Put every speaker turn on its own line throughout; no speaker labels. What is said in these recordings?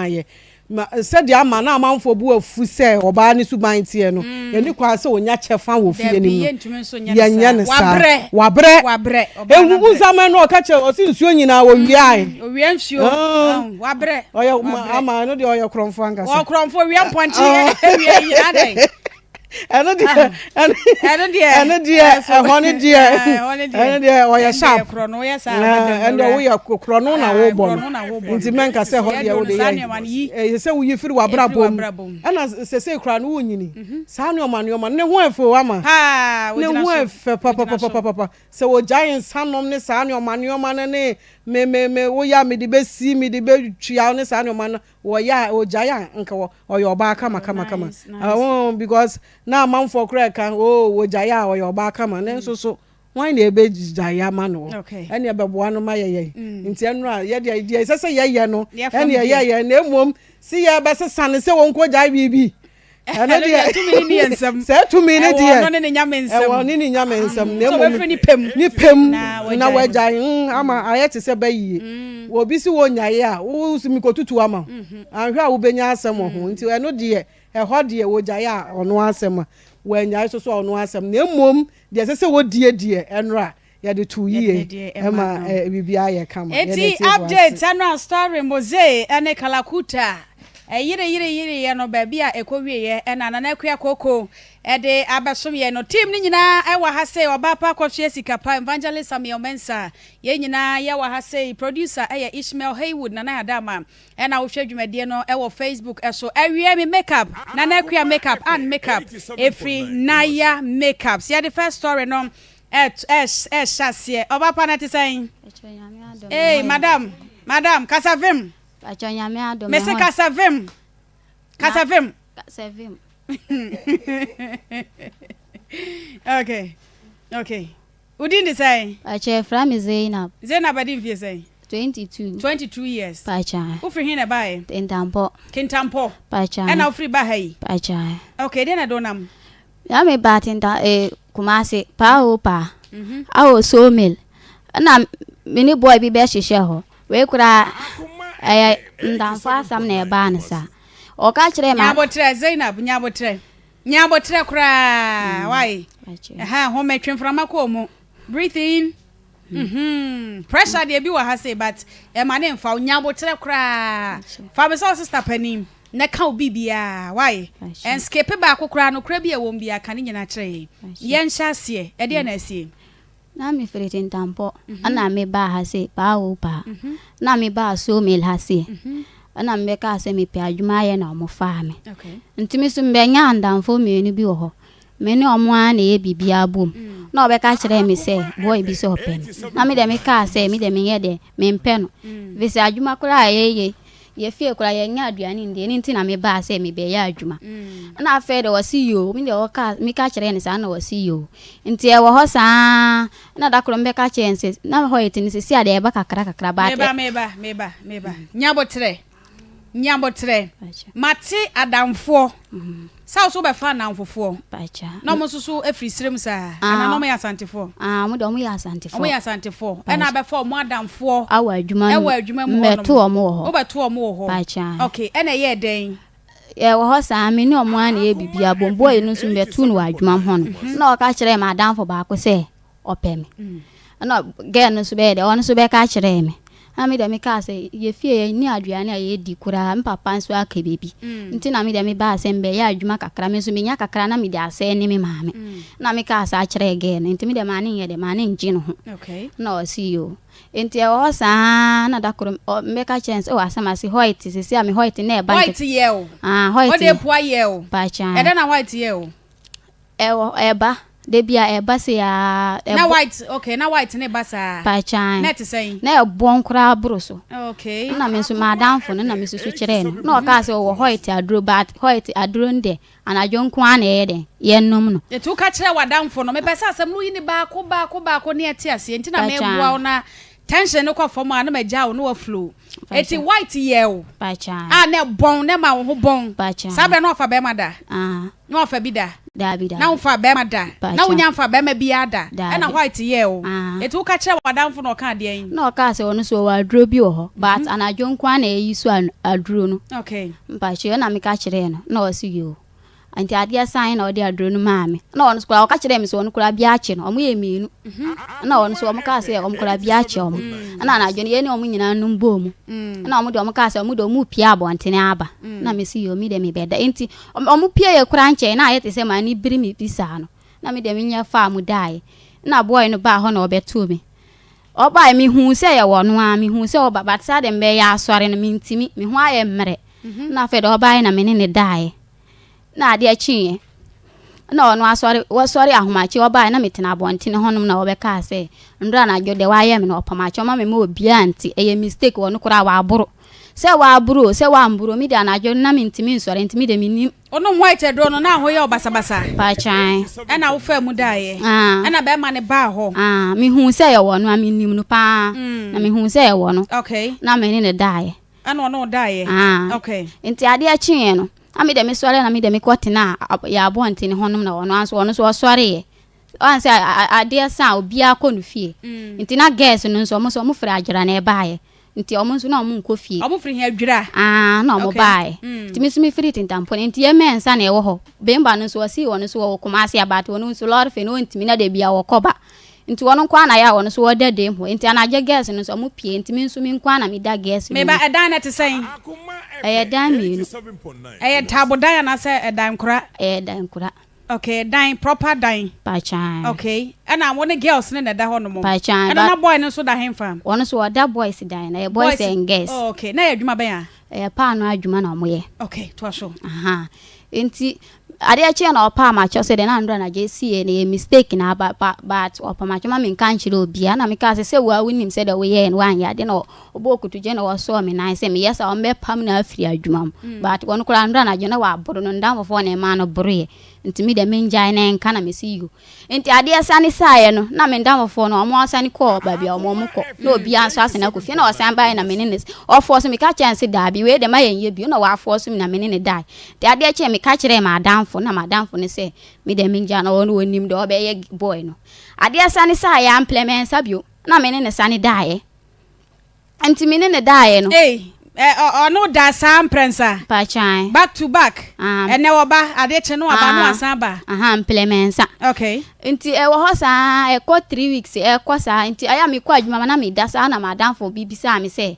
kaeɛ ma sɛdeɛ ama na amanfoɔ bo afu sɛ ɔbaa ne suban teɛ no, ɛni kwan sɛ ɔnya kyɛfa wɔ fie no mu no, yɛnyɛ no saa. Wabrɛ. Ehu nsaman no ɔka kyerɛ ɔsi nsuo nyinaa wɔwiae.
Owia nsuo. Wabrɛ.
Ɔyɛ ama ɛno deɛ ɔyɛ korɔmfo ankasa.
Ɔkorɔmfo owia mpɔnkye ewia nyinaa dɛ.
Ɛno deɛ ɛno deɛ ɛno deɛ ɛhɔ no deɛ ɛno deɛ ɔyɛ sharp, ɛno deɛ woyɛ korɔno na wobɔ no, nti mɛnka sɛ ɛhɔ deɛ wode yɛ ɛyɛ sɛ woyi firi w'abrabɔ mu. Ɛna sɛsɛ kura no wonyini saa nneɛma nneɛma ne ho ɛfɛ ama ne ho ɛfɛ papapapapapa sɛ wɔgyae nsa nom ne saa nneɛma nneɛma no ne me me me woyɛ a mede bɛsi mede bɛtua ne saa nneɛma no, wɔyɛ a wɔgyae a nka ɔyɛ ɔbaa kama kama kama oh, because na amanfoɔ koraa ka oh, wɔgyae a ɔyɛ ɔbaa kama ne nso so wɔn na ɛbɛgyae ama no ɛne ɛbɛboa no ma yɛyɛ. Nti ɛno a yɛdeɛ deɛ ɛsɛ sɛ yɛyɛ no ɛne yɛyɛ, na mmom si yɛbɛsesa ne sɛ wɔn nkɔ gyae biribi, ɛno deɛ sɛ tumi ne deɛ ɛwɔ ne ne nyame nsɛm, na mmom ne pɛm na wagyae ama ayɛ te sɛ bɛyie obi si wɔ nyae a wo si mikotutu ama ahwɛ a wobɛnya asɛm wɔ ho. Nti ɛno deɛ ɛhɔ deɛ wɔgyae a ɔno asɛm a wɔanyae so so ɔno asɛm, na mmom deɛ ɛsɛ sɛ wɔdie deɛ ɛnora yɛde to yie ɛma biribiara yɛ kama.
Eti update ɛnora story Mose ɛne Kalakuta ɛyere yere yere yɛ no baabi a ɛkɔ wieɛ ɛna Nana Akua Koko ɛde abɛsom yɛn no. Team no nyinaa ɛwɔ ha sɛ ɔbaa pa akɔhwɛ sika pa, Evangelist Samuel Mensah, yɛn nyinaa yɛwɔ ha sɛ producer ɛyɛ Ishmael Haywood. Nana Adama ɛna wohwɛ dwumadie no ɛwɔ Facebook ɛso. Ɛwie mi makeup Nana Akua makeup and makeup ɛfiri Naya Makeup. Yɛde first story no ɛhyɛ aseɛ. Ɔbaa pa no te sɛn? Ee, madam, madam, kasa vim. Mese kasa vim, kasa vim.
Kasa vim.
Okay, wodin de sɛn?
Pakyɛ, fra me Zainab.
Zainab adi mfie sɛn?
22.
22 years.
Pakyɛ.
Wofiri he na ɛbaeɛ?
Kintampɔ.
Kintampɔ.
Pakyɛ.
Ɛna wofiri ba ha yi?
Pakyɛ.
Okay, deɛ na ɛde nam?
Ya me ba tinta Kumasi paa o paa awɔ sawmill, ɛna me ne boy bi bɛhyehyɛ hɔ. Wei koraa ɛyɛ ndamfo asɛm na ɛbaa ne saa. Ɔka kyerɛ ma
Nyabotrɛ, Zainab, nyabotrɛ, nyabotrɛ koraa. Wai ɛha home, twe mframa kɔɔ mu, breathe in. Pressure deɛ bi wɔ ha sei, but ɛma ne mfa wo. Nyabotrɛ koraa, fa me sɛ wo sister panin na ka wo biribiaa. Wai, ɛnskepe baako koraa no kora bi a ɛwɔ mu biaa ka ne nyinaa kyerɛ yɛn. Yɛnhyɛ aseɛ, ɛdeɛ na asie?
Na mefiri Tintampɔ ɛna mebaa ha se paa o paa na mebaa sawmill ha se ɛna mebɛkaa sɛ mepɛ adwuma ayɛ na ɔmo faa me. Nti me so mbɛnya ndamfo mmienu bi wɔ hɔ, me ne ɔmo ara na ɛyɛ biribiara bom. Na ɔbɛka kyerɛɛ me sɛ boy bi sɛ ɔpɛ me, na me deɛ mekaa sɛ me deɛ menyɛ deɛ mempɛ no firi sɛ adwuma koraa a yɛyɛ yɛfie koraa yɛnyɛ aduane ndi, ɛno nti na mebaa sɛ mebɛyɛ adwuma. Na afei de wɔse yoo, me deɛ wɔka meka kyerɛɛ no saa na wɔse yoo. Nti ɛwɔ hɔ saa na da koro mbɛka kyerɛ no sɛ na hɔ yɛ ti no sɛ si adeɛ ɛba kakra kakra ba.
Meba, meba, meba, meba. Nyabotrɛ, nyabotrɛ. Mate adamfoɔ sɛ wo so wobɛfa anamfofoɔ na ɔmo nso so afiri serem saa anaa na ɔmo yɛ Asantefoɔ?
Ɔmo deɛ ɔmo yɛ Asantefoɔ.
Ɔmo yɛ Asantefoɔ ɛna abɛfa ɔmo adamfoɔ
awɔ adwuma
ɛwɔ adwuma mu hɔ.
Mbɛto ɔmo wɔ hɔ.
Wobɛto ɔmo wɔ hɔ. Okay, ɛna ɛyɛ dɛn?
Yɛwɔ hɔ saa, me ne ɔmo ara na ɛyɛ biribiara bom. Boy no nso mbɛto no wɔ adwuma mu hɔ no na ɔka kyerɛɛ me adamfo baako sɛ ɔpɛ me, ɛna girl no nso bɛyɛ dɛ ɔno nso bɛka kyerɛɛ me, na me deɛ mekaa sɛ yɛfie yɛnni aduane a yɛdi koraa, me papa nso aka baabi nti na me deɛ mebaa sɛ mbɛyɛ adwuma kakra, me nso menya kakra na mede asɛe ne me maame. Na mekaa saa kyerɛɛ girl no, nti me deɛ maa ne nyɛ dɛ maa ne ngye ne ho. Na ɔse yoo. Nti ɛwɔ hɔ saa na da koro mbɛka kyerɛ no sɛ oh, asɛm ase white sisi a me white na ɛba.
White yɛ o.
Ah, white.
Ɔde epua yɛ o.
Pakyɛ.
Ɛdɛ na white yɛ o?
Ɛwɔ ɛba de bi a ɛba se aa.
Na white, okay, na white ne ba saa.
Pakyɛ.
Na ɛte sɛn?
Na ɛbɔn koraa boro so. Na me nso m'adamfo no na me susu kyerɛɛ no na ɔkaa sɛ ɔwɔ white aduro, but white aduro no deɛ anadwo nko ara na ɛyɛ dɛn yɛnom no.
Etu ka kyerɛ w'adamfo no, mepɛ sɛ asɛm no yi ne baako baako baako ne ɛte aseɛ nti na meboa wo na tension no kɔ fam a na magya wo na waflow. Eti white yɛ o
Pakyɛ.
A na ɛbɔn na ɛma wo ho bɔn.
Pakyɛ.
Saa berɛ na wafa bɛrima da?
Ah.
Na wafa bi da?
Daabi daabi.
Na wonfaa bɛrima da?
Pakyɛ.
Na wonya nfaa bɛrima biara da?
Daabi.
Ɛna white yɛɛ wo?
Ah.
Eti woka kyerɛɛ w'adamfo na ɔkaa deɛn?
Na ɔkaa sɛ ɔno nso ɔwɔ aduro bi wɔ hɔ but anadwo nko ara na yɛyi so aduro no.
Okay.
Mpakyɛ ɛna meka kyerɛɛ no na ɔse yoo. Nti adeɛ saeɛ na ɔde aduro no maa me. Ɛna ɔno nso koraa ɔka kyerɛɛ me sɛ ɔno koraa bi akye no. Ɔmo yɛ mmienu. Ɛna ɔno nso ɔmo kaa sɛ ɔmo koraa bi akye ɔmo. Ɛna anadwo no yɛne ɔmo nyinaa nom bɔɔ mu. Ɛna ɔmo deɛ ɔmo kaa sɛ ɔmo deɛ ɔmo repie abɔntene aba. Ɛna mese yoo me deɛ mebɛda. Nti ɔmo pieeɛ koraa nkyɛe na ayɛ te sɛ m'ani biri me bi saa no. Na me deɛ menyɛ faa mu daeɛ. Ɛna boy no baa hɔ na ɔbɛtoo me. Ɔbaeɛ mehuu sɛ ɛyɛ ɔno ara, mehuu sɛ ɔba but saa deɛ mebɛyɛ asɔre no mentumi, me ho ayɛ mmerɛ. Ɛna afei deɛ ɔbaeɛ na me ne no daeɛ. Na adeɛ kyeeɛ na ɔno asɔre, wɔsɔre ahomakye ɔbaeɛ na metena abɔntene hɔnom na ɔbɛkaa sɛ nnora anadwo deɛ wayɛ me no ɔpam akyɛ ɔma me ma obiara nte, ɛyɛ mistake ɔno koraa waboro. Sɛ waboro o, sɛ wamboro o, me deɛ anadwo no na mentumi nsɔre nti me deɛ mennim.
Wonom white aduro no na ho yɛ wo basabasa?
Paakyan.
Ɛna wofaa mu daeɛ?
Ah.
Ɛna bɛrima no baa hɔ?
Ah, mehuu sɛ ɛwɔ no a menim no paa. Na mehuu sɛ ɛwɔ no.
Okay.
Na me ne no daeɛ.
Ɛna ɔne wo daeɛ?
Ah.
Okay.
Nti adeɛ kyeeɛ no, na me deɛ mesɔre na me deɛ mekɔtenaa yɛ abɔntene hɔnom na ɔno nso ɔno nso ɔsɔreeɛ. Ɔn sɛ adeɛ sa a obiara kɔ no fie. Nti na girls no nso ɔmo nso ɔmo firi Adwera na ɛbaeɛ. Nti ɔmo nso na ɔmo nkɔ fie.
Ɔmo firi he Adwira?
Aa na ɔmo
Okay.
baeɛ. Nti me nso me firi Tintampo no nti yɛ mmiɛnsa na ɛwɔ hɔ. Bemba no nso ɔsii ɔno nso ɔwɔ Kumasi a but ɔno nso lɔre fɛ no ɔntumi na da biara ɔkɔ ba. Nti ɔno nko ara na yɛ a ɔno nso ɔda dɛm hɔ. Nti anadwo girls no nso ɔmo pie nti me nso me nko ara na meda girls no
Meba,
mu.
ɛdan no ɛte sɛn?
Ɛyɛ dan mmienu.
Ɛyɛ ntaabodan anaasɛ ɛdan nkora?
Ɛyɛ dan nkora.
Okay, dan proper dan.
Pakyaan.
Okay, ɛna wo ne girls ne na ɛda hɔ nom.
Pakyaan.
Ɛna na boy no nso da henfa?
Wɔn nso wɔda boys dan na ɛyɛ boys and girls.
Oh, okay, na ɛyɛ adwuma bɛn a?
Ɛyɛ paano adwuma na wɔyɛ.
Okay, toa so.
Aha, nti adeɛ kyeɛ na ɔpaa makyɛw sɛ deɛ na andra na gye sie no yɛ mistake na aba ba but ɔpa makyɛw ma menka nkyerɛ obiara na mekaa sɛ sɛ wo a wonim sɛ deɛ woyɛɛ no woanyɛ ade na Ɔbɔɔ kotodwe na ɔsɔɔ me nan sɛ meyɛ saa a ɔmbɛpam no afiri adwuma mu. But ɔno koraa nnora anadwo na wɔaboro no, ndamfofoɔ na ɛmaa no boroeɛ. Nti me deɛ mengyae na ɛnka na mese yo. Nti adeɛ sane saeɛ no, na me ndamfofoɔ no ɔmo asane kɔɔ baabi a ɔmo ɔmo kɔ. Na obiara nso asane akɔ fie. Na ɔsan baeɛ na me ne no, ɔfɔɔso me ka kyerɛɛ no se daabi wei deɛ ma yɛnyɛ bio. Na wafɔɔso me na me ne no dae. Nti adeɛ kyeeɛ meka kyerɛɛ m'adamfo na m'adamfo no sɛ me deɛ mengyae no ɔno ɔnim deɛ ɔbɛyɛ boy no. Adeɛ sane saeɛ amplɛ mansa bio na me ne no sane daeɛ. Nti me ne no daeɛ no.
Ei, ɛ, ɔ, ɔne wo daa saa mprɛnsa?
Mpakyɛw.
Back to back?
Ah.
Ɛnɛ ɔba, adeɛ kye no aba, na wasan aba?
Aha, mprɛmɛnsa.
Okay.
Nti ɛwɔ hɔ saa, ɛkɔ 3 weeks, ɛkɔ saa. Nti ɛyɛ a mekɔ adwuma ma na meda saa na m'adamfo bi bisaa me sɛ,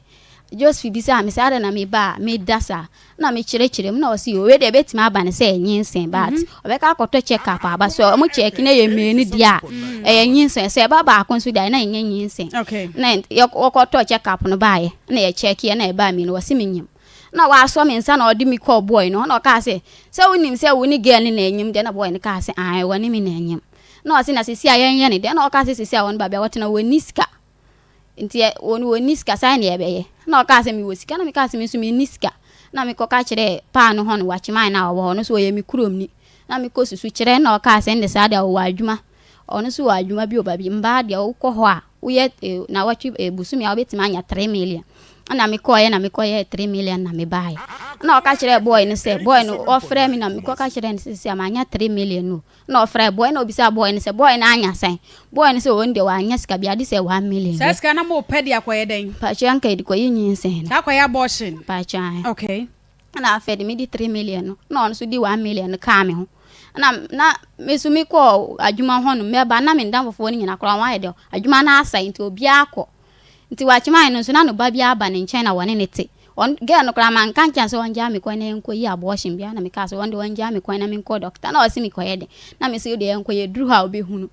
Joseph bisaa me sɛ adɛn na meba a meda saa. Na me kyerɛkyerɛ mu na ɔse o wei deɛ ɛbɛtumi aba no sɛ nyinsɛn but ɔbɛka akɔtɔ check up aba so ɔmo check na ɛyɛ mmienu deɛ a ɛyɛ nyinsɛn sɛ ɛba baako nso deɛ na ɛnyɛ nyinsɛn na wɔkɔtɔ check up no baayɛ na yɛ check yɛ na ɛbaa mmienu ɔse me nyim na wasɔ me nsa na ɔde me kɔɔ boy no na ɔkaa sɛ sɛ wonim sɛ wo ne girl no na ɛnyim deɛ na boy no kaa sɛ ae wɔne me na ɛnyim na ɔse na sisi a yɛnyɛ ne deɛ na ɔkaa sɛ sisi a wɔn baabi a wɔtena wɔnni sika Nti ɛ, wɔn wɔnni sika, saa na yɛbɛyɛ. Ɛna ɔkaa sɛ mewɔ sika, na mekaa sɛ me nso menni sika. Na mekɔka kyerɛɛ paano hɔ no, wakyeman no a ɔwɔ hɔ no nso ɔyɛ me kuromni. Na mekɔsusu kyerɛɛ no na ɔkaa sɛ ɛnde saa deɛ ɔwɔ adwuma. Ɔno nso wɔ adwuma bi wɔ baabi. Mbaa deɛ wokɔ hɔ a, woyɛ eh, nawɔtwe eh, bosome a wobɛtumi anya 3 million. Ɛna mekɔeɛ na mekɔyɛɛ 3 million na mebaeɛ. Ɛna ɔka kyerɛɛ boy no sɛ, boy no ɔfrɛ me na mekɔka kyerɛɛ no sɛ, sɛ manya 3 million o. Ɛna ɔfrɛɛ boy na obisaa boy no sɛ boy no anya sɛn? Boy no sɛ ɔno deɛ wanya sika biara gye sɛ 1 million
Saa
bi.
sika no na mo pɛ de akɔyɛ dɛn?
Mpakyɛw anka yɛde kɔyɛ nyinsɛn no.
Saa akɔyɛ abortion?
Mpakyɛw ahe.
Okay.
Ɛna afei de mede 3 million no na ɔno nso de 1 million no kaa me ho. Ɛna na me nso mekɔɔ adwuma hɔ nom mɛba na me ndamfofoɔ no nyinaa koraa wɔn ayɛ dɛ adwuma no asɛe nti obiara kɔ. Nti wakyeman no nso na ne ba bi aba ne nkyɛn na wɔne no te. Ɔn girl no koraa manka nkyerɛ no sɛ ɔngyaa me kwan na yɛnkɔyi abortion biara na mekaa sɛ ɔno deɛ ɔngyaa me kwan na menkɔ doctor na ɔse mekɔyɛ dɛn na mese wo deɛ yɛnkɔ yɛduru hɔ a wobɛhunu.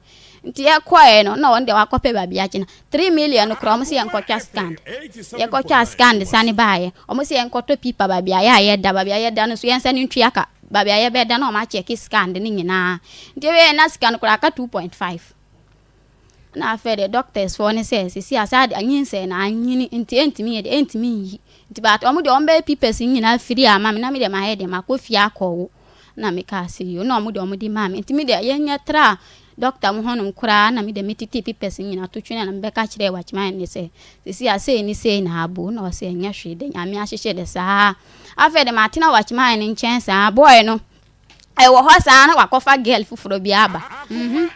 Nti yɛkɔɛ no na ɔno deɛ wakɔpɛ baabi agyina. 3 million no koraa ɔmo se yɛnkɔtwa scan. Yɛkɔtwaa scan de sane baeɛ. Ɔmo se yɛnkɔtɔ pipa baabi a yɛ a yɛda baabi a yɛda no nso yɛnsane ntua ka baabi a yɛbɛda na ɔmo akyɛke scan de no nyinaa. Nti ɛwieɛ na sika no koraa aka 2.5. Na afei deɛ doctors foɔ no sɛ sisi a saa deɛ nyinsɛn no anyini nti ɛntumi yɛ deɛ ɛntumi nyi nti but wɔn deɛ wɔn bɛyɛ papers no nyinaa firi ama me na me deɛ mayɛ deɛ makɔ fie akɔwo na me kaa sɛ yoo na wɔn deɛ wɔn de maa me nti me deɛ yɛnyɛ tra doctor mu hɔnom koraa na me deɛ me tete papers no nyinaa to twene na me bɛka kyerɛ watchman ne sɛ sisi a sei ne sei na abo na ɔsɛ ɛnyɛ hwee de Nyame ahyehyɛ de saa afei de matena watchman no nkyɛn saa boy no. Ɛwɔ hɔ saa na wakɔfa girl foforɔ bi aba. Mhm.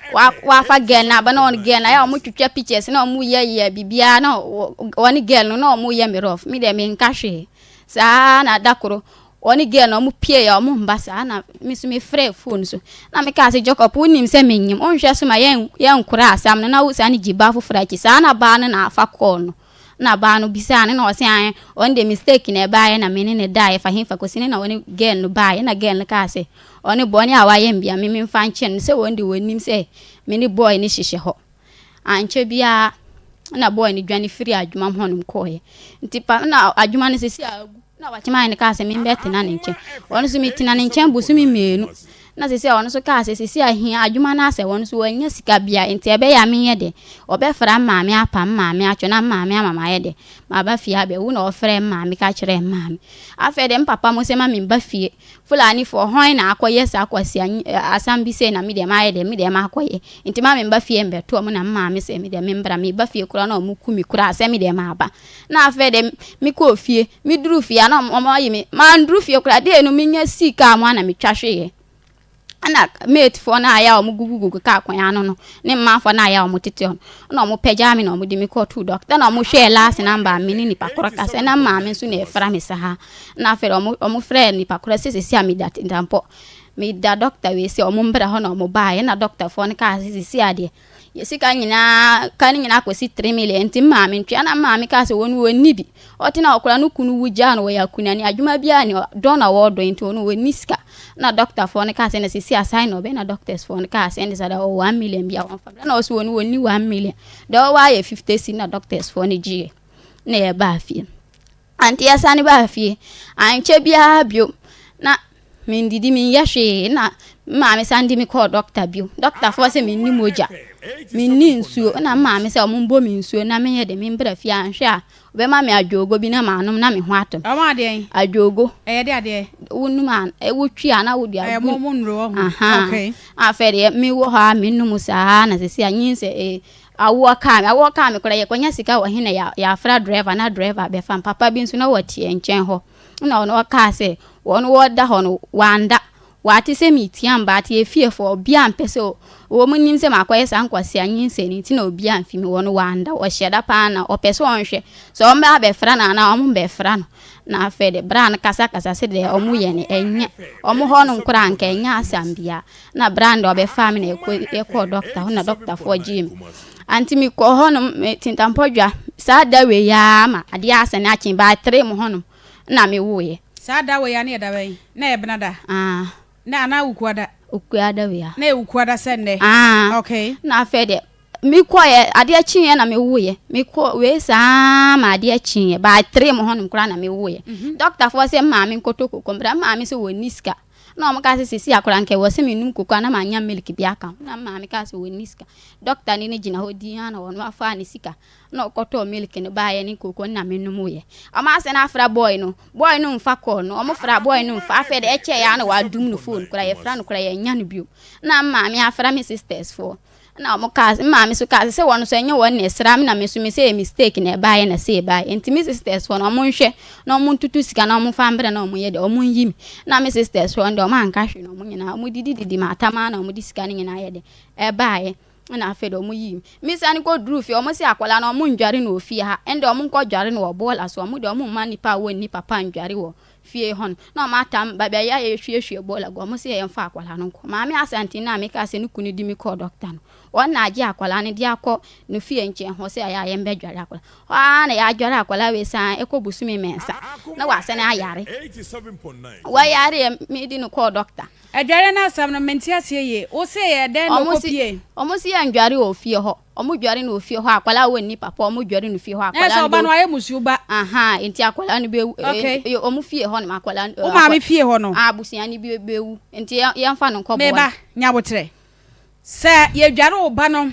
Wafa girl no aba na ɔne girl no ayɛ ɔmo twitwa pictures na ɔmo yɛ yɛ biribiara na ɔne girl no na ɔmo yɛ me rough. Me deɛ menka hwee. Saa na da koro ɔne girl no ɔmo pie yɛ ɔmo mba saa na me nso me frɛ phone so. Na me kaa sɛ Jacob wonim sɛ menyim wonhwɛ so ma yɛn yɛnkora asɛm no na wo saa ne gye ba foforɔ akyi. Saa na baa no na afa call no. Na baa no bisaa no na ɔse ae ɔno deɛ mistake na ɛbaeɛ na me ne no daeɛ fa hefa kɔsi ne na ɔne girl no baeɛ na girl no kaa sɛ ɔne bɔne a wayɛ me bia me memfa nkyɛ no sɛ wɔn deɛ wɔnim sɛ me ne boy no hyehyɛ hɔ ankyɛ biara na boy no dwane firi adwuma mu hɔnom kɔeɛ nti pa na adwuma no sisi a agu Na wakyeman no kaa sɛ membɛtena ne nkyɛn. Ɔno nso metena ne nkyɛn bosome mmienu. Na seesei ɔno nso kaa sɛ seesei ahia adwuma no asɛ wɔn nso wɔanya sika bia nti ɛbɛyɛ a menyɛ dɛ. Ɔbɛfra me maame apam me maame atwe na me maame ama mayɛ dɛ maba fie abɛwo na ɔfrɛɛ me maame ka kyerɛɛ me maame. Afei deɛ me papa mo sɛ ma memba fie. Fulanifoɔ hwan na akɔyɛ saa kwasia asam bi sei na me deɛ mayɛ dɛ me deɛ makɔyɛ. Nti ma memba fie mbɛto ɔmo na me maame sɛ me deɛ membra meba fie koraa na ɔmo ku me koraa sɛ me deɛ maba. Na afei de mekɔɔ fie. Meduruu fie a na wɔayi me. Manduru fie koraa, dei no menya sii kaa mu a na metwa hweeɛ. Ɛna matefoɔ no a ɛyɛ a wɔgugugugu kaa kwan ano no ne mmafoɔ no a ɛyɛ a wɔtete hɔ no na wɔpagyaa me na wɔde me kɔtoo dɔkta na wɔhwɛɛ last number a me ne nipa korɔ kasa na maame nso na ɛfra me saa. Na afei de wɔfrɛɛ nipa korɔ sɛ sɛsi a meda Tintampɔ. Meda dɔkta wei sɛ wɔn mbra hɔ na wɔbaeɛ na dɔktafoɔ no kaa sɛ sɛsi a deɛ Yɛ sika nyinaa ka no nyinaa kɔsi 3 million nti maame ntua na maame kaa sɛ wɔn wɔnni bi ɔte na ɔkora no kunu wu gyaa no wɔyɛ akunani adwuma biara ni dɔ na wɔdɔ nti wɔn wɔnni sika na dɔktafoɔ no kaa sɛ na sisi asan na ɔbɛn na doctors foɔ no kaa sɛ ɛnde sɛ ɔwɔ 1 million bi a wɔmfa bra na ɔsɛ wɔn wɔnni 1 million deɛ ɔwɔ ayɛ 50 si na doctors foɔ no gyeeɛ na yɛbaa fie Ante yɛsane baa fie. Ankyɛ biara bio na mendidi menyɛ hwee na me maame san de me kɔɔ dɔkta bio. Dɔktafoɔ sɛ menni mogya, menni nsuo na me maame sɛ wɔmbɔ me nsuo na menyɛ de membra fie anhwɛ a wɔbɛma me adwoogo bi na manom na me ho atɔ me.
Ɔmo adeɛn?
Adwoogo.
Ɛyɛ de adeɛ?
Wonum a wotwi a na wode
agu. Ɛyɛ mo mo nnuro wɔ ho.
Ahaa. Okay. Afei deɛ mewɔ hɔ a menom saa na sɛsi a nyinsɛ ee Awoɔ kaa me, awoɔ kaa me koraa yɛkɔnya sika wɔ he na yɛafra driver na driver bɛfa me. Papa bi nso na ɔte yɛn nkyɛn hɔ na ɔno ɔkaa sɛ wɔn wɔda hɔ no wanda, wate sɛ metia mba ate yɛ fiefoɔ obiara mpɛ sɛ wɔn nim sɛ makɔyɛ saa nkwasea nyinsɛn no nti na obiara mfi me hɔ no wanda, ɔhyɛ da paa na ɔpɛ sɛ ɔnhwɛ sɛ wɔn bɛ abɛfra no anaa wɔn mbɛfra no. Na afei de bra no kasakasa sɛ deɛ wɔn yɛ no ɛnyɛ wɔn hɔ nom koraa nka ɛnyɛ asɛm biara. Na bra no deɛ ɔbɛfaa me na yɛkɔ yɛkɔɔ dɔkta hɔ na dɔktafoɔ gyee me. Anti mekɔɔ hɔnom me tintampɔdwa saa da wei ara ma adeɛ asɛ no akye by three mu hɔnom na mewoeɛ.
Saa da wei ara ne yɛ da bɛn? Na ɛyɛ bena da?
Ah.
Na anaa wukuada?
Wukuada wei a.
Na ɛyɛ wukuada sɛ nnɛ?
Ah.
Okay.
Na afei deɛ mekɔeɛ adeɛ kyeeɛ na mewoeɛ mekɔ wei saa ma adeɛ kyeeɛ by three mu hɔnom koraa na mewoeɛ. Dɔktafoɔ sɛ maame nkɔtɔ koko mbra maame sɛ wɔnni sika. Na wɔn kaa sɛ sɛsi a koraa nka ɛwɔ sɛ menum koko a na manya milk bi aka ho. Na me maame kaa sɛ wɔnni sika. Dɔkta ne no gyina hɔ dinn ara na ɔno afaa ne sika na ɔkɔtɔɔ milk no baeɛ ne koko no na menomoeɛ. Wɔn asan afra boy no. Boy no mfa call no. Wɔn fra boy no mfa. Afei deɛ ɛkyɛeɛ ara na wɔadum no phone koraa. Yɛfra no koraa yɛnnya no bio. Na me maame afra me sisters foɔ. Ɛna wɔn kaa me maame nso kaa sɛ sɛ wɔn nso ɛnyɛ wɔn na ɛsra me na me nso me sɛ mistake na ɛbaeɛ na sɛ ɛbaeɛ nti me sisters foɔ no wɔn nhwɛ na wɔn ntutu sika na wɔn fa mbrɛ na wɔn yɛ deɛ wɔn nyi me na me sisters foɔ no deɛ wɔn anka hwee na wɔn nyinaa wɔn didi didi ma atam ara na wɔn de sika no nyinaa yɛ deɛ ɛbaeɛ ɛna afei deɛ wɔn yii me me sane kɔ duru fie wɔn sɛ akwadaa no wɔn ndware no wɔ fie ha ɛnde wɔn nkɔ dware no wɔ bɔɔla so wɔn deɛ wɔn mma nipa a wɔnni papa ndware wɔ fie hɔ no na wɔn atam baabi a yɛhwiehwie bɔɔla gu wɔn sɛ yɛmfa akwadaa no nkɔ maame Asante no a meka sɛ ne kunu di me kɔɔ dɔkta no wɔn na agye akwadaa no de akɔ no fie nkyɛn hɔ sɛ ɛyɛ a yɛmbɛdware akwadaa hɔ ara na yɛadware akwadaa wei san ɛkɔ bosome mmiɛnsa na wasane ayare wɔyareɛ mede no kɔɔ dɔkta.
Adware no asɛm no mente aseɛ yie wo se yɛ dɛn na ɔkɔ pie.
Wɔn se yɛndware wɔ fie hɔ. Ɔmo dware no wɔ fie hɔ akwadaa a wɔnni papa ɔmo dware no fie hɔ
akwadaa no bɛ. Ɛsɛ ɔba no ayɛ musuo ba.
Ahaa nti akwadaa no bɛ wu. Okay. Eh, ɔmo fie hɔ nom akwadaa
no. Wo maame fie hɔ no.
Ah abusua no bi bɛ wu nti yɛn fa no nkɔ bɔɔla.
Meba nyabotrɛ sɛ yɛ dware wo ba no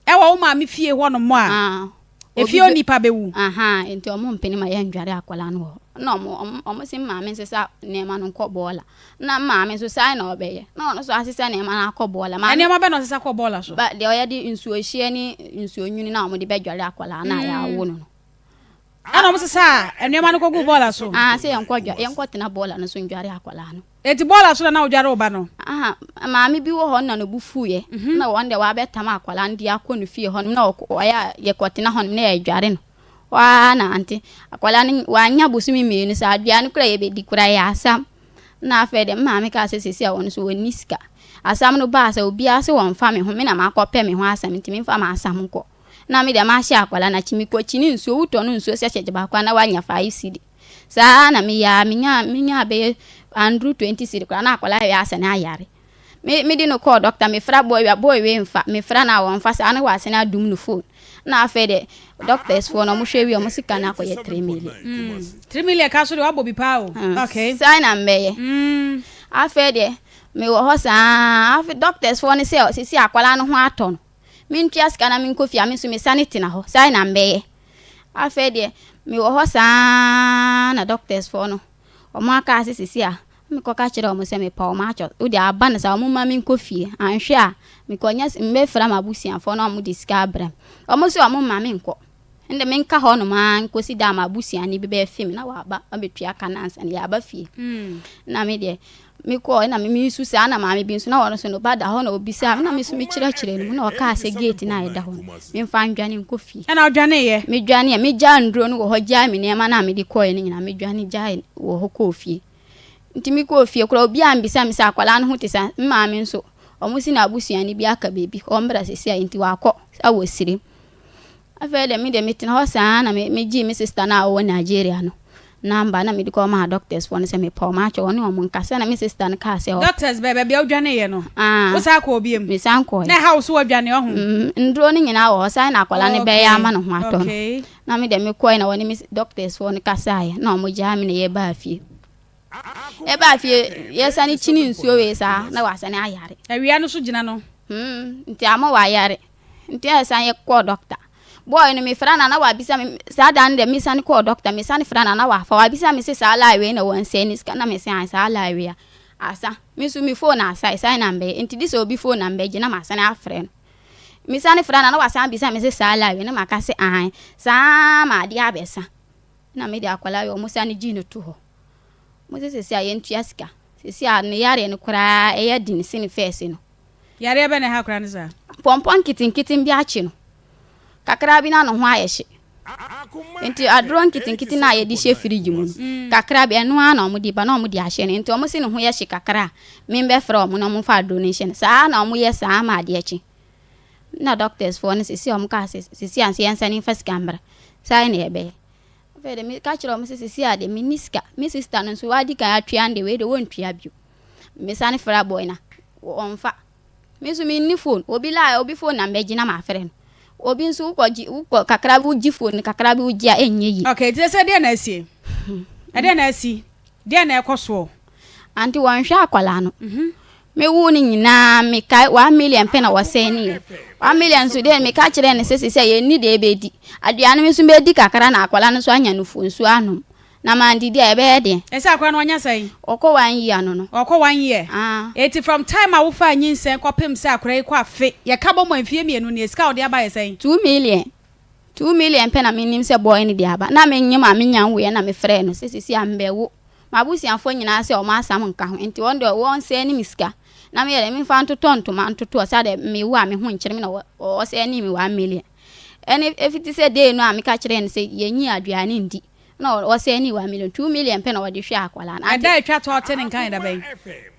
ɛwɔ wo maame fie hɔ nom a.
Ah.
Efie hɔ nipa bɛ wu.
Ahaa nti ɔmo mpene ma yɛn dware akwadaa no wɔ hɔ na ɔmo ɔmo ɔmo se maame nsesa nneɛma no nkɔ bɔɔla. Na maame nso saa na ɔbɛyɛ. Na ɔno nso asesa nneɛma no akɔ bɔɔla.
Maame, Nneɛma bɛn na ɔsesa kɔ bɔɔla so?
Ba, deɛ ɔyɛ de nsuohyeɛ ne nsuonwunu no a wɔde bɛdware akwadaa no a yɛawo no no.
Ɛna ɔmo sesaa nneɛma no kɔguu bɔɔla so.
Ah, sɛ yɛnkɔ dwa, yɛnkɔ tena bɔɔla no so ndware akwadaa no.
Enti bɔɔla so na na wodware wo ba no?
Aha, maame bi wɔ hɔ na ne bo fuiɛ. Mhm. Na wɔn deɛ wabɛtam akwadaa no de akɔ ne fie hɔnom na ɔyɛ a yɛkɔtena hɔnom na yɛdware no. Hɔ ara na ante akwadaa no wanya bosome mmienu sɛ aduane koraa yɛbɛdi koraa yɛ asam. Na afei deɛ me maame kaa sɛ seesei a wɔn nso wɔnni sika. Asam no baa sɛ obiara sɛ wɔmfa me ho, me na makɔpɛ me ho asɛm nti memfa m'asam nkɔ. Na me deɛ mahyɛ akwadaa no akyi, mekɔkyini nsuo, wotɔ no nsuo sachet baako a na wanya 5 cedi. Saa ara na meyɛ a menyaa menyaa bɛyɛ anduru 20 cedi koraa na akwadaa yɛ asane ayare. Me mede no kɔɔ dɔkta mefra boy a boy wei mfa mefra no a wɔmfa saa na wasane adum no phone. Na afei deɛ doctors foɔ no wɔhwɛ wie wɔn sika no akɔyɛ 3 million.
3 million ka so deɛ wabɔ bi paa o. Okay.
Saa na mbɛyɛ. Afei deɛ mewɔ hɔ saa afei doctors foɔ no sɛ sisi akwadaa no ho atɔ no. Mentua sika na menkɔ fie a me nso mesane tena hɔ. Saa na mbɛyɛ. Afei deɛ mewɔ hɔ saa na doctors foɔ no wɔn aka ase sisi a mekɔka kyerɛ wɔn sɛ mepa wɔn akyɛ wode aba no saa wɔn ma menkɔ fie anhwɛ a mekɔnya mbɛfra m'abusuafoɔ na wɔn de sika abrɛ me wɔn sɛ wɔn ma menkɔ ɛnde menka hɔ nom ara nkɔsi da a m'abusuani bi bɛfe me na waba abɛtua ka no ansa na yɛaba fie na me deɛ Mekɔɔe na meresu saa na maame bi nso na ɔno nso ne ba da hɔ na ɔbisaa me na me nso mekyerɛkyerɛɛ no mu na ɔkaa sɛ gate no a ɛda hɔ no memfa ndwane nkɔ fie.
Ɛna wodwaneeɛ?
Medwaneeɛ, megyaa nnuro no wɔ hɔ gyae me nneɛma no a mede kɔeɛ no nyinaa medwane gyae wɔ hɔ kɔɔ fie. Nti mekɔɔ fie koraa obiara ammisa me sɛ akwadaa no ho te sɛn. Me maame nso wɔn se n'abusuani bi aka baabi ɔmmra seesei a nti wakɔ wɔ serem. Afei de me deɛ metena hɔ saa na me megyee me sister no a ɔwɔ Nigeria no number na mede kɔmaa doctors foɔ no sɛ mepɛ wɔn akyɛ wɔne wɔn nkasa na me sister no kaa sɛ
Doctors bɛɛ baabi a wodwaneeɛ no
ah,
wo san kɔɔ biom?
Mesan kɔɔɛ.
Na ɛha wo so woadwane ɔho?
Mm, nduro no nyinaa wɔ hɔ saa na akwadaa no bɛyɛ ama ne ho atɔ no.
Okay.
Na me deɛ mekɔɛ na wɔne me doctors foɔ no kasaeɛ na wɔn gyaa me na yɛbaa fie. Yɛbaa fie yɛsane kyini nsuo wei saa na wasane ayare.
Awia no so gyina no.
Hmm, nti ama wayare. Nti ɛsan yɛ kɔɔ dɔkta. Boy no mefrɛ no na wabisa me saa da no deɛ mesane kɔɔ dɔkta mesane frɛ no na wafa wabisa me se saa lie wei na wɔnsɛe ne sika na mese an saa lie wei a asa me nso me phone asa ɛsan na mbɛyɛ nti de sɛ obi phone na mbɛgye na masane afrɛ no mesane frɛ no na wasan bisa me se saa lie wei na maka se an saa ma adeɛ abɛsa na mede akwadaa wei wɔn sane gyee no to hɔ wɔn sɛ sɛsi a yɛntua sika sɛsi a ne yareɛ no koraa ɛyɛ den sene fɛɛse no
Yareɛ bɛn na ɛha akwadaa no saa?
Pɔmpɔ nketenkete bi akye no. Kakra bi na ne ho ayɛ hye. Nti aduro nketenkete no a yɛde hyɛ firigye mu no, mm. kakra bi ɛno ara na wɔde ba na wɔde ahyɛ no. Nti wɔn se ne ho yɛ hye kakra a, membɛfrɛ wɔn na wɔmfa aduro no nhyɛ no. Saa na wɔyɛ saa ma adeɛ kye. Na doctors foɔ no sisi wɔn kaa sɛ sisi anse yɛnsane mfa sika mbra. Saa na yɛbɛyɛ. Afei de meka kyerɛ wɔn sɛ sisi a de menni sika. Me sister no nso wadi kan atua no de wei de wɔntua bio. Mesane frɛ boy no a, ɔmfa. Me nso menni phone. Obi line, obi phone na mɛgye na mafrɛ no. Obi nso wokɔgye, wokɔ kakra bi wogye phone no kakra bi wogye a ɛnyɛ yie.
Okay, nti sɛ deɛ na asie? Ɛdeɛ na asi? Deɛ na ɛkɔ soɔ?
Ante wɔnhwɛ akwadaa no. Mewoo no nyinaa mekae 1 million pɛ na wɔsɛn ne yɛ. 1 million nso deɛ meka kyerɛɛ no sɛ sɛ yɛnni deɛ ɛbɛdi. Aduane no nso bɛdi kakra na akwadaa no nso anya nufoɔ nsuo anom. Na mandidi a ɛbɛyɛ deɛn?
Ɛsɛ akwadaa no wanya sɛn?
Ɔkɔ 1 year no no.
Ɔkɔ 1 year.
Ah.
Eti from time a wofaa nyinsɛn kɔpem sɛ akwadaa yi kɔ afe, yɛka bɔ mu a mfie 2 nie, sika a ɔde aba yɛ sɛn?
2 million. 2 million pɛ na menim sɛ boy no de aba. Na menyem a menya nwoeɛ na mefrɛɛ no sɛ seesei a mebɛwo. M'abusuafoɔ nyinaa sɛ wɔn asam nka ho nti wɔn deɛ wɔnsɛne me sika na meyɛ dɛ memfa ntotɔ ntoma ntotoɔ sɛ deɛ mewo a me ho nkyere me na ɔsɛne me 1 million. Ɛne ɛfiti sɛ day no a meka kyerɛɛ no sɛ yɛnyi aduane ndi na ɔsɛne 1 million, 2 million pɛ na ɔde hwɛ akwadaa no.
Ɛda a ɛtwa to a ɔte ne nka yɛ da bɛn?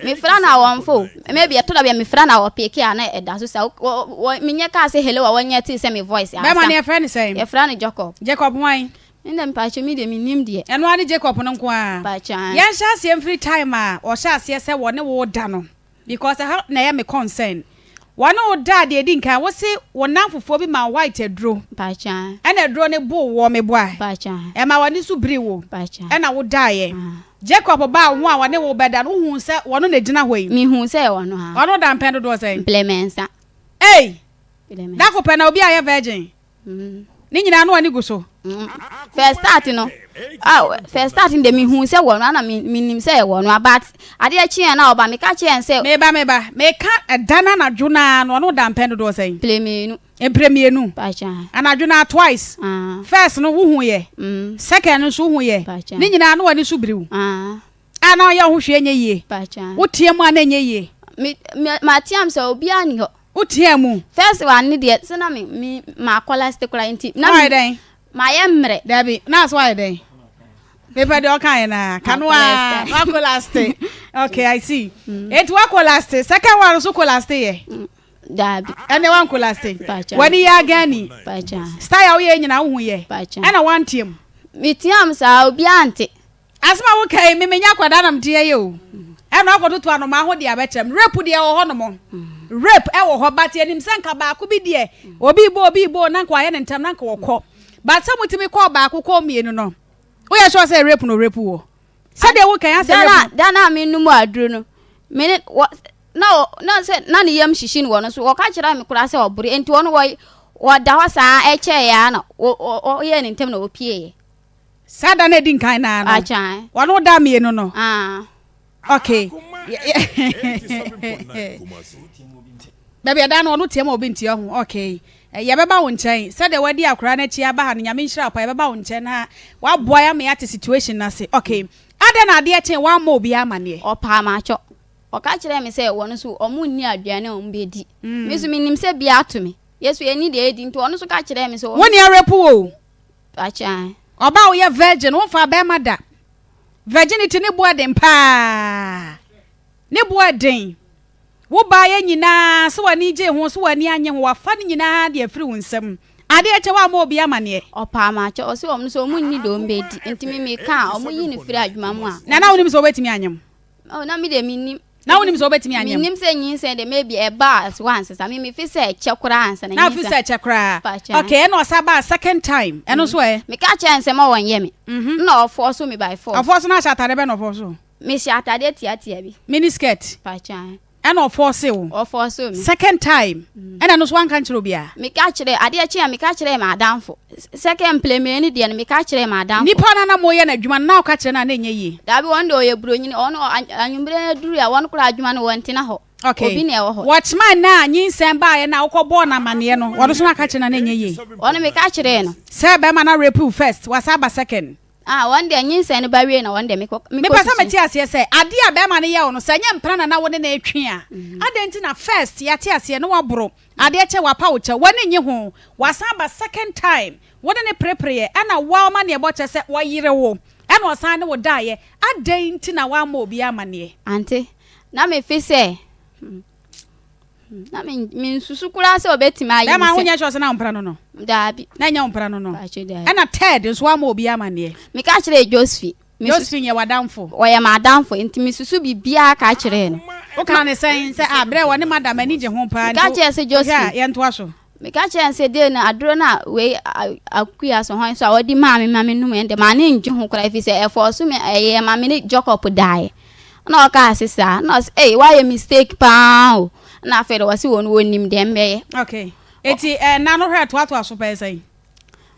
Mefrɛ no a wɔmfa o. Maybe ɛtɔ da bi a mefrɛ no a ɔpeke a na ɛda so sa. Menyɛ kaa sɛ hello a wɔnyɛ tee sɛ me voice
asa. Bɛrima no yɛfrɛ no sɛn?
Yɛfrɛ no Jacob.
Jacob hwan?
Me deɛ mpakyɛ me deɛ mennim deɛ.
Ɛno ara ne Jacob no nko ara?
Mpakyɛ ae.
Yɛnhyɛ aseɛ mfiri time a ɔhyɛ aseɛ sɛ wɔne wo da no because ɛha na ɛyɛ me concern. Wɔne wo da a deɛ ɛdi nkan wo se wo nnamfofoɔ bi ma wo white aduro
Mpakyɛ ae.
ɛna aduro no boo woɔ meboa?
Mpakyɛ ae.
Ɛma w'ani so birii wo
Mpakyɛ ae.
ɛna wo daeɛ.
Ae.
Jacob baa wo ho a wɔne wo bɛda no wohuu sɛ wɔno na ɛgyina hɔ yi?
Mehuu sɛ ɛyɛ ɔno ara.
Ɔne wo da mpɛn dodoɔ sɛn?
Mplɛ mmiɛnsa.
Ei!
Mplɛ mmiɛnsa.
Da ko pɛ na obi ayɛ virgin? Ne nyinaa no ani gu so.
First start no, ah, first start no de me hu sɛ wɔ no ana me nim sɛ wɔ no but adeɛ kyeɛ na ɔba meka kyeɛ sɛ.
Meba meba meka ɛda no anadwo naa no ɔno da mpɛn dodoɔ sɛn?
Pile mmienu.
Mprɛ mienu. Anadwo no a twice. First no wo hu yɛ. Second no nso wo hu yɛ. Ne nyinaa na w'ani so biri wo. A na ɔyɛ wo ho hwee nyɛ yie. Wo teɛ mu a na ɛnyɛ yie.
Me me ma team sɛ obiara ni hɔ.
Wo teɛ mu.
First one ne deɛ sɛ na me me ma akɔla koraa nti.
Na me dɛn?
Mayɛ mmerɛ.
Dabi na so ayɛ dɛn? Mepɛ deɛ ɔka yɛ naa. Kano a wakolaste. Okay, I see. Eti wakolaste. Second one nso kolaste yɛ.
Daabi.
Ɛnɛ wankolaste. W'ani yɛ agani. Style a woyɛ nyinaa wohu yɛ. Ɛna wanteam.
Meteam saa obiara nte.
Asɛm a woka yi, me menyɛ akwadaa na mete yɛ o. Ɛna wakɔtoto anomaa ho deɛ abɛkyerɛ me. Rape deɛ ɛwɔ hɔ nom. Rape ɛwɔ hɔ but yɛnim sɛ nka baako bi deɛ obi bɔ obi bɔ na nka wayɛ ne ntɛm na nka wɔkɔ. But sɛ motumi kɔɔ baako kɔɔ mmienu no, woyɛ sure sɛ rape no rape wɔ? Sɛdeɛ woka yi asɛ rape no.
Da no a menom aduro no, me ne wɔ na wɔ na sɛ na ne yam hyehye no wɔ no so wɔka kyerɛ me koraa sɛ ɔbore nti ɔno wɔ wɔda hɔ saa ɛkyɛɛ ya na ɔyɛɛ ne ntɛm na ɔpieeɛ.
Saa da no a edi nkan naa no.
Akyan.
Wɔne wo da mmienu no.
Ah.
Okay. Baabi ɛda no ɔno teɛ ma obi nteɛ ho. Okay. Yɛbɛba wo nkyɛn. Sɛdeɛ wadi akwaraa no akyi aba ha no Nyame nhyira wo pa. Yɛbɛba wo nkyɛn na waboa yɛn ama yɛate situation no ase. Okay. Adɛn na adeɛ kyee wammɔ obiara amaneɛ?
Ɔpaa m'atwɔ. Ɔka kyerɛɛ me sɛ wɔn nso wɔn nni aduane a wɔn bɛdi. Me nso menim sɛ bi ato me. Yɛ nso yɛnni deɛ yɛdi nti ɔno nso ka kyerɛɛ me sɛ wɔn.
Wo nea rape wo o.
Akyɛn.
Ɔbaa a woyɛ virgin wonfaa bɛɛma da. Virginity ne boɔ den paa. Ne boɔ den. Wo baayɛ nyinaa sɛ w'ani gyee ho sɛ w'ani anye ho wafa ne nyinaa de afiri wo nsam. Adeɛ kyɛ woammɔ obi amaneɛ.
Ɔpaa m'akyɛ ɔse wɔn nso wɔn nni deɛ wɔn bɛdi nti me meka a wɔn yi no firi adwuma mu a.
Na na wonim sɛ wobɛtumi anyem?
Oh, na me deɛ mennim.
Na wonim sɛ wobɛtumi anyem?
Mennim sɛ nyinsɛn deɛ maybe ɛba a so ansesa. Me mefi sɛ ɛkyɛ koraa ansa na nyinsɛn.
Na afi sɛ ɛkyɛ koraa.
Pakyɛ.
Okay, ɛna ɔsa baa second time. Ɛno nso ɛ?
Meka kyerɛ no sɛ ma wɔnyɛ me.
Mhm.
Na ɔfɔɔso me by force.
Ɔfɔɔso na ahyɛ atadeɛ bɛn na ɔfɔɔso?
Mehyɛ atadeɛ tiatia bi.
Mini skirt.
Pakyɛ.
Ɛna ɔfɔɔse wo.
Ɔfɔɔso me.
Second time. Ɛna ɛno nso wanka nkyerɛ obiara?
Meka kyerɛ, adeɛ kye a meka kyerɛɛ m'adamfo. Second mpremire no deɛ no meka kyerɛɛ m'adamfo.
Nipa no a na moyɛ no adwuma no na woka kyerɛ no a na ɛnyɛ yie?
Daabi wɔn deɛ ɔyɛ buronyini ɔno anwummere no aduru a wɔn koraa adwuma no wɔntena hɔ.
Okay.
Obi na ɛwɔ hɔ.
Watchman no a nyinsɛn baeɛ no a wokɔbɔɔ no amaneɛ no ɔno nso na aka kyerɛ no a na ɛnyɛ yie?
Ɔno meka kyerɛɛ no.
Sɛ bɛrima no rape wo first wasan aba second.
Ah wɔn deɛ nyinsɛn no ba wie na wɔn deɛ mekɔ mekɔ
Mepɛ sɛ
susu.
mete aseɛ sɛ adeɛ a bɛrima no yɛ wo no sɛ ɛnyɛ mpena na na wo ne no retwe a adɛn nti na first yɛate aseɛ na waboro Adeɛ kyɛ wapa wo kyɛw w'ani nnye ho wasan aba second time wo ne no prepreɛ ɛna woa ɔma neɛ bɔ kyɛ sɛ ɔyere wo ɛna ɔsan ne wo daeɛ adɛn nti na woammɔ obiara amaneɛ.
Ante na me fe sɛ hmm na me me nsusu koraa sɛ ɔbɛtumi ayɛ me
Bɛɛma
sɛ.
wonyɛ sure sɛ na wo mpra no no?
Daabi.
Na ɛnyɛ wo mpra no no?
Paatwo daabi.
Ɛna third nso woammɔ obiara amaneɛ?
Meka kyerɛɛ Josephine.
Josephine yɛ w'adamfo?
Ɔyɛ m'adamfo, nti mesusu biribiara ka kyerɛɛ no.
Wokaa no sɛn? Sɛ, ah, berɛ a wɔne madam ani gye ho paa
Meka
nti
kyerɛɛ sɛ
wohwɛ a
Josephine.
yɛntoa so.
Meka kyerɛɛ no sɛ dei no aduro no a wei Akua so hwan so a ɔde maa me ma menom ɛno deɛ m'ani ngye ho koraa ɛfiri sɛ ɛfɔɔso me ɛyɛ ma me ne Jacob daeɛ. Ɛna ɔkaa se saa na ɔse ei woayɛ mistake paa o. Ɛna afei de ɔse wɔn wɔnim deɛ mbɛyɛ.
Okay. Eti ɛna no hwɛ toatoa so pɛɛ sɛn?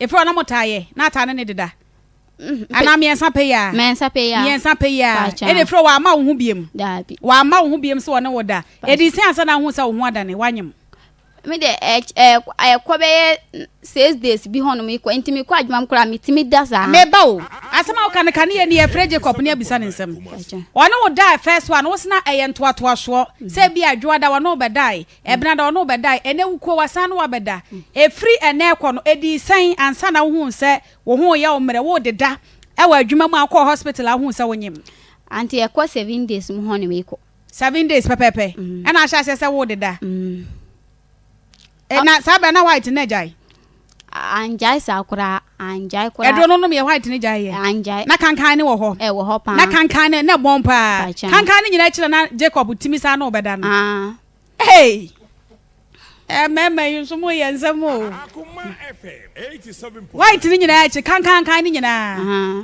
Ɛfiri hɔ na motaa yɛ na ataa ne ne deda? Anaa mmiɛnsa pɛ yi a?
Mmiɛnsa pɛ yi a.
Mmiɛnsa pɛ yi a. Ɛna efiri hɔ wamma wo ho biem.
Daabi.
Wamma wo ho biem sɛ ɔne wo da. Edi sɛn ansa na wohu sɛ wo ho adane, woanyem?
Me de ɛkɔ bɛyɛ six days bi hɔnom kɔ nti mekɔ adwuma mu koraa metumi da saa.
Meba o. Asɛm a woka no ka ne yɛ ni yɛfrɛ Jacob ne abisa ne nsɛm. Ɔne wo dae first one wo se na ɛyɛ ntoatoasoɔ sɛ ebi a dwoada ɔne wo bɛdae Ɛbena da ɔne wo bɛdae, ɛnnɛ wukuo wasan ne wo abɛda. Ɛfiri ɛnnɛ rekɔ no, ɛdii sɛn ansa na wohuu sɛ wo ho reyɛ wo mmerɛ, worededa wɔ adwuma mu a wokɔɔ hospital a wohuu sɛ wonyem?
Aunty ɛkɔ seven days mu hɔ na mekɔ.
Seven days pɛpɛɛpɛ ɛna ahyɛ aseɛ sɛ worededa? Na saa berɛ na white no agyae?
Angyae saa koraa, angyae koraa.
Aduro no nom yɛ white no gyae yɛ?
Angyae.
Na kankan no wɔ hɔ?
Ɛwɔ hɔ paa.
Na kankan no na ɛbɔn paa. Kankan no nyinaa akyiri na Jacob tumi saa na ɔbɛda no.
Ah.
Hey! Eh, mmarima yi nso mo yɛ nsɛm o. White no nyinaa akyi kankankan no nyinaa.
Ah.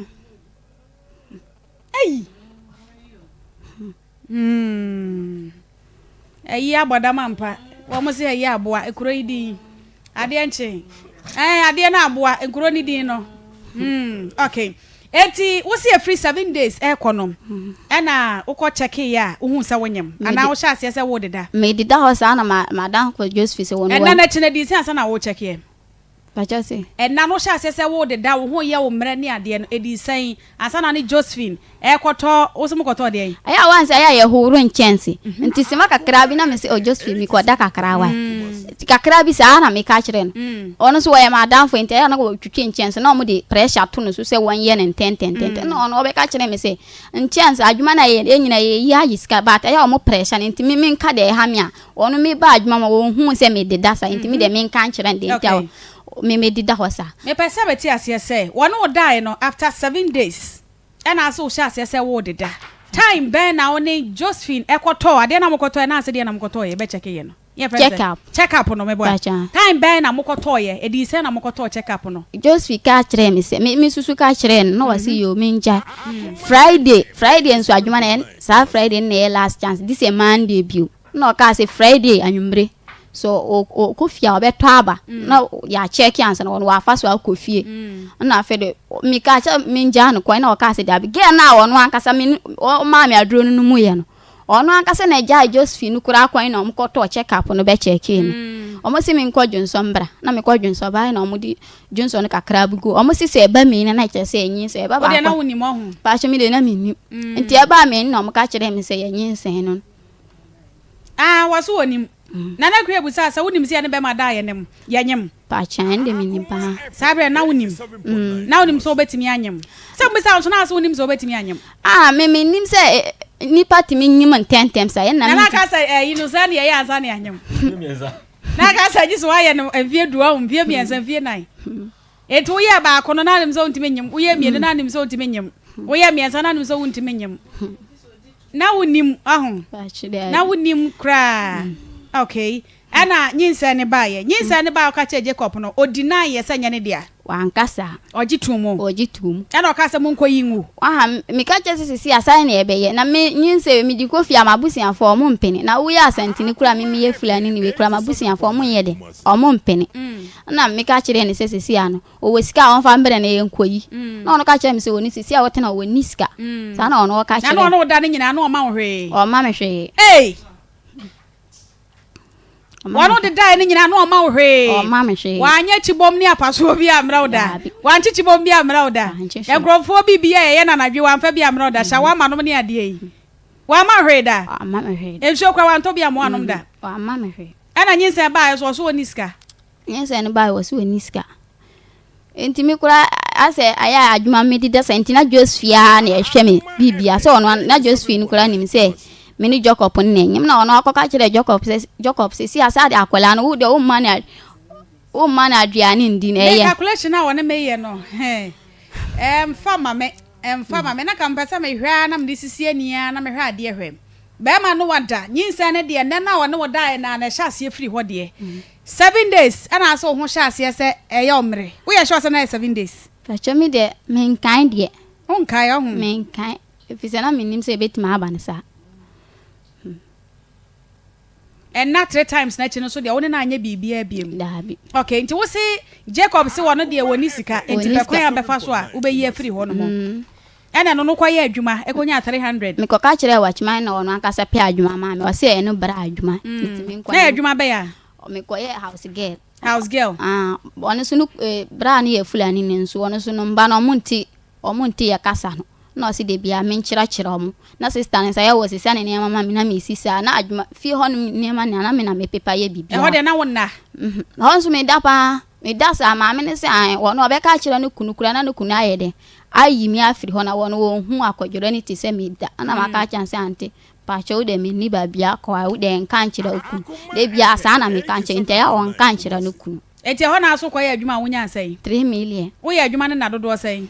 Ei! Hmm. Ɛyi abɔdam ampa. Wɔn se ɛyi aboa. Ekuro yi din. Adeɛ nkye. Ɛɛ adeɛ no aboa. Nkuro ne din no. Hmm. Okay. Enti wo se ɛfiri 7 days ɛrekɔ no ɛna wokɔ kyɛkeeɛ a wohuu sɛ wonyem anaa wohyɛ aseɛ sɛ worededa?
Mededa hɔ saa na m'adamfo Josephine sɛ wɔn.
Ɛna no akyi no ɛdii sɛn ansa na worekyɛkeɛ?
Pakyɛ se.
Ɛna no wohyɛ aseɛ sɛ worededa wo ho reyɛ wo mmerɛ ne adeɛ no ɛdii sɛn ansa na ne Josephine ɛrekɔtɔ wo se mokɔtɔɔ deɛn?
Ɛyɛ a wɔn sɛ ɛyɛ a yɛhohoro nkyɛnse nti sima kakra bi na me se oh Josephine mekɔda kakra wae nti kakra bi saa na meka kyerɛ no ɔno nso wɔyɛ m'adamfo nti ɛyɛ a na wɔtwitwi nkyɛnse na wɔde pressure to no so sɛ wɔnyɛ no ntɛntɛntɛntɛm na ɔno ɔbɛka kyerɛ me sɛ nkyɛnse adwuma no a yɛyɛ yɛn nyinaa yɛyi agye sika but ɛyɛ a wɔn pressure no nti me menka deɛ ɛha me a ɔno meba adwuma mu a wɔnhu sɛ mededa saa nti me deɛ menka nkyerɛ no deɛ nti a me mededa hɔ saa.
Mepɛ sɛ mete aseɛ sɛ wɔne wo daeɛ no after 7 days ɛna ase wohyɛ aseɛ sɛ worededa. Time bɛn na wo ne Josephine ɛkɔtɔɔ adeɛ na mokɔtɔɛ na ase deɛ na mokɔtɔɔyɛ bɛkyɛke yɛ no? Yɛfrɛ no sɛ
Check up.
Check up no meboa.
Pakyɛ.
Time bɛn na mokɔtɔɔyɛ? Ɛdii sɛn na mokɔtɔɔ check up no?
Josephine ka kyerɛɛ me sɛ me me susu ka kyerɛɛ no na ɔse yoo mengyae. Friday Friday nso adwuma no ɛn saa Friday no na ɛyɛ last chance gye sɛ Monday bio. Na ɔkaa sɛ Friday anwummere so ɔkɔ fie a ɔbɛtɔ aba na yɛakyɛke ansa na ɔno wafa so akɔ fie. Ɛna afei de mekaa sɛ mengyaa no kwan na ɔkaa sɛ dabi girl no a ɔno ankasa me ɔmaa me aduro no no mu yɛ no ɔno ankasa na ɛgyae Josephine no koraa kwan na ɔmkɔtɔɔ check up no bɛkyɛkee no. Ɔmo se menkɔ dwonsɔ mbra na mekɔ dwonsɔ bae na ɔmo de dwonsɔ no kakra bi gu ɔmo se sɛ ɛba mii no na ɛkyerɛ sɛ ɛnyinsɛn ɛba
Wo deɛ na
baako
wonim ɔho?
Paatwo me deɛ na mennim nti ɛbaa mii no na ɔmo ka kyerɛɛ me sɛ yɛnyinsɛn no.
Ah, wɔ so wɔnim. Nana Akua bisaa sɛ, Wonim sɛ yɛne bɛrima da a yɛnem, yɛnyem?
Pakyɛ, ɛnde menim paa.
Saa berɛ no, na wonim? Na wonim sɛ wobɛtumi anyem? Sɛ mobisa wo nso, na wo sɛ wonim sɛ wobɛtumi anyem?
Ah, me mennim sɛ nnipa tumi nyem ntɛmntɛm saa. Ɛnna
Nana aka sɛ, ɛyi no, saa ne yɛyɛ ansa ne anyem. Na aka sɛ, gye sɛ woayɛ no mfeɛ du, ɔho, mfeɛ 3, mfeɛ 4. Enti woyɛɛ baako no, na anim sɛ wontumi nyem. Woyɛɛ mmienu, na anim sɛ wontumi nyem. Woyɛɛ mmiɛnsa, na anim sɛ wontumi nyem. Na wonim, aho. Na wonim koraa. Okay. Ɛna nyinsɛn no baeɛ. Nyinsɛn no baeɛ ɔka kyerɛɛ Jacob no, ɔdeny yɛ sɛ nyɛ ne dea.
Wanka saa.
Ɔgye too mu.
Ɔgye too mu.
Ɛna ɔkaa sɛ monkɔyi ngu.
Waha, meka kyerɛ sɛ sisi a saa na ɛbɛyɛ. Na me nyinsɛn wei mede kɔ fie a m'abusuafoɔ ɔmo mpene. Na woyɛ Asanteni koraa me meyɛ Fulani ne wei koraa m'abusuafoɔ ɔmo nyɛ dɛ, ɔmo mpene. Ɛna meka kyerɛɛ no sɛ seesei ano ɔwɔ sika a ɔmfa mbrɛ no yɛnkɔyi. Na ɔno ka kyerɛɛ me sɛ ɔnni seesei a ɔte no ɔnni sika. Saa na ɔno ɔka
Na na
kyerɛɛ
ɔne wo da no nyinaa na ɔmma wo hwee?
Ɔmma me hwee.
Ei!
Ɔmma
Wɔne
me
wo dedaeɛ no nyinaa na ɔmma wo hwee?
Ɔmma me hwee.
Wanyɛ kyibom ne apasoɔ bi ammrɛ wo da?
Daabi.
Wankye kyibom bi ammrɛ wo da?
Wankye hwee.
Nkurɔfoɔ biribi a yɛyɛ no anadwo yi wamfa bi ammrɛ wo da? Shawarma nom ne adeɛ yi wamma wo hwee da?
Wamma me hwee da.
Nsuo koraa wantɔ bi amma woanom da?
Wamma me hwee.
Ɛna nyinsɛn baeɛ so ɔse ɔnni sika.
Nyinsɛn no baeɛ ɔse ɔnni sika. Nti me koraa asɛ ayɛ a adwuma mede da sa nti na Josephine ara na ɛhwɛ me biribia sɛ ɔno na Josephine koraa nim sɛ me ne Jacob no na ɛnyem na ɔno akɔka kyerɛ Jacob sɛ Jacob sɛ si asa de akwadaa no wo deɛ womma no womma no aduane ndi na
Me
ɛyɛ.
calculation a wɔne me yɛ no hɛn ɛmfa ma me ɛmfa ma me na ka mepɛ sɛ mehwɛ ara na mede sisi ani ara na mehwɛ adeɛ hwɛ bɛrima no wada nyinsɛn no deɛ nnɛ no a wɔne wo daeɛ no a na ɛhyɛ aseɛ firi hɔ deɛ 7 days ɛna asɛ wo ho hyɛ aseɛ sɛ ɛyɛ ɔmmerɛ woyɛ sure sɛ na ɛyɛ 7 days?
Pakyɛ me deɛ menkae deɛ.
Wonkae ɔho?
Menkae ɛfiri sɛ na mennim sɛ ɛbɛtumi aba no saa.
Ɛnna three times n'akyi no nso deɛ wo ne no anyɛ biribiara biom?
Daabi.
Okay, nti wo se Jacob se ɔno deɛ wɔnni sika, nti
Ɔnni
pɛ kwan a
sika.
bɛfa so a wobɛyi afiri hɔ nom. Ɛna ɛno no kɔyɛ adwuma, ɛkɔnyaa 300.
Mekɔka kyerɛɛ watchman na ɔno ankasa pɛ adwuma maa me. Ɔse ɛno bra adwuma. Nti menkɔ
Na
na
ɛyɛ adwuma bɛn a?
Mekɔyɛɛ house girl.
House girl.
Ah, ɔno nso no eh, bra no yɛ Fulani no nso, ɔno nso no mba no ɔmo nte ɔmo nte yɛ kasa no. Na ɔse da biara menkyerɛkyerɛ ɔmo. Na sister no nso ayɛ wɔ sesa ne nneɛma ma me na mesi saa. Na adwuma fie hɔ nom nneɛma nyinaa na me na mepepa yɛ
Ɛhɔ
biribiara.
deɛ na wonna?
Mhm. Hɔ nso meda paa. Meda saa maame no sɛ ae ɔno ɔbɛka akyerɛ ne kunu koraa na ne kunu ayɛ dɛn ayi me afiri hɔ na wɔn wɔnhu akwadworɔ no te sɛ meda. Ɛna maka akyerɛ no sɛ ante pakyɛ wo deɛ menni baabi akɔ a wo deɛ nka nkyerɛ wo kunu. Da biara saa na meka nkyerɛ nti ɛyɛ a ɔnka nkyerɛ ne kunu.
Enti ɛhɔ na aso kɔyɛ adwuma a wonyaa sɛn?
3 million.
Woyɛ adwuma no nna dodoɔ sɛn?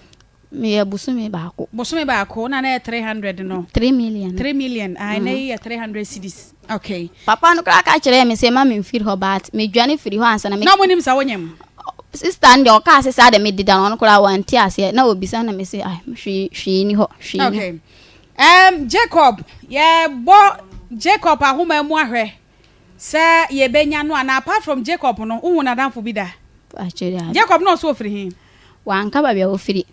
Meyɛ bosome baako.
Bosome baako na na ɛyɛ 300 no?
3 million.
3 million, ah, ɛnɛ yi yɛ 300 cedis. Okay.
Papa no koraa ka kyerɛɛ me sɛ ma memfiri hɔ but medwane firi hɔ ansa na me.
Na ɔmo nim sɛ wonyem?
Sister no deɛ ɔkaa sɛ saa de mededa no ɔno koraa wante aseɛ na ɔbisa na mese ah hwee hwee ni hɔ hwee ni hɔ.
Okay. Jacob, yɛbɔ Jacob ahoma mu ahwɛ sɛ yɛbɛnya no anaa apart from Jacob no, wohu n'adamfo bi da?
Akyire
Jacob na ɔso ofiri he?
Wanka baabi a ofiri.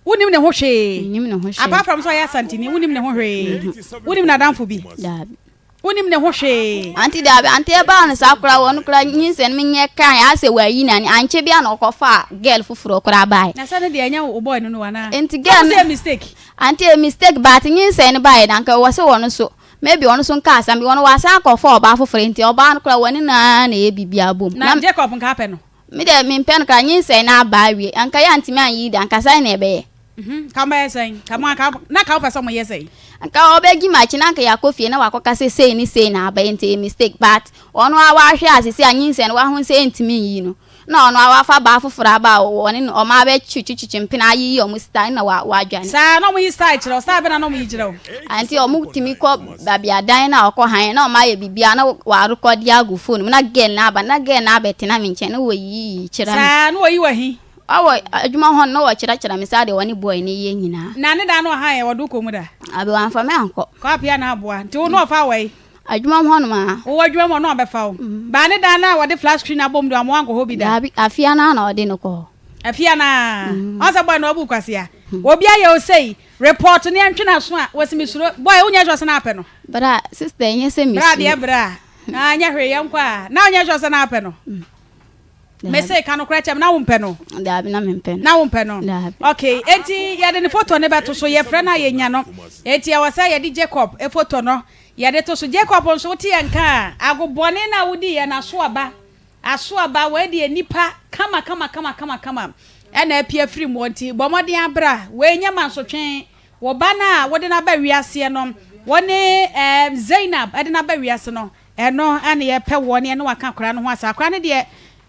Wonim ne ho hwee?
Mennim ne ho hwee.
Apart from sɛ ɔyɛ Asanteni, wonim ne ho hwee? Wonim n'adamfo bi?
Daabi.
Wonim ne ho hwee?
Auntie daabi, auntie ɛbaa no saa koraa wɔn koraa nyinsɛn no menyɛ kan asɛ wayi n'ani ankyɛ bia na ɔkɔfaa girl foforɔ koraa baeɛ.
Na sɛ ne deɛ ɛnyɛ wo boy no no anaa?
Nti girl
no. Sɛ mistake.
Auntie ɛyɛ mistake but nyinsɛn no baeɛ no anka ɛwɔ sɛ wɔn nso maybe ɔno nso nka asɛm bi wɔn wasan akɔfa ɔbaa foforɔ nti ɔbaa no koraa wɔne no ara na ɛyɛ biribiara bom.
Na Jacob nka apɛ no?
Me deɛ mempɛ no koraa nyinsɛn no aba awie anka yɛ antumi anyi de anka sɛn na ɛbɛyɛ.
Mhm, ka mobɛyɛ sɛn? Ka mo anka na ka wopɛ sɛ moyɛ sɛn?
Anka ɔbɛgye m'akyi na anka yɛakɔ fie na wakɔka sɛ sei ne sei na aba nti ɛyɛ mistake but ɔno ara wahwɛ a seesei a nyinsɛn no wahu sɛ ɛntumi nyi no na ɔno ara wafa baa foforɔ aba a ɔne no ɔmo abɛtwetwetwe mpena ayiyi ɔmo style na wa wadwane.
Saa na ɔmo yi style kyerɛ wo? Style bɛn na na ɔmo yi kyerɛ wo?
Nti ɔmo tumi kɔ baabi a dan no a ɔkɔ han na ɔmo ayɛ biribiara na wɔarekɔde agu phone mu na girl no aba na girl no abɛtena me nkyɛn na wɔyiyi kyerɛ me.
Saa na wɔyi w'ahi?
Ɔwɔ adwuma hɔ no na wɔkyerɛkyerɛ me saa deɛ wɔne boy no yɛ nyinaa.
Na ne dan no ɔhan ɛ wɔde wo kɔ mu da?
Abi wamfa me ankɔ.
Kɔ apia na aboa nti wo na ɔfa wɔ yi?
Adwuma mu hɔnom a.
Wowɔ adwuma mu ɔno ɔbɛfa wo. Baa ne dan no a wɔde flat screen abɔ mu de wama wankɔ hɔ bi da?
Daabi afia no ara na ɔde no kɔ hɔ.
Afia no ara? Ɔn sɛ boy no wabu kwasea. Obi ayɛ wo sei Report ne ɛntwe n'aso a wɔsi me suro boy wonyɛ sure sɛ na apɛ no.
Bra sister ɛnyɛ sɛ me
suro. Bra deɛ bra ah nyɛ hwee yɛn kɔ a na wonyɛ sure sɛ na apɛ no. Me se ka no korɛ kyɛm na wompɛ no.
Daabi na mempɛ
no. Na wompɛ no.
Daabi.
Okay enti yɛde ne photo ne bɛto so yɛfrɛ no a yɛnya no enti ɛwɔ sɛ yɛde Jacob photo no yɛde to so Jacob nso wote yɛn nka a ago bɔne no a wodi yɛ no aso aba Aso aba, wei deɛ nnipa kama kama kama kama kama ɛna apue afiri muɔ nti bɔ mmɔden abra, wei nyɛ mansotwe, wo ba no a wode no aba wiaseɛ no, wo ne ɛɛm Zainab ɛde no aba wiase no, ɛno ɛna yɛpɛ woɔ ne ɛne waka akwadaa no ho asɛm, akwadaa no deɛ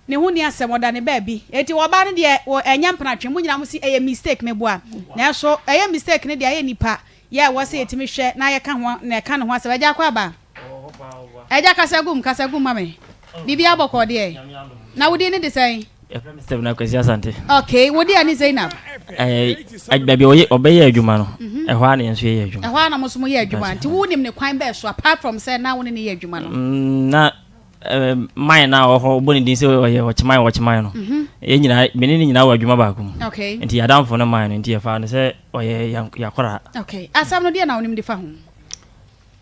ne ho nni asɛm, ɔda ne baabi, enti ɔbaa no deɛ wɔ ɛnyɛ mpenatwe, mo nyinaa mo si ɛyɛ mistake meboa, nanso ɛyɛ mistake no deɛ ɛyɛ nnipa yɛ ɛwɔ sɛ yɛtumi hwɛ na yɛka ho na ɛka ne ho asɛm, agya akɔ aba. Agya kasa gum kasa gum ma me. Biribiara bɔkɔɔ deɛ. Na wo din ne de sɛn?
Yɛfrɛ me Stephen Akwasi Asante.
Okay, wo deɛ ne Zainab?
Ɛɛ baabi a ɔbɛyɛ adwuma no, mhm. ɛhɔ ara na yɛn nso yɛyɛ adwuma.
Ɛhɔ ara na mo nso mo yɛ adwuma. Nti wo nim ne kwan bɛɛ so apart from sɛ na wo ne ne yɛ adwuma no?
Mm, na man na ɔwɔ hɔ ɔbɔ ne din sɛ ɔyɛ ɔkyeman ɔkyeman no. Mhm. Yɛn nyinaa me ne ne nyinaa wɔ adwuma baako mu.
Okay.
Nti yɛadamfo no man no nti yɛfa no sɛ ɔyɛ yɛakora.
Okay. Asɛm no deɛ na wonim de fa ho?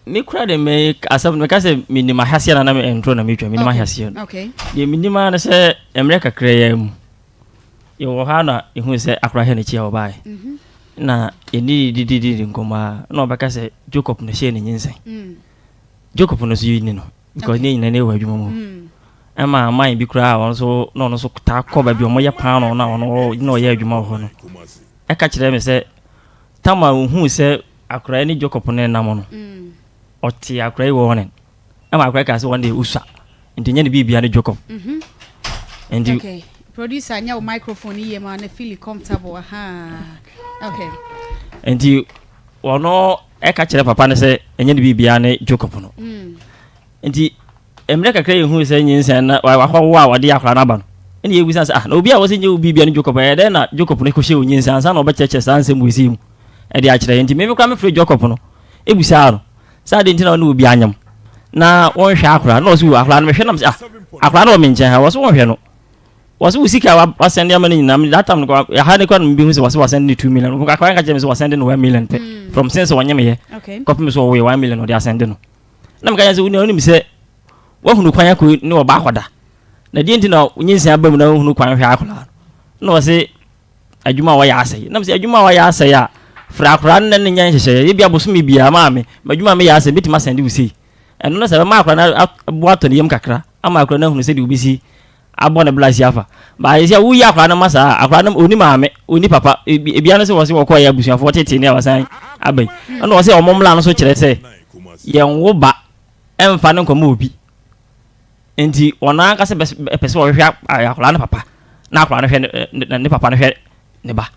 Me kura de me asɛm no meka sɛ menim ahaseɛ na na me ntoro na metwa menim ahaseɛ no deɛ menim ara ne sɛ mmerɛ kakra yi mu yɛwɔ hɔ a na ɛhu sɛ akora hɛ n'akyi a ɔbaeɛ mhm. na yɛne didididi nkɔmmɔ a na ɔbɛka sɛ Jacob no hyɛɛ ne nyinsɛn mm. Jacob no so yɛni no because ne nyina ne wɔ adwuma mu mm. ɛma aman bi koraa ɔno nso na ɔno nso taa kɔ baabi ɔmo yɛ paano na ɔno na ɔyɛ adwuma wɔ hɔ no ɛka kyerɛ me sɛ Tamar ohuu sɛ akwadaa yi ne Jacob no nenam no, ɔtee akwadaa yi wɔ hɔ ɛma akwadaa yi kaa sɛ wɔn deɛ osua nti nyɛ ne biribia ne Jacob.
Mhm.
Nti
okay. Producer nyɛ wo microphone yie ma ne feel comfortable. Aha. Okay.
Nti ɔno ɛka kyerɛ papa no sɛ ɛnyɛ ne biribia ne Jacob no.
Mm.
Nti Mmerɛ kakra yɛhuu sɛ nyinsɛn na wakɔwo a wɔde akwadaa no aba no, ɛna yɛbisa sɛ, ah, na obi a wɔsɛ nyɛ wo biribia ne Jacob, ɛyɛ dɛn na Jacob no kɔhyɛ wo nyinsɛn ansa na ɔbɛkyerɛkyerɛ saa nsɛm wei sei mu ɛde akyerɛ yɛn? Nti me koraa mefrɛ Jacob no ɛbisaa no sɛ adeɛ nti na ɔne obi anyam na wɔnhwɛ akwadaa no, na ɔsɛ akwadaa no mehwɛ nam sɛ ah, akwadaa no wɔ me nkyɛn ha, wɔsɛ wɔnhwɛ no, wɔsɛ wo sika a wasɛnde ama no nyinaa, that time no ɛha ne koraa na mebi hu sɛ wɔsɛ wasɛnde ne 2 million, akwadaa no ka kyerɛ me sɛ wasɛnde no 1 million pɛ, mm. from since wɔnyɛ meyɛ kɔpem sɛ ɔwoyɛ 1 million ɔde asɛnde no. Na meka kyerɛ sɛ, Wo wonim sɛ woahunu kwan akɔ ne ɔba akɔda. Na deɛ nti na nyinsɛn aba mu na wohunu kwan hwɛ akwadaa no? Na ɔse, adwuma a wɔyɛ asɛe. Na mesɛ, adwuma a wɔyɛ asɛe a, frɛ akwadaa no na ne nya nhyehyɛeɛ. Ebi abosome biara maame, m'adwuma a meyɛ asɛe, mɛtumi asɛnde wo sei. Ɛno no sɛ bɛma akwadaa no bo atɔ ne yam kakra ama akwadaa no ahunu sɛdeɛ obɛsi abɔ ne bra si afa. Ba sɛ woyi akwadaa no ma saa a, akwadaa no ɔni maame, ɔni papa. Ebia no sɛ wɔse wɔkɔɛ abusuafoɔ tete ne a wɔsan aba yi. Ɛna wɔse wɔn mmara no so kyerɛ sɛ yɛnwo ba ɛmfa no nkɔma obi. Nti wɔn ankasa pɛ sɛ wɔhwehwɛ akwadaa no papa na akwadaa no hwɛ ne papa no hwɛ ne ba.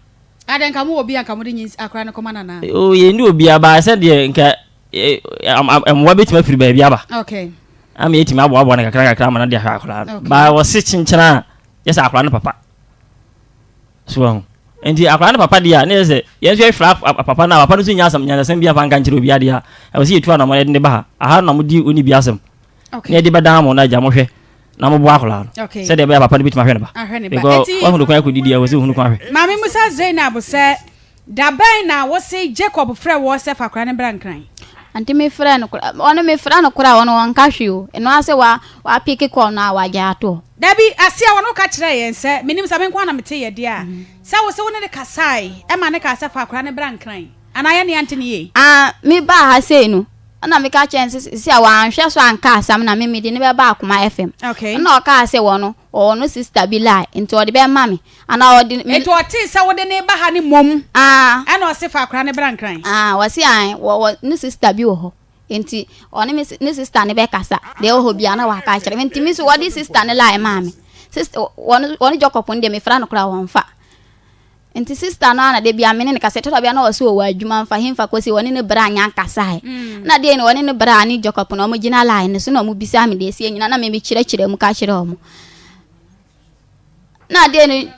Adɛn nka mowɔ obi a nka mode nyins akwadaa no kɔma no anaa?
O yɛnni obiara ba sɛ deɛ nka mmoa bɛtumi afiri baabi aba.
Okay.
Ama yɛtumi aboaboa no kakra kakra ama no de ahwɛ akwadaa no. Okay. Ba wɔse kyenkyena a yɛ sɛ akwadaa no papa. So ahu. Nti akwadaa no papa deɛ a ne yɛ sɛ yɛn nso yɛfrɛ papa no a papa no nso nya asɛm nyansasɛm bi amfa nka nkyerɛ obi adeɛ a ɛwɔ sɛ yɛtu anamɔ yɛde ne ba ha. Aha na modi ɔni bi asɛm.
Okay.
Na yɛde bɛdan mo na agya mohwɛ na moboa akwadaa no.
Okay.
Sɛdeɛ ɛbɛyɛ a papa no bɛtumi ahwɛ ne ba.
Ahwɛ ne ba.
Because
Eti
wahunu kwan akɔdidi a ɛwɔ sɛ ohunu kwan hwɛ.
Maame Musa Zainab sɛ. Da bɛn na wose Jacob frɛɛ woɔ sɛ fa akwadaa no bra Nkran?
Ante me frɛ no koraa, ɔno me frɛ no koraa ɔno ɔnka hwee o, ɛno ara sɛ wa wa peke call no a wagyae ato hɔ.
Dabi, aseɛ ɔno ka kyerɛɛ yɛn sɛ, menim sɛ me nko ara na meteeɛ deɛ a, sɛ wose wo ne no kasae ma no kaa sɛ fa akwadaa no bra Nkran, anaa yɛne ante no yie?
Ah, me baa ha sei no, ɛna meka kyerɛɛ no sɛ sisi a wanhwɛ so anka asɛm na me mede no bɛba Akoma FM.
Okay.
Ɛna ɔkaa sɛ wɔno, ɔwɔ no sister bi line, nti ɔde bɛma me. Anaa ɔde
me. Nti ɔtee sɛ wode no reba ha no mmom.
Ah.
Ɛna ɔse fa akwadaa no bra Nkran.
Ah, ɔse ae, wɔwɔ ne sister bi wɔ hɔ. Nti ɔne me ne sister no bɛkasa. Deɛ ɛwɔ hɔ biara na waka akyerɛ me. Nti me nso wɔde sister no line maa me. Sister, wɔne wɔne Jacob no deɛ mefra no koraa wɔmfa. Nti sister no ara na da biara me ne no kasa. Ɛtɔ da bi a na ɔse ɔwɔ adwuma mfa hemfa kɔsi wɔne ne bra nya nkasae. Na deɛ no wɔne ne bra ne Jacob no wɔn gyina line no so na wɔn bisa me deɛ ɛsi nyina na me mekyerɛkyerɛ mu ka kyerɛ wɔn. Na adeɛ no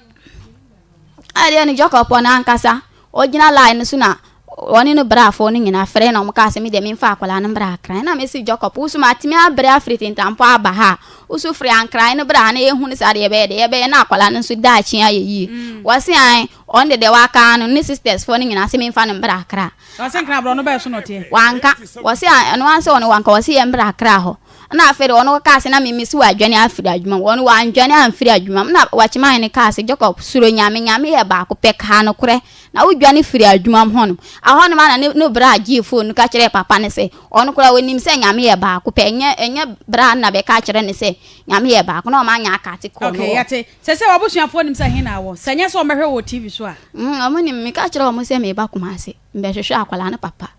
adeɛ no Jacob no ankasa ɔgyina line no so na ɔne no brafoɔ no nyinaa frɛ na wɔn kaa sɛ me deɛ memfa akwadaa no mbra Akran na mesi Jacob woso matumi abrɛ afiri Tintampɔ aba ha a woso firi Ankran no bra ha na yɛhu no saa deɛ yɛbɛyɛ deɛ yɛbɛyɛ na akwadaa no nso daakye ayɛ yie mm. wɔse an ɔno de deɛ waka no ne sisters foɔ no nyinaa sɛ memfa no mbra Akra
wɔse nkran aborɔ no bɛyɛ so nɔteɛ
wanka wɔse ɛno ansɛ ɔno wanka wɔse yɛ mbra Akra hɔ Ɛna afei de ɔno kaa sɛ na me mesi wadwane afiri adwuma mu. Ɔno wandwane amfiri adwuma mu. Na wakyima hene kaa sɛ Jacob suro Nyame, Nyame yɛ baako pɛ, kaa nokorɛ. Na wodwane firi adwuma mu hɔnom. Ahɔnom ana ne ne bra gyee phone no ka kyerɛɛ papa no sɛ ɔno koraa ɔnim sɛ Nyame yɛ baako pɛ. Ɛnyɛ ɛnyɛ bra no na bɛka akyerɛ no sɛ Nyame yɛ baako. Na ɔma anya akate kɔɔ no
Okay,
hɔ.
yɛte. Sɛsɛ w'abusuafoɔ nim sɛ he na awɔ? Sɛ nyɛ sɛ wɔbɛhwɛ wo wɔ TV so a.
Mm, wɔn nim. Meka kyerɛɛ wɔn sɛ mereba Kumasi, mebɛhwehwɛ akwadaa no papa.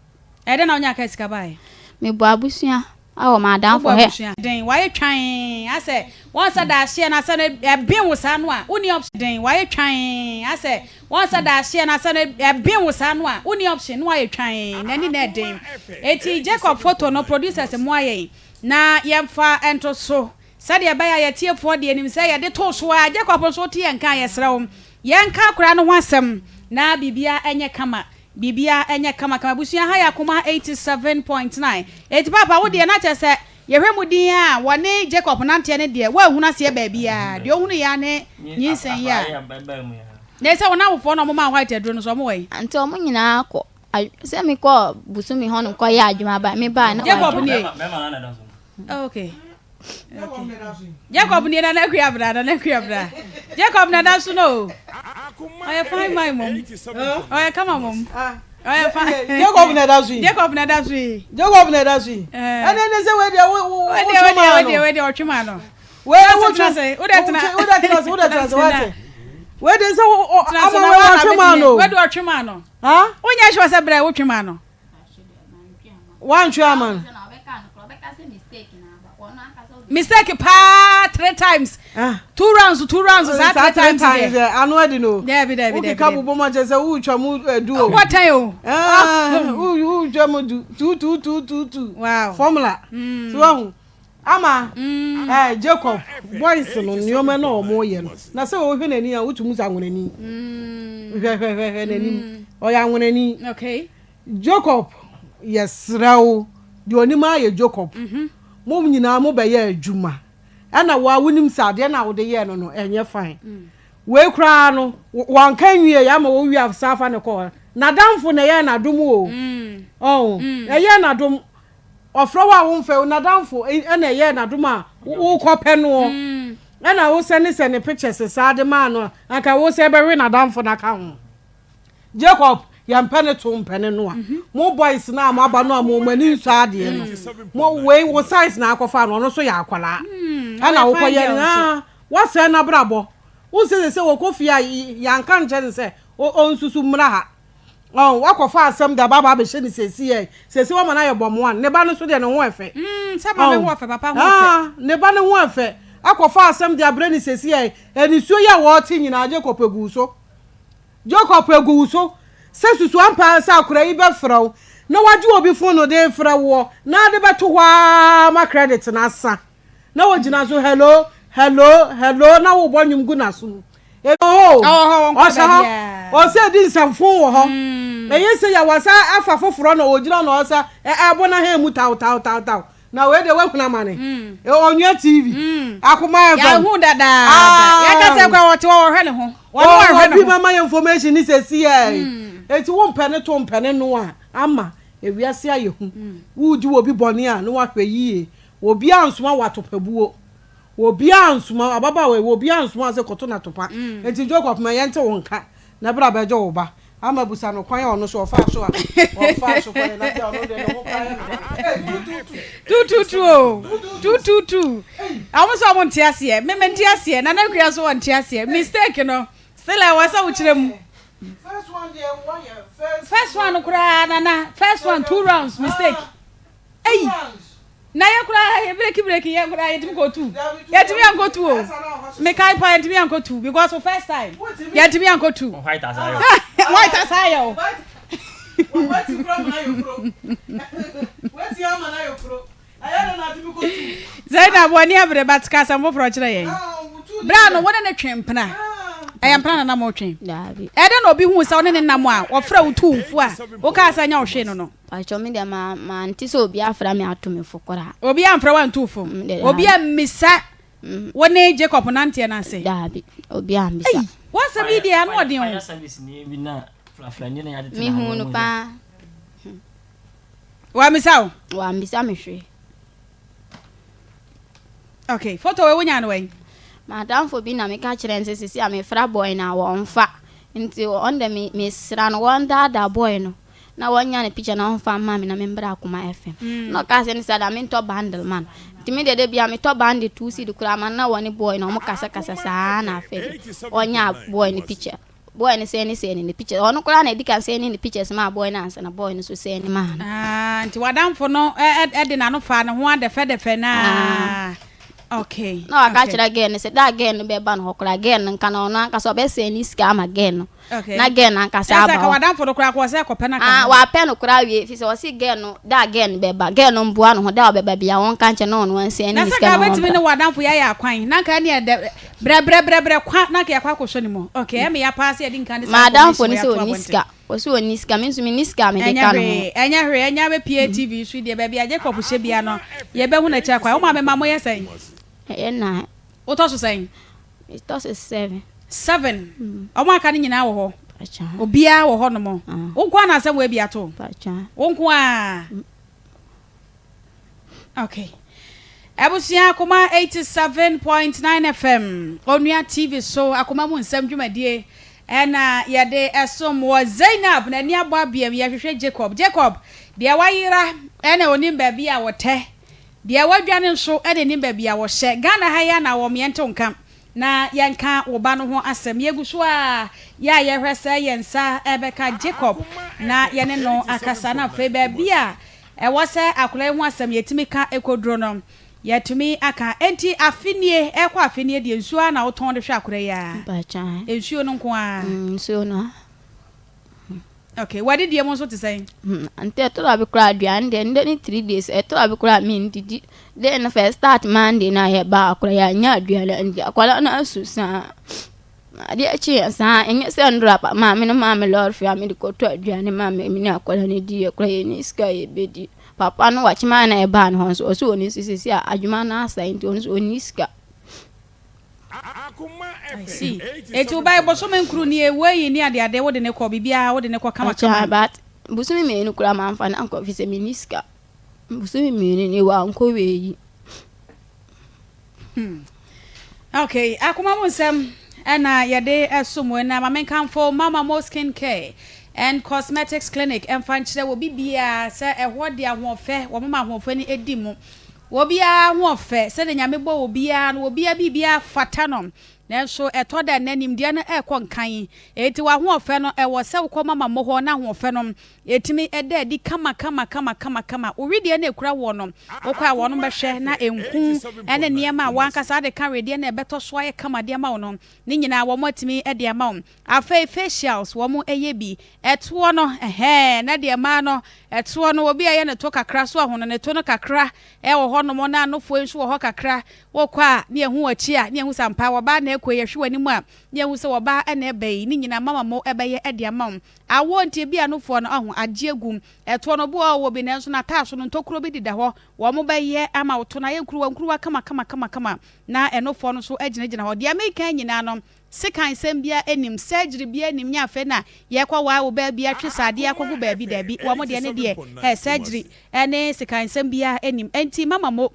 Ɛyɛ dɛn na wonyaa kaa sika baeɛ?
Mebɔ abusua wɔ m'adamfo
Wobɔ
hɛ.
abusua den wayɛ twann asɛ wɔn sɛ daahyeɛ no asɛ no ɛben wo saa no a wonni option den wayɛ twann asɛ wɔn sɛ daahyeɛ no asɛ no ɛben wo saa no a wonni option no wayɛ twann n'ani na ɛden eti Jacob photo no producers mmoa yɛn na yɛmfa nto so sɛdeɛ ɛbɛyɛ a yɛtiefoɔ deɛ nim sɛ yɛde too so a Jacob nso wote yɛn nka a yɛsrɛ wo yɛnka akwadaa no ho asɛm na biribiara ɛnyɛ kama Biribiara nyɛ kamakama abusua ha yɛ akoma 87.9 enti paapa wo deɛ na kyerɛ sɛ yɛhwɛ mu din a wɔne Jacob nanteɛ no deɛ woanhunu aseɛ baabiara deɛ wohunu yɛ ara ne nyinsɛn yi a na ɛsɛ wɔn awofoɔ na wɔn maa white aduro no so wɔn wɔ yi.
Nti wɔn nyinaa kɔ sɛ mekɔ bosome hɔ nom kɔyɛ adwuma ba mebaa na
Jacob nie okay. Jacob nie nana akua bra nana akua bra Jacob na da so no ɔyɛ fine man mom ɔyɛ kama mom ɔyɛ fine
Jacob na da so yi
Jacob na da so yi
Jacob na da so yi ɛne ne sɛ wei deɛ wo wo wo
twe maa no wei deɛ wei deɛ ɔtwe maa no
wei wo twe wo de tena wo de tena wo de tena se wate wei de sɛ wo ama wei ɔtwe maa no
wei deɛ ɔtwe maa no wonyɛ sure sɛ brɛ wotwe maa no
Woantwe ama no.
Mistake paa three times. Ah. Two rounds, two rounds, saa three times deɛ.
Ano adi no.
Dɛbi dɛbi dɛbi.
Wokeka bobɔ mu akyɛ sɛ wotwa mu eh, du o.
Wokɔ o.
Ah, wotwa mu du. Two two two two two.
Wow.
Formula. Mm. So wahu. Ama mm. eh, Jacob boys no nneɛma na wɔn yɛ no. Na sɛ wɔhwɛ n'ani a wotumi sɛ anwonani.
Mm.
Hwɛ hwɛ hwɛ hwɛ n'anim. Mm. Ɔyɛ anwonani.
Okay.
Jacob yɛsrɛ wo deɛ ɔnim ara yɛ Jacob mo nyinaa mo bɛyɛ adwuma ɛna wo a wonim sɛ adeɛ no a wode yɛɛ no no ɛnyɛ fine wei koraa no wanka nwie yɛ ama wɔwie a saa fa no kɔɔ n'adamfo na ɛyɛɛ n'adom o ɔn ɛyɛɛ n'adom ɔfrɛ wo a womfɛ wo n'adamfo ɛna ɛyɛɛ n'adom a wokɔpɛ noɔ ɛna wosɛne sɛne pictures saa de maa no anka wo sɛ bɛwe n'adamfo no aka ho Jacob yɛmpɛ ne to mpɛ ne noa mo boys no a mo aba no a mo mo ani nsɔ adeɛ no mo wei wo size na akɔfa no ɔno nso yɛ akwadaa ɛna wokɔ yɛ na wasɛe n'abrabɔ wo sɛ sɛ wɔkɔ fie a yɛanka nkyɛ no sɛ ɔnsusu mmra ha ɔn wakɔfa asɛm de aba aba abɛhyɛ ne sɛsi yɛ sɛsi wama no ayɛ bɔmoa ne ba no nso deɛ ne ho ɛfɛ
sɛ maame ho ɔfɛ papa ho ɔfɛ
ne ba no ho ɛfɛ akɔfa asɛm de abrɛ ne sɛsi yɛ anisuo yi a wɔte nyinaa Jacob egu so Jacob egu wo so sɛ susu ampa ara sɛ akwadaa yi bɛfrɛ wo na wagye obi fon no de refrɛ woɔ na ade bɛto hɔ ara ma credit no asa na wɔgyina so hello hello hello na wobɔ nnwom gu n'aso mu. Ebi wɔ hɔ o,
Ɔwɔ hɔ, wɔnkɔ
ɔhyɛ hɔ,
baabiara.
ɔsɛ edi nsɛmfon wɔ hɔ. Ɛyɛ sɛ yɛ wasa afa foforɔ na ɔgyina na ɔsa ɛbɔ n'ahan mu taw taw taw taw. Na wei deɛ woahunu amane. Onua TV. Akoma FM.
Yɛahu dadaada. Yɛka sɛ kora wɔte hɔ wɔhwɛ ne ho. Wɔne wɔhwɛ ne
ho. Obi
mama
yɛ information ni sɛsi yɛ. Enti wompɛ ne to mpɛ ne no a, ama ewiase ayɛ hu. Woredi obi bɔne a, na woahwɛ yie. Obiara nsoma wo atopabuo. Obiara ansoma wo, ababaawa yi, obiara ansoma wo sɛ kɔto no atopa. Enti Jacob, ma yɛnte wo nka, na bra bɛgye wo ba. Ama bisa no kwan a ɔno nso ɔfaa so a ɔfaa so kɔeɛ, na deɛ ɔno deɛ ne ho koraa yɛ no dɛ. Ei, tuutuutu!
Tuutuutu o, tuutuutu. Wɔn nso wɔn nte aseɛ. Me mente aseɛ. Nana Akua nso wɔnte aseɛ. Mistake no, still ɛwɔ sɛ wokyerɛ mu.
First one deɛ woayɛ first.
First one koraa Nana, first one two rounds mistake. Ei! Na yɛ koraa yɛ breki breki yɛ koraa yɛtumi kɔ tu yɛtumi ankɔ tu o mekae paa yɛtumi ankɔ tu because for first time yɛtumi ankɔ tu
white asayɛ
white asayɛ o. Zainab wɔ ne abere but ka asɛm foforɔ kyerɛ yɛn berɛ a no wo ne ne twe mpena ɛyɛ mpena na na mo twe ɛdɛ na obi hu sɛ wo ne ne nam a wɔfrɛ wo tu wo fo a wokaa sɛ nyɛ wo hwee no no.
Pakyɛw me deɛ ma mante sɛ obi afra me ato me fo koraa.
Obi amfrɛ wo anto wo fo? Obi ammisa wo ne Jacob nanteɛ no ase?
Daabi, obi ammisa.
Ei, w'asɛm yi deɛ ano ɔden o.
Fire service ni bi na frafrani na yɛatete
Mehuu no paa.
Wammisa wo?
Wammisa me hwee.
Okay, photo wei wonya no wɛn?
M'adamfo bi na meka kyerɛ no sɛ sisi a mefra boy no a wɔmfa. Nti ɔno deɛ me mesra no wɔndaadaa boy no na wɔnya ne picture na ɔmfa mma me na membra Akoma FM. Na ɔkaa sɛ ne saa da mentɔ bundle ma no. Nti me deɛ da biara metɔ bundle 2 cedi koraa ma no na wɔne boy no wɔn kasakasa saa na afei de ɔnyaa boy no picture. Boy no sɛne sɛne ne pictures. Ɔno koraa na edi kan sɛne ne pictures maa boy no ansa na boy no nso sɛne maa no.
Ah, nti w'adamfo no de n'ano faa ne ho adɛfɛdɛfɛ no
Ah.
aa. Okay.
Na waka
okay.
kyerɛ girl no sɛ da a girl no bɛba no hɔ koraa girl no nka na ɔno ankasa ɔbɛsɛne sika ama girl no.
Okay.
Na girl no ankasa
Ɛsɛ
aba
ka
hɔ.
w'adamfo no koraa kɔ sɛ kɔpɛ no aka
Ah,
ho.
wapɛ no koraa wie fi sɛ ɔse girl no da a girl no bɛba girl no mboa no ho da a ɔbɛba bia ɔnka nkyerɛ no na ɔno ansɛne
Na
ne
sɛ
sika
nka
na
wobɛtumi
ɔmbra.
ne w'adamfo yi ayɛ akwan na nka ɛneɛ dɛ brɛbrɛbrɛbrɛ kwa na anka yɛakɔ akɔsɔ ne mu. Okay, ɛyɛ me ya paa sɛ yɛde nkan de saa
M'adamfo
information
no
wei
sɛ
ato
ɔnni
abɔnten.
sika. Ɔse ɔnni sika, me nso menni sika a mede
Ɛnyɛ
ka ne ho.
hwee, ɛnyɛ hwee, ɛnyɛ abɛpue TV so yi deɛ baabi a Jacob hyɛ biara no yɛbɛhu no akyiri akwan. Wo maame mma moyɛ sɛn?
Ɛyɛ nine.
Wotɔ so sɛn?
Metɔ so seven.
Seven. Wɔn a aka no nyinaa wɔ hɔ? Obiara wɔ hɔnom? Wo nko ara na asɛm wei bi ato wo? Wo nko ara? Okay. Abusua Akoma 87.9 FM, Onua TV so Akoma mu nsɛm dwumadie ɛna yɛde ɛsom wɔ Zainab n'ani abɔ abiam yɛhwehwɛ Jacob. Jacob, deɛ wayera ɛna onim baabi a wɔtɛ, deɛ wadwane nso ɛna onim baabi a wɔhyɛ. Ghana ha yi ana wɔn yɛntew nka na yɛnka wo ba no ho asɛm. Yɛgu so a yɛ a yɛhwɛ sɛ yɛn nsa ɛbɛka Jacob na yɛne no akasa na afei baabi a Ɛwɔ sɛ akwadaa yi ho asɛm yɛtumi ka kɔduro no, yɛatumi aka. Enti afe nie, ɛrekɔ afe nie deɛ nsuo ara na wotɔn de hwɛ akwadaa yi ara?
Mpakyɛ.
Nsuo no nko ara?
Mm, nsuo no ara.
Okay, w'adidie mu nso te sɛn?
Hmm, nti ɛtɔ da bi koraa aduane deɛ ndɛ ne 3 days, ɛtɔ da bi koraa mendidi. Dɛn no first start Monday no a yɛbaa akwadaa yi annya aduane andi, akwadaa no asu saa. Adeɛ kyeeɛ saa ɛnyɛ sɛ nnora pa maame no maa me lɔre fare a mede kɔtɔ aduane maa me ne akwadaa no diiɛ koraa yɛnni sika a yɛbɛdi. Papa no wakye maa na ɛbaa ne hɔ nso ɔse ɔno nso seesei a adwuma no asɛe nti ɔno nso ɔnni sika.
I see. Eti wo ba yi bosome nkuru nie, wei ne adeade wode ne kɔ biribiara wode ne kɔ kama
Ɔkyɛ
kama.
but bosome mmienu koraa mamfa no ankɔ ɛfiri sɛ menni sika. Bosome mmienu nie wankɔ wei yi.
Hmm. Okay, akoma mu nsɛm ɛna yɛde ɛso mu ɛna maame nkanfo Mama Mo Skin Care and Cosmetics Clinic ɛmfa nkyerɛ wɔ bibiara sɛ ɛhɔ de ahoɔfɛ wɔn ma ahoɔfɛ no edi mu. Wɔ biara ahoɔfɛ sɛdeɛ Nyame bɔ wɔ biara no wɔ biara biribiara fata no. Nanso ɛtɔ da nnɛ nimdeɛ no ɛrekɔ nkan. Enti w'ahoɔfɛ no ɛwɔ sɛ wokɔ Mama Mo hɔ na ahoɔfɛ no Ɛtumi da adi kama kama kama kama kama. Wo wedeɛ no a ɛkura woɔ no, wokɔ a wɔnom bɛhwɛ na nku ne nneɛma a w'ankasa wode ka wedeɛ no a ɛbɛtɔ so ayɛ kama de ama wo no, ne nyinaa wɔn atumi de ama wo. Afei facials wɔn yɛ bi. Ɛtoɔ no, ɛhɛɛ, na deɛ mmaa no, ɛtoɔ no, obi a ɛyɛ ne to kakra so ahono ne to no kakra wɔ hɔnom na anofoɔ yi nso wɔ hɔ kakra. Wokɔ a ne yɛhu w'akyi a ne yɛhu sɛ ampa wɔbaa na. ɛrekɔ yi, yɛhwɛ w'anim a, na yɛhu sɛ ɔbaa na ɛba yi, ne nyinaa mama mo bɛyɛ de ama wo. Awoɔ nti ebia nufoɔ no aho agye agu. Ɛtoɔ no, obi wɔ hɔ a ɔwɔ bi nanso n'ataaso no ntokuro bi deda hɔ. Wɔbɛyɛ ama wo to no ayɛ nkuruwa nkuruwa kama kama kama kama na ɛnofoɔ no nso agyinagyina hɔ. Deɛ mereka yi nyinaa no, sekan sɛm biara nnim, surgery biara nnim, nyɛ afei na yɛrekɔ waa wo baabi atwe sradeɛ akɔgu baabi, daabi, wɔn deɛ ne deɛ, hɛ, surgery ne sekan sɛm biara nnim. Enti mama mo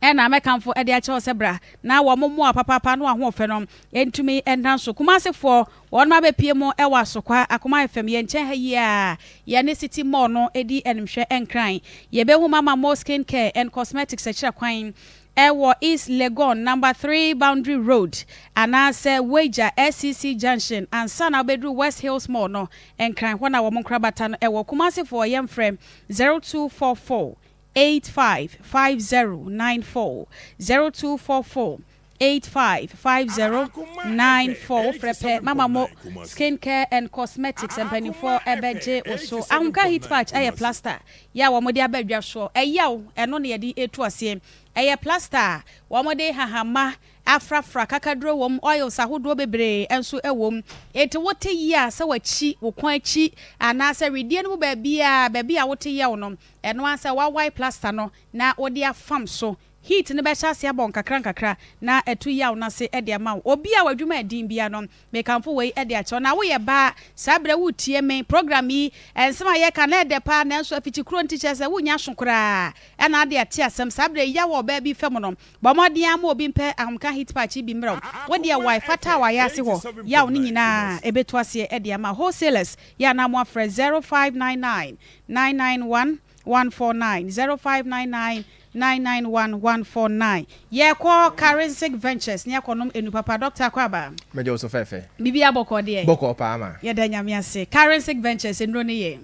na mɛkamfo de akyerɛ wo sɛ bra na wɔn mmoa papaapa no ahoɔfɛ no ntumi nna nso. Kumasefoɔ, wɔn abɛpue mu wɔ Asokwa, Akoma FM, yɛn nkyɛn ha yi ara, yɛne City Mall no di animhwɛ nkran. Yɛbɛhu Mama Mo Skin Care and Cosmetics akyira kwan wɔ East Legon, Number 3 Boundary Road anaasɛ Weija SCC Junction ansa na wobɛduru West Hills Mall no nkran, hɔ na wɔn nkorabata no wɔ. Kumasefoɔ, yɛmfrɛ 0244 85 50 94 0244 85 50 94 Wofrɛ pɛ Mama Mo Skin Care and Cosmetics mpanimfoɔ bɛgye wo so. Ahomka Heat Patch yɛ plaster yɛ a wɔde aba dwa soɔ. Ɛyaw, ɛno na yɛde retu aseɛ. Ɛyɛ plaster a wɔde hahama afrafra, kakaduro wɔ mu, oils ahodoɔ bebree nso wɔ mu. Enti wote yea sɛ w'akyi, wo kɔn akyi anaasɛ wedeɛ no mu baabiara, baabi a wote yaw no, Ɛno ara sɛ woawae plaster no na wode afam so. Heat no bɛhyɛ ase abɔ nkakrankakra na atu yaw no ase de ama wo. Obi a w'adwuma yɛ den biara no, mekamfo wei de akyerɛ wo. Na woyɛ baa, saa berɛ woretie me program yi, nsɛm a yɛreka no ɛyɛ dɛ paa nanso afikyikuro nti kyerɛ sɛ wonnya aso koraa na ade ate asɛm. Saa berɛ yi, yaw a ɔbaa bi fa mu no, bɔ mmɔden ara ma obi mpɛ ahomka heat patch yi bi mmrɛ wo. Wo deɛ wae fa taa w'ayaase hɔ, yaw no nyinaa ɛbɛtu aseɛ de ama wo. Wholesalers yɛ anaa moafrɛ 0599 991 149 0599 991 149 Yɛkɔ Karensic Ventures ne akɔnom enu papa Doctor Akwaaba.
Megye wo so fɛfɛ.
Biribiara bɔkɔɔ deɛ?
Bɔkɔɔ paa ma.
Yɛda Nyame ase. Karensic Ventures nnuro no yɛ.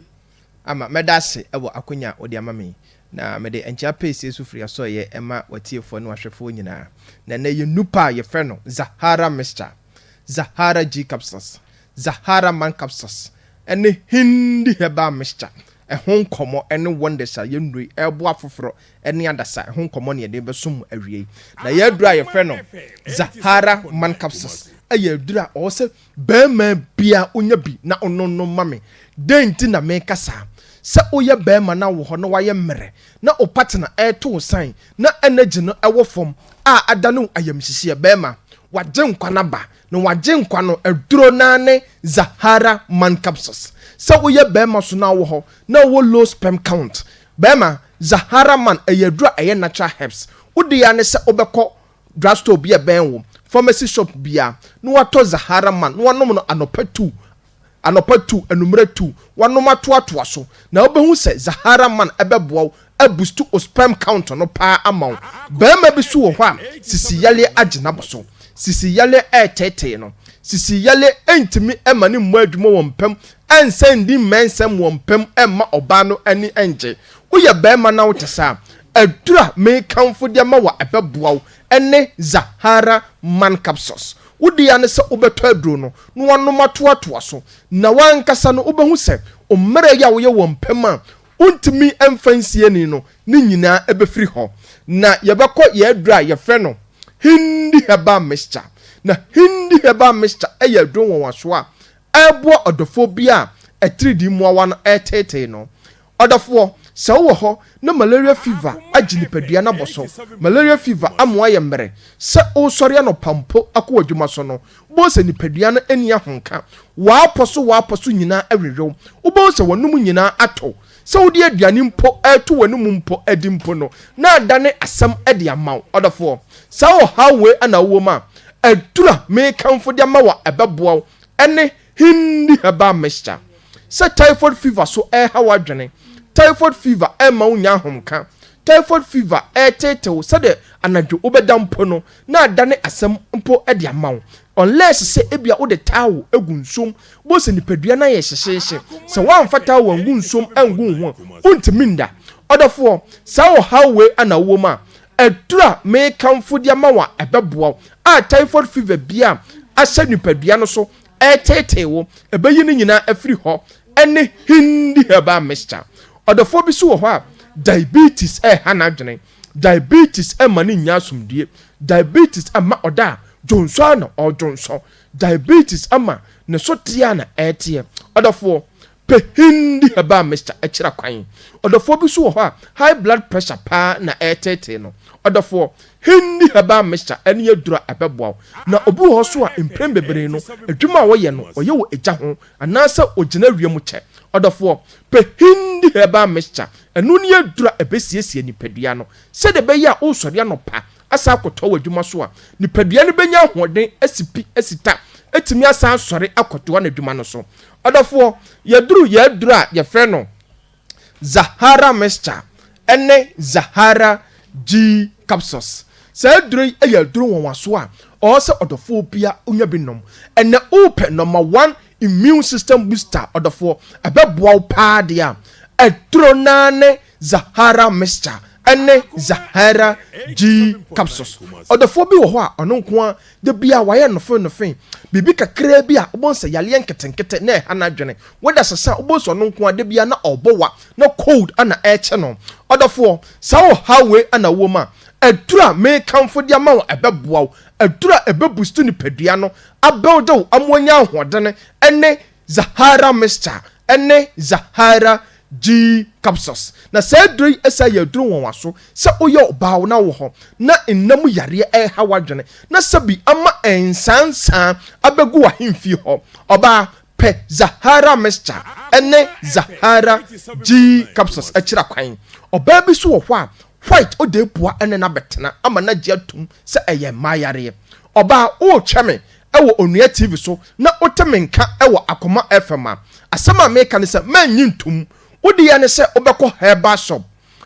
Ama, mɛda ase wɔ akonya a wode ama me yi. Na mede nkyea pɛsie so firi asɔeɛ ma w'atiefoɔ ne w'ahwɛfoɔ nyinaa. Na ɛnnɛ yɛn nupa a yɛfrɛ no Zahara Mixture, Zahara G Capsules, Zahara Man Capsules, ne Hindi herbal mixture ho nkɔmmɔ ne wonders a yɛn nnuro yi reboa afoforɔ ne adasa ho nkɔmmɔ na yɛde rebɛsom mo awiei. Na yɛn aduro a yɛfrɛ no Zahara Man Capsules yɛ aduro a ɔwɔ sɛ barima biara ɔnya bi na ɔno nom ma me. Dɛn nti na meka saa? Sɛ woyɛ barima na wowɔ hɔ na woayɛ mmerɛ na wo partner reto wo sign na energy no wɔ fam a adane wo ayamhyehyeɛ, barima, wagye nkwa no aba Na w'Agyenkwa no aduro no ara ne Zahara Man Capsules. Sɛ woyɛ barima so na wowɔ hɔ na wowɔ low sperm count, barima, Zahara Man ɛyɛ aduro a ɛyɛ natural herbs. Wo deɛ ara ne sɛ wobɛkɔ drug store bi a ɛbɛn wo, pharmacy shop biara, na woatɔ Zahara Man na woanom no anɔpa tu, anɔpa tu, anwummerɛ tu, woanom atoatoa so, na wobɛhu sɛ Zahara Man bɛboa wo abustu wo sperm count no paa ama wo. Barima bi so wɔ hɔ a, sisi yareɛ agye n'abɔ so. Sisi yareɛ ɛreteetee no. Sisi yareɛ ntumi mma no mmɔ adwuma wɔ mpam, ɛnsan nni mmɛnsɛm wɔ mpam mma ɔbaa no ani nnye. Woyɛ barima na wote saa a, aduru a mekamfo de ama wo a ɛbɛboa wo ne Zahara Man Capsules. Wo dea ne sɛ wobɛtɔ aduro no na woanom atoatoa so, na w'ankasa no wobɛhu sɛ wo mmerɛ yi a woyɛ wɔ mpam a wontumi mfa nsie ani no ne nyinaa bɛfiri hɔ. Na yɛbɛkɔ yɛn aduro a yɛfrɛ no Hindi Herbal Mixture. Na Hindi Herbal Mixture yɛ aduro nwanwasoɔ a ɛreboa ɔdɔfoɔ bi a atiridii mmoawa no reteetee no. Ɔdɔfoɔ, sɛ wowɔ hɔ na malaria fever agye nipadua no abɔ so, malaria fever ama woayɛ mmerɛ sɛ woresɔre anɔpa mpo akɔ w'adwuma so no, wobɛhu sɛ nipadua no nni ahomka. W'apɔ so w'apɔ so nyinaa awewew. Wobɛhu sɛ w'anom nyinaa atɔ. Sɛ wode aduane mpo reto w'anom mpo adi mpo no, na adane asɛm de ama wo. Ɔdɔfoɔ, saa ɔhaw wei na wowɔ mu a, aduru a merekamfo de ama wo a ɛbɛboa wo ne Hindi Herbal Mixture. Sɛ typhoid fever so reha w'adwene, typhoid fever remma wunnya ahomka, typhoid fever reteetee wo sɛdeɛ anadwo wobɛda mpo no na adane asɛm mpo de ama wo. Unless sɛ ebia wode towel gu nsuom, wobɛhu sɛ nipadua no ayɛ hyehyeehye. Sɛ woamfa towel angu nsuom angu wo ho a, wontumi nda. Ɔdɔfoɔ, saa ɔhaw wei na wowɔ mu a, aduru a merekamfo de ama wo a ɛbɛboa wo a typhoid fever biara a ahyɛ nipadua no so ɛreteetee wo, ɛbɛyi ne nyinaa afiri hɔ, ɛne Hindi herbal mixture. Ɔdɔfoɔ bi nso wɔ hɔ a, diabetes reha n'adwene. Diabetes mma no nnya asomdwoeɛ. Diabetes mma ɔda a. Dwonsɔ ara na ɔredwonsɔ. Diabetes ama ne so teɛ ara na ɛreteɛ. Ɔdɔfoɔ, pɛ Hindi herbal mixture kyerɛ kwan. Ɔdɔfoɔ bi nso wɔ hɔ a, high blood pressure paa na ɛreteetee no. Ɔdɔfoɔ, Hindi herbal mixture ne aduro a ɛbɛboa wo. Na obi wɔ hɔ nso a, mprɛn bebree no, adwuma a ɔyɛ no, ɔyɛ wɔ egya ho anaasɛ ɔgyina wiem kyɛ. Ɔdɔfoɔ, pɛ Hindi herbal mixture, ɛno ne aduro a ɛbɛsiesie nipadua no sɛdeɛ ɛbɛyɛ a woresɔre anɔpa asan akɔtoa w'adwuma so a, nipadua no bɛnya ahoɔden asi pi asi ta atumi asan asɔre akɔtoa n'adwuma no so. Ɔdɔfoɔ, yɛaduru yɛn aduro a yɛfrɛ no Zahara Mixture ne Zahara G Capsules. Saa aduro yi yɛ aduro nwanwasoɔ a ɔwɔ sɛ ɔdɔfoɔ biara nya bi nom. Ɛnɛ wopɛ number one immune system booster ɔdɔfoɔ, ɛbɛboa wo paa deɛ a, aduro no ara ne Zahara mixture ne Zahara G capsules. Ɔdɔfoɔ bi wɔ hɔ a, ɔno nko ara, da biara wayɛ nofennofen. Biribi kakraa bi a, wobɛhu sɛ yareɛ nketenkete na ɛha n'adwene. Weda sesa a, wobɛhu sɛ ɔno nko ara, da biara na ɔrebɔ wa, na cold na ɛrekye no. Ɔdɔfoɔ, saa ɔhaw wei na wowɔ mu a, aduro a merekamfo de ama wo a ɛbɛboa wo, aduro a ɛbɛbustu nipadua no, abuilde wo ama woanya ahoɔdene ne Zahara mixture ne Zahara G capsules. Na saa aduro yi san yɛ aduro nwanwaso sɛ woyɛ ɔbaa na wowɔ hɔ na nna mu yareɛ reha w'adwene na sɛbi ama nsansaa abɛgu w'ahemfie hɔ. Ɔbaa, pɛ Zahara mixture ne Zahara G capsules akyira kwan. Ɔbaa bi nso wɔ hɔ a, white ɔde apua ne no abɛtena ama no agye atum sɛ ɛyɛ mmaa yareɛ. Ɔbaa, woretwɛ me wɔ Onua TV so na wote me nka wɔ Akoma FM a, asɛm a meka ne sɛ mannye ntom. Wo deɛ ne sɛ wobɛkɔ herbal shop,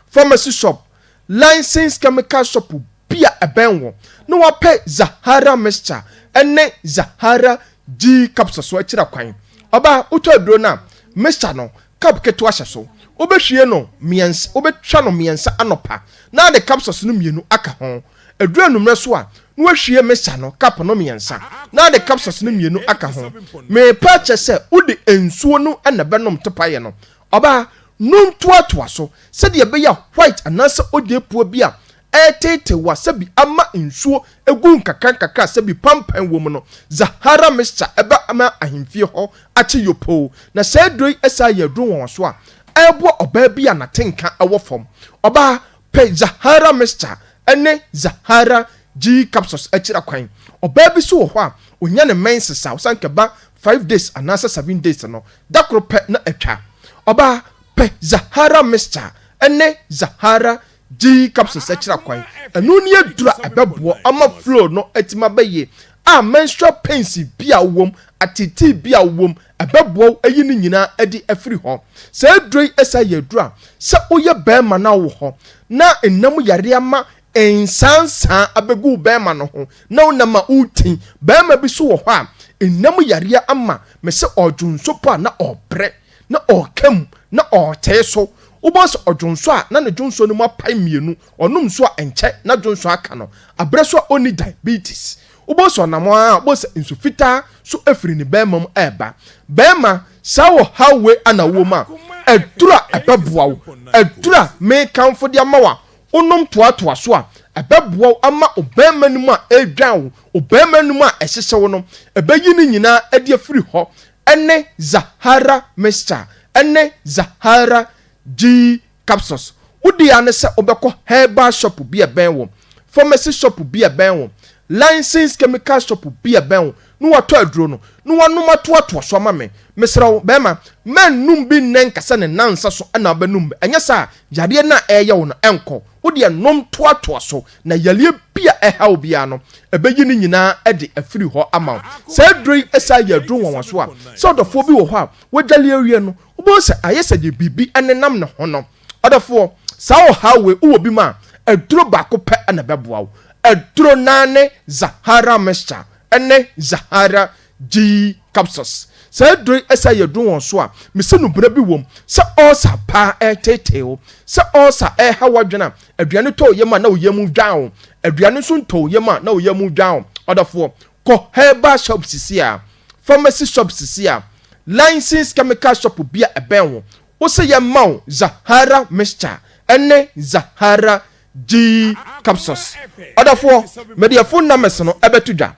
pharmacy shop, licensed chemical shop bi a ɛbɛn wo na woapɛ Zahara mixture ne Zahara G capsule so akyira kwan. Ɔbaa, wotɔ aduro no a, mixture no, cup ketewa hyɛ so. Wobɛhwie no mmiɛnsa, wobɛtwa no mmiɛnsa anɔpa na ade capsules no mmienu aka ho. Ɛduru anwummerɛ so a, na wahwie mesa no cup no mmiɛnsa, na ade capsules no mmienu aka ho. Merepɛ akyerɛ sɛ wode nsuo no na ɛbɛnom topaeɛ no. Ɔbaa, nom toatoa so sɛdeɛ ɛbɛyɛ a white anaasɛ odeepua bi a ɛreteetee wo a sɛbi ama nsuo gu nkakrankakra a sɛbi pampan wɔ mu no, Zahara mixture ɛbɛma ahemfie hɔ akye yopoo. Na saa aduro yi san yɛ aduro nwanwasoɔ a ɛreboa ɔbaa bi a n'atenka wɔ fam. Ɔbaa, Pɛ Zahara mixture ne Zahara G capsules akyira kwan. Ɔbaa bi nso wɔ hɔ a, ɔnya ne menses a, ɔsan kɛba 5 days anaasɛ 7 days no, da koro pɛ na atwa. Ɔbaa, pɛ Zahara mixture ne Zahara G capsules akyira kwan. Ɛno ne aduru a ɛbɛboa ama flow no atumi aba yie a menstrual pains bi a wowɔ mu, ateetee bi a wowɔ mu, ɛbɛboa wo ayi ne nyinaa adi afiri hɔ. Saa aduro yi san yɛ aduro a sɛ woyɛ barima na wowɔ hɔ na nna mu yareɛ ama nsansaa abɛgu wo barima no ho na wonam a woretin. Barima bi nso wɔ hɔ a nna mu yareɛ ama me sɛ ɔredwonsɔ po a na ɔrebrɛ, na ɔreka mu, na ɔretee so. Wobɛhu sɛ ɔdwonsɔ a na ne dwonsɔ no mu apae mmienu, ɔnom nsuo a ɛnkyɛ na dwonsɔ aka no. Aberɛ so a ɔnni diabetes. Wobɛhu sɛ ɔnam hɔ ara a, wobɛhu sɛ nsu fitaa so firi ne barima mu reba. Barima, saa ɔhaw wei na wowɔ mu a, aduru a ɛbɛboa wo, aduru a mekamfo de ama wo a wonom toatoa so a, ɛbɛboa wo ama wo barima no mu a ɛredwan wo, wo barima no mu a ɛhyehye wo no, ɛbɛyi ne nyinaa adi afiri hɔ. Ɛne Zahara mixture, ɛne Zahara G. Capsules, Wo dea ne sɛ wobɛkɔ herbal shop bi a ɛbɛn wo, pharmacy shop bi a ɛbɛn wo, licensed chemical shop bi a ɛbɛn wo na woatɔ aduro no na woanom atoatoa so ama me. Mesrɛ wo, barima, mɛnnom bi nnɛ nka sɛ ne nnansa so na wobɛnom bi. Ɛnyɛ saa a, yareɛ no a ɛreyɛ wo no, ɛnkɔ. Wo deɛ nom toatoa so na yareɛ bi a ɛha wo biara no, ɛbɛyi ne nyinaa de afiri hɔ ama wo. Saa aduro yi san yɛ aduro nwanwasoɔ a, sɛ ɔdɔfoɔ bi wɔ hɔ a wadwale awie no, Wobɛhu sɛ ayɛ sɛ deɛ biribi nenam ne ho no. Ɔdɔfoɔ, saa ɔhaw wei wowɔ bi mu a, aduro baako pɛ na ɛbɛboa wo. Aduro no ara ne Zahara Mixture ne Zahara G Capsules. Saa aduro yi sɛ yɛduru wɔn so a, mese no berɛ bi wom sɛ ulcer paa ɛreteetee wo, sɛ ulcer ɛreha w'adwene a, aduane tɔ wo yam a na wo yam dwan wo, aduane nso ntɔ wo yam a na wo yam dwan wo. Ɔdɔfoɔ, kɔ herbal shop sisi a, pharmacy shop sisi a, licensed chemical shop bi a ɛbɛn wo, wo se yɛmma wo Zahara mixture ne Zahara G capsules. Ɔdɔfoɔ, mede phone numbers no bɛto dwa.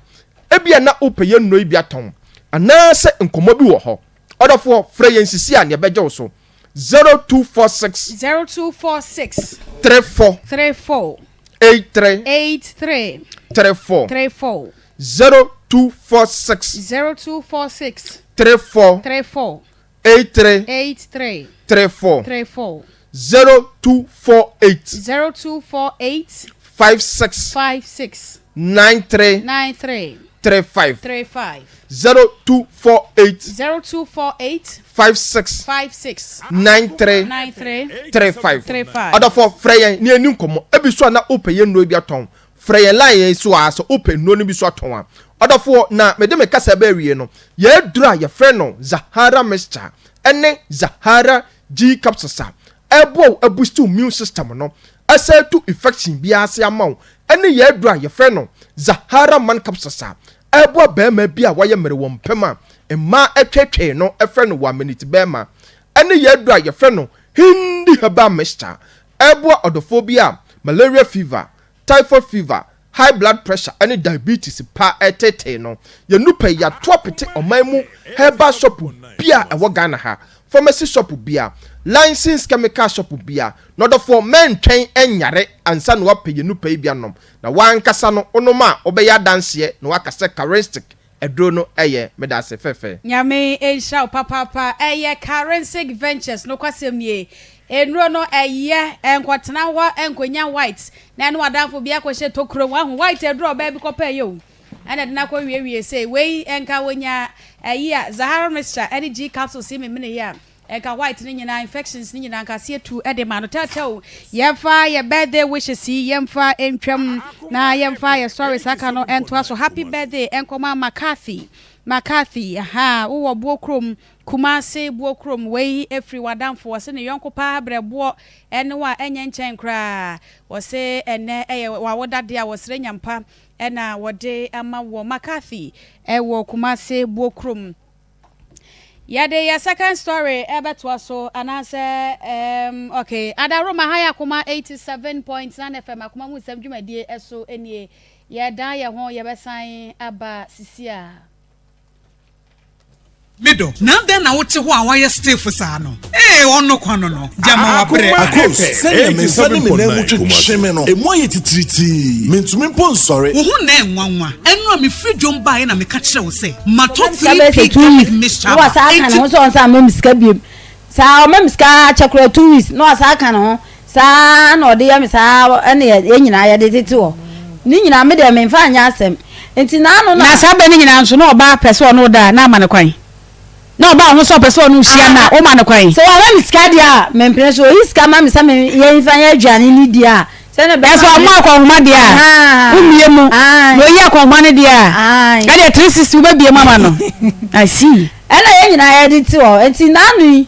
Ebia na wopɛ yɛn nnuro yi bi atɔn, anaasɛ nkɔmmɔ bi wɔ hɔ. Ɔdɔfoɔ, frɛ yɛn sisi a na yɛbɛgye wo so. 0246.
0246.
34.
34.
83.
83.
34.
34.
0246.
0246.
34.
34.
83.
83.
34.
34.
0248.
0248.
56.
56.
93.
93.
35.
35.
0248.
0248.
56.
56.
93.
93.
35.
35.
Adɔfo frɛ yɛn na yɛnni nkɔmmɔ. Ebi so a na wopɛ yɛn nnuro bi atɔn. Frɛ yɛn line yɛn so a sɛ wopɛ nnuro no bi so atɔn a. Ɔdɔfoɔ, na mede me kasa bɛ awie no, yɛn aduro a yɛfrɛ no Zahara Mixture ne Zahara G Capsules a ɛboa wo abusti wo immune system no, asan atu infection biara ase ama wo, ne yɛn aduro a yɛfrɛ no Zahara Man Capsules a ɛboa barima bi a wayɛ mmere wɔ mpam a mmaa twetwee no frɛ no one-minute barima, ne yɛn aduro a yɛfrɛ no Hindi Herbal Mixture a ɛboa ɔdɔfoɔ bi a malaria fever, typhoid fever, high blood pressure ne diabetes pa reteetee no. Yɛn nnupɛ yi, yɛato apete ɔman mu herbal shop biara a ɛwɔ Ghana ha, pharmacy shop biara, licensed chemical shop biara. Na ɔdɔfoɔ, mɛntwɛn nyare ansa na woapɛ yɛn nnupɛ yi bi anom. Na w'ankasa no, wonom a, wobɛyɛ adanseɛ na woaka sɛ Karistic aduro no yɛ. Medaase fɛfɛ.
Nyame nhyira wo papaapa. Ɛyɛ Karensic Ventures nokwasɛm nie. Nnuro no ɛyɛ, nkɔtena hɔ nkɔnya white na ɛne w'adamfo bi akɔhyɛ tokuro mu. Wahu white aduro a ɔbaa bi kɔpɛɛyɛ o, ɛna ɛde no akɔ wiewie sei. Wei nka wɔnya ayi a, Zahara mixture ɛne G capsules yi memene yi a, Nka white no nyinaa infections no nyinaa nka aseɛ tu de ma no tɛwtɛw. Yɛmfa yɛ birthday wishes yi yɛmfa ntwam na yɛmfa yɛ stories aka no ntoa so. Happy birthday nkɔma McCarthy McCarthy ahaa wowɔ boɔ kurom Kumasi boɔ kurom wei firi w'adamfo wɔse ne yɔnko paa brɛboɔ ne wo a ɛnyɛ nkyɛn koraa wɔse ɛnɛ ɛyɛ w'awoda deɛ a wɔsrɛ nyampa na wɔde ama woɔ McCarthy ɛwɔ Kumasi boɔ kurom. Yɛde yɛ second story ɛbɛtoa so anaasɛ um, okay. Adaroma ha yɛ Akoma 87.9 FM Akoma mu nsɛm dwumadie ɛso nie. Yɛdan yɛ ho yɛbɛsan aba sisi a.
Me dɔ, na adɛn na wote hɔ a woayɛ stiff saa no? Ee, ɔno kwa no no, gyama wabrɛ.
Akos, sɛnea me nsa ne me nan mu twetwe me no, emu ayɛ titiritii. Mintumi mpo nsɔre.
Wo ho nnɛ nwanwa. Ɛno a mefiri dwom baeɛ na meka kyerɛɛ wo sɛ matɔ
Ɔma me sika bɛyɛ
3P
sɛ two
garlic
weeks
mixture
na
aba.
wasan aka ne
Enti
ho sɛ ɔnsan mma me sika biom. Saa ɔma me sika akyɛ koraa two weeks na wasan aka ne ho saa na ɔde yɛ me saa ɛna yɛn nyinaa yɛde tete hɔ. Ne nyinaa me deɛ memfa nyɛ asɛm. Nti n'ano na.
Na saa bɛ no nyinaa nso na ɔbaa pɛ sɛ ɔne wo da a, na ama no kwan? Na ɔbaa wo ho sɛ ɔpɛ sɛ ɔne wo hyia no a, woma no kwan?
Sɛ wama me sika deɛ a, mempene so. Ɔyi sika ma me sɛ me yɛmfa nyɛ aduane ne di a, sɛ ne bɛma.
Nanso ɔmmɔ akɔnhoma deɛ a, wommie mu. Na ɔyi akɔnhoma no deɛ a, ɛdeɛ 360 wobɛbie mu ama no. I see.
Ɛna yɛn nyinaa yɛde te hɔ. Nti n'ano yi,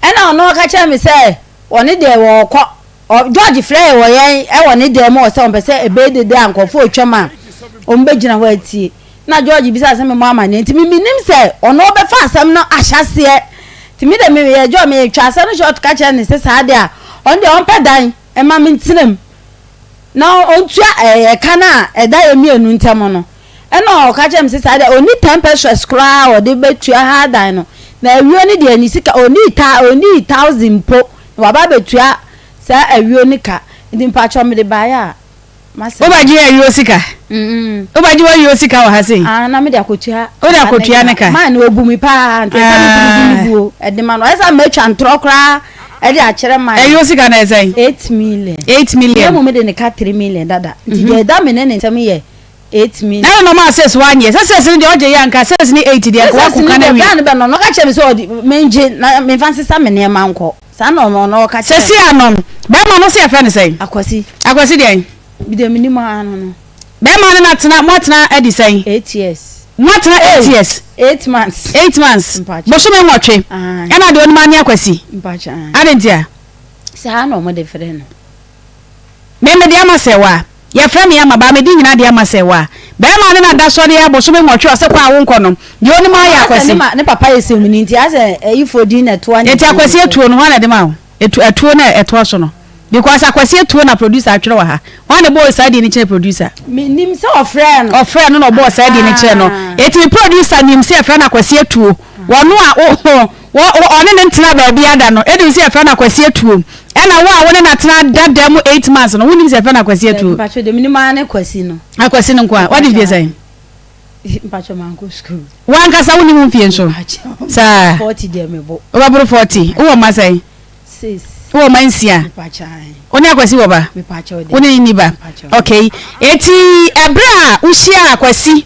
ɛna ɔno ɔka kyerɛ me sɛ ɔne deɛ wɔrekɔ. George frɛɛ wɔ yɛn wɔ ne dan mu hɔ sɛ ɔmpɛ sɛ ɛbɛyɛ dede a nkurɔfoɔ retwam a wɔbɛgyina hɔ atie. Na George bisaa sɛ memmɔ amanneɛ nti me mennim sɛ ɔno ɔbɛfa asɛm no ahyɛaseɛ. Nti me deɛ meyɛ George metwa asɛm no short ka kyerɛ no sɛ saa deɛ a ɔno deɛ ɔmpɛ dan mma mentena mu na ɔntua ɛka no a ɛda yɛn mmienu ntam no. Ɛna ɔka kyerɛɛ me sɛ saa deɛ ɔnni ten pesewas koraa a ɔde bɛtua ha dan no na awio no deɛ ne sika ɔnni ta ɔnni thousand mpo na waba abɛtua saa awio no ka nti mpakyɛw mede baeɛ a masɛ.
Wobɛgye ayuo sika? Wobɛgye w'ayuo sika wɔ ha sei?
Ah, na mede akɔtua.
Wode akɔtua ne ka?
Maa no ɔbu me paa nti ɛsɛ me nso mede ne buo ɛde ma no ɛsɛ sɛ matwa ntorɔ koraa ɛde akyerɛ man.
Ayuo sika no ɛsɛn?
8 million.
8 million.
Na mmom mede ne ka 3 million dada nti deɛ ɛda me ne ne nsɛm yɛ 8 million.
Na na ɔmaa six wanyɛ sɛ six no deɛ ɔgye yɛ anka six ne eight deɛ nka wako ka na wie.
Six no deɛ bɛn no ɔka kyerɛ me sɛ ɔde mengye na memfa nsesa me nneɛma nkɔ saa na ɔno ɔno ɔka kyerɛ me.
Sɛsi ano bɛrima no sɛ yɛfrɛ no sɛn?
Akwasi.
Akwasi deɛn?
Bi deɛ menim ara no no.
Bɛrima no na tena mo atena adi sɛn?
8 years.
Mo atena 8 years?
8 months.
8 months. Bosome 8 ɛna deɛ ɔnim ane Akwasi.
Mpakyɛ.
Adi ntia?
Saa na ɔmo de frɛ no.
Me mede ama sɛ wa. Yɛfrɛ me ama baa me din nyinaa de ama sɛ wa. Bɛɛma ne na da sɔre a bosome 8 ɔsɛ kɔ a wo nkɔ no deɛ onim ara yɛ
Asɛ
Akwasi.
ne papa yɛ sɛmuni nti asɛ ayifoɔ din na ɛtoa ne
Enti
din
Akwasi
so.
atuo no hwan na ɛde ma wo? Etu atuo no a ɛtoa so no. Because Akwasi Atuo na producer atwerɛ wɔ ha. Hwan na ɛbɔɔ saa din no kyerɛ producer?
Menim sɛ ɔfrɛɛ no.
Ɔfrɛɛ no na ɔbɔɔ saa din no kyerɛ no. Eti me producer nim sɛ yɛfrɛ no Akwasi Atuo. Wɔno a wo wo ɔne no ntena baabi ada no, ɛnim sɛ yɛfrɛ no Akwasi Atuo. Ɛna wo a wo ne no atena dada mu 8 months no, wonim sɛ yɛfrɛ no Akwasi Atuo?
Dabi, mpakyɛ deɛ menim ara ne Kwasi no.
Akwasi no nko a? Wadi mfie sɛn?
Mpakyɛ mankɔ sukuu.
Wankasa wonim wo mfie nso? Saa.
40 deɛ mebo.
Wobɛboro 40. Wowɔ mma sɛn?
6.
Wowɔ mma nsia?
Mepakyɛ ahe.
Wo ne Akwasi wɔ ba?
Mepakyɛ ɔde.
Wo ne ne nni ba? Okay. Eti ɛberɛ a wohyiaa Akwasi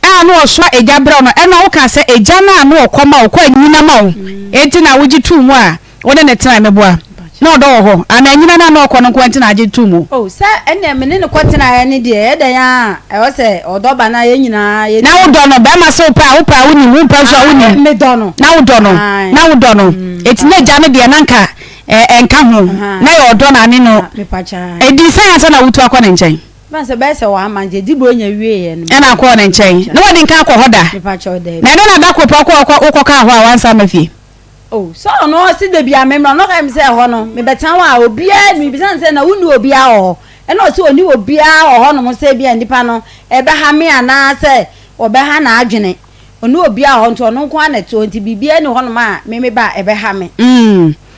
a na ɔsoa egya brɛ wo no, ɛna wokaa sɛ egya no a na ɔkɔ ma wo, kɔ anyina ma wo, enti na wogye too mu a Wo ne no tenae, meboa? Na ɔdɔ wɔ hɔ anaa? Anyina no a na ɔkɔ no nko ara nti na agye too mu?
Oh, sɛ ɛnneɛ me ne no kɔtenaeɛ no deɛ, ɛyɛ dɛn ara a, ɛwɔ sɛ ɔdɔ ba na yɛn nyinaa yɛdi.
Na wodɔ no? Barima se wopɛ a, wopɛ a wonim, wompɛ nso a wonim.
Ae, medɔ no.
Na wodɔ no?
Ae.
Na wodɔ no? Enti na agya no deɛ na anka ɛ, ɛnka ho. Na ɛyɛ ɔdɔ na ne no.
Mepakyɛ, ae.
Ɛdii sɛn ansa na wotu akɔ ne nkyɛn?
Ɛbɛn sɛ bɛyɛ sɛ one month, yɛdi Buronya wieeɛ no.
Ɛna akɔɔ ne nkyɛn. Na wadi nkan akɔ hɔ da?
Mepakyɛ, daabi.
Na ɛno na da koro pɛ wokɔ, wokɔ, wokɔkaa hɔ a wansan amma fie?
Oh, sɛ ɔno ɔse da bia memmra, ɔno ɔka me sɛ ɛhɔ no mebɛtena hɔ a obiara mebisa no sɛ na wonni obiara wɔ hɔ, ɛna ɔse ɔnni obiara wɔ hɔ nom sɛ ebia nnipa no ɛbɛha me anaa sɛ ɔbɛha n'adwene, ɔnni obiara wɔ hɔ nti ɔno nko ara na ɛte hɔ nti biribiara nni hɔ nom a me meba a ɛbɛha me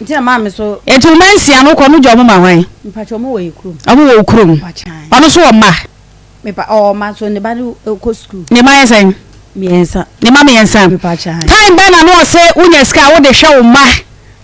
nti na maa me so.
Nti wo mma nsia no wokɔ no wogya ɔmo ma hwan?
Mpakyɛ ɔmo wɔ yɛ kurom.
Ɔmo wɔ wo kurom?
Mpakyɛ.
Ɔno nso wɔ mma?
Mepa ɔwɔ mma nso ne ba no kɔ sukuu.
Ne mma yɛ sɛn?
Mmiɛnsa.
Ne mma mmiɛnsa.
Mepa kyɛ.
Time bɛn na na ɔse wonya sika a wode hwɛ wo mma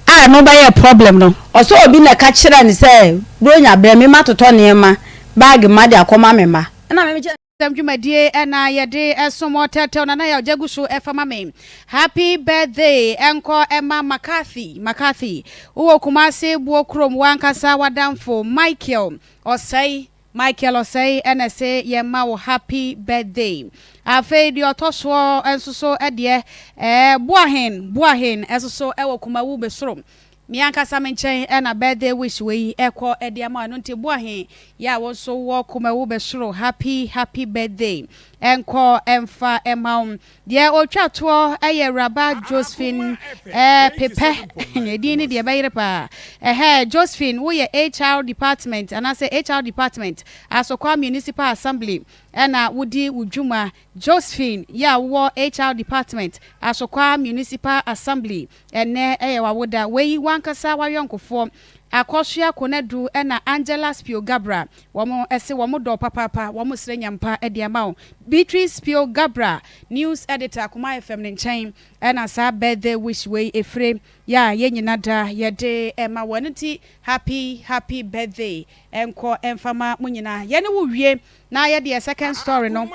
a ɛno bɛyɛɛ problem no?
Ɔse obi na ɛka kyerɛɛ no sɛ Buronya brɛ me matotɔ nneɛma bag ma de akɔma me mma. Ɛna me mekyerɛ.
Sɛm dwumadie na yɛde som ɔtɛtɛw Nana Yaw gya gu so fa ma me. Happy birthday ɛnkɔ ɛma McCarthy McCarthy wowɔ Kumasi boɔ kurom wankasa wadamfo Michael Ɔsɛe Michael Osei na ɛse yɛn ma wo happy birthday. Afei deɛ ɔtɔ soɔ nso so deɛ ɛɛ Boahen Boahen nso so wɔ Kumawu Besoro. Me ankasa me nkyɛn na birthday wish wei ɛkɔ de ama wo ɛno nti Boahen yɛ a wo nso wɔ Kumawu Besoro happy happy birthday ɛnkɔ ɛmfa ɛma wo. Deɛ ɔtwa toɔ yɛ Awuraba Josephine eh, Pepɛ. Edin no deɛ ɛbɛyere paa. Ɛhɛ, Josephine, woyɛ HR Department anaasɛ HR Department, Asokwa Municipal Assembly ɛna wodi wo dwuma. Josephine, yɛ a wowɔ HR Department, Asokwa Municipal Assembly, ɛnnɛ ɛyɛ w'awoda. Wei w'ankasa w'ayɔnkofoɔ Akosua Konadu ɛna Angela Spio Gabra Wɔn se wɔn dɔ wo papaapa, wɔn srɛ nyampa de ama wo. Beatrice Pio Gabra, News Editor, Kumah FM ne nkyɛn na saa birthday wish wei ɛfire, yɛ a yɛn nyina da yɛde ma wo. Ɛno nti happy happy birthday nkɔ mfa ma mo nyina. Yɛne wo wie na yɛde yɛ second story no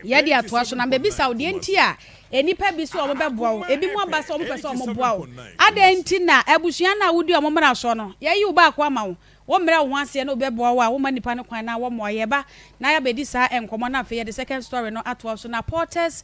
yɛde atoa so. Na mebisa wo deɛ nti a nnipa bi sɛ wɔn bɛboa wo, ebi mo aba sɛ wɔn pɛ sɛ wɔn boa wo. Adɛn nti na abusua no a wodi wɔn mmara soɔ no yɛyi wo baako ama wo, Wommrɛ wo ho aseɛ na obi bɛboa wo a, womma nnipa no kwan na wɔmmoa. Yɛba na yɛabɛdi saa nkɔmmɔ no afei yɛde second story no atoa so. Na Potter's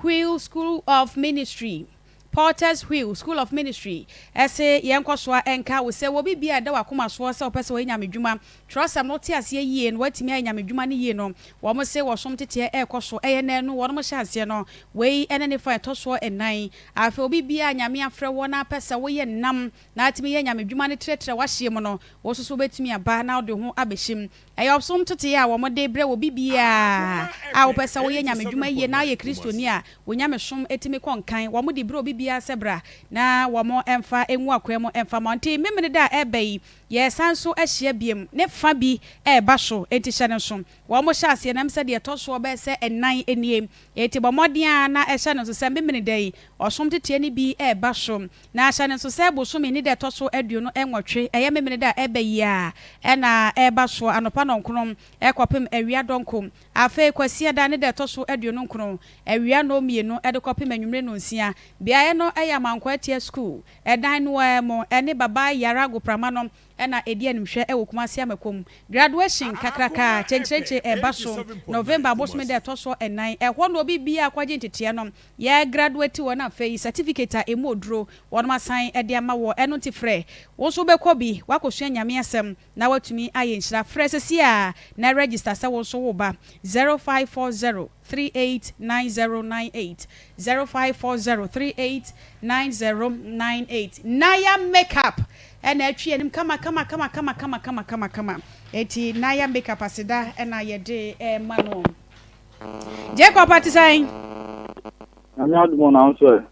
Wheel School of Ministry, Potter's Wheel School of Ministry, se yɛnkɔsoa nka wo sɛ wɔ biribiara a ɛda w'akoma soɔ sɛ wopɛ sɛ wɔyɛ nyamedwuma, twerɛsɛm no wote aseɛ yie na woatumi ayɛ nyamedwuma no yie no, wɔn se wɔsom teteɛ ɛrekɔ so, ɛyɛ nnanu wɔnom hyɛ aseɛ no, wei ne ne fa a ɛtɔ soɔ nnan. Afei obi biara a Nyame afrɛ woɔ na apɛ sɛ woyɛ nnam na atumi yɛ nyamedwuma no trɛtrɛ w'ahyeɛ mu no, wo nso so wobɛtumi aba na wode wo ho abɛhyɛ mu. Ɛyɛ ɔsom ntotoeɛ a wɔde brɛ obi biara a wopɛ sɛ woyɛ nyamedwuma yie na woyɛ Kristoni a wo nyamesom tumi kɔ nkan. Wɔde brɛ obi biara sɛ bra na wɔmfa ngu akwaa mu mfa ma wo. Nti Memeneda a ɛreba yi, yɛresan nso ahyia biom, ne fa bi reba so, enti hyɛ no nso. Wɔhyɛ aseɛ nam sɛ deɛ ɛtɔ soɔ bɛyɛ sɛ nnan nie. Enti bɔ mmɔden ara na hyɛ no nso sɛ Memeneda yi, ɔsom nteteɛ no bi reba so. Na hyɛ no nso sɛ bosome ne da ɛtɔ so 28, ɛyɛ Memeneda a ɛreba yi ara na ɛreba soɔ, anɔpa nnɔnkron kɔpem awia dɔnko. Afei Kwasiada ne da ɛtɔ so 29, awia nnɔnmienu de kɔpem anwummere nnɔnsia. Beaeɛ no yɛ Amankwaa Atia Sukuu dan no ara mu, ɛne Baba Yara Agoprama no na ɛdi animhwɛ wɔ Kumasi Amakom. Graduation kakraka kyenkyerenkye reba so November bosome da ɛtɔ so nnan. Ɛhɔ na obi biara kɔgye nteteɛ no. Yɛ graduate wɔ na afei certificate a ɛmu oduro wɔnom asan de ama wɔ ɛno nti frɛ wo nso wobɛkɔ bi wakɔsua Nyame asɛm na watumi ayɛ nhyira frɛ sɛsi a na register sɛ wo nso wo ba 0540 389098 0540 389098 Naya makeup. na atwi anim kama kama kama kama kama kama kama kama. Eti Naya makeup aseda na yɛde rema no. Jacob ate sɛn?
Nyame adom o, na wo nso ɛ?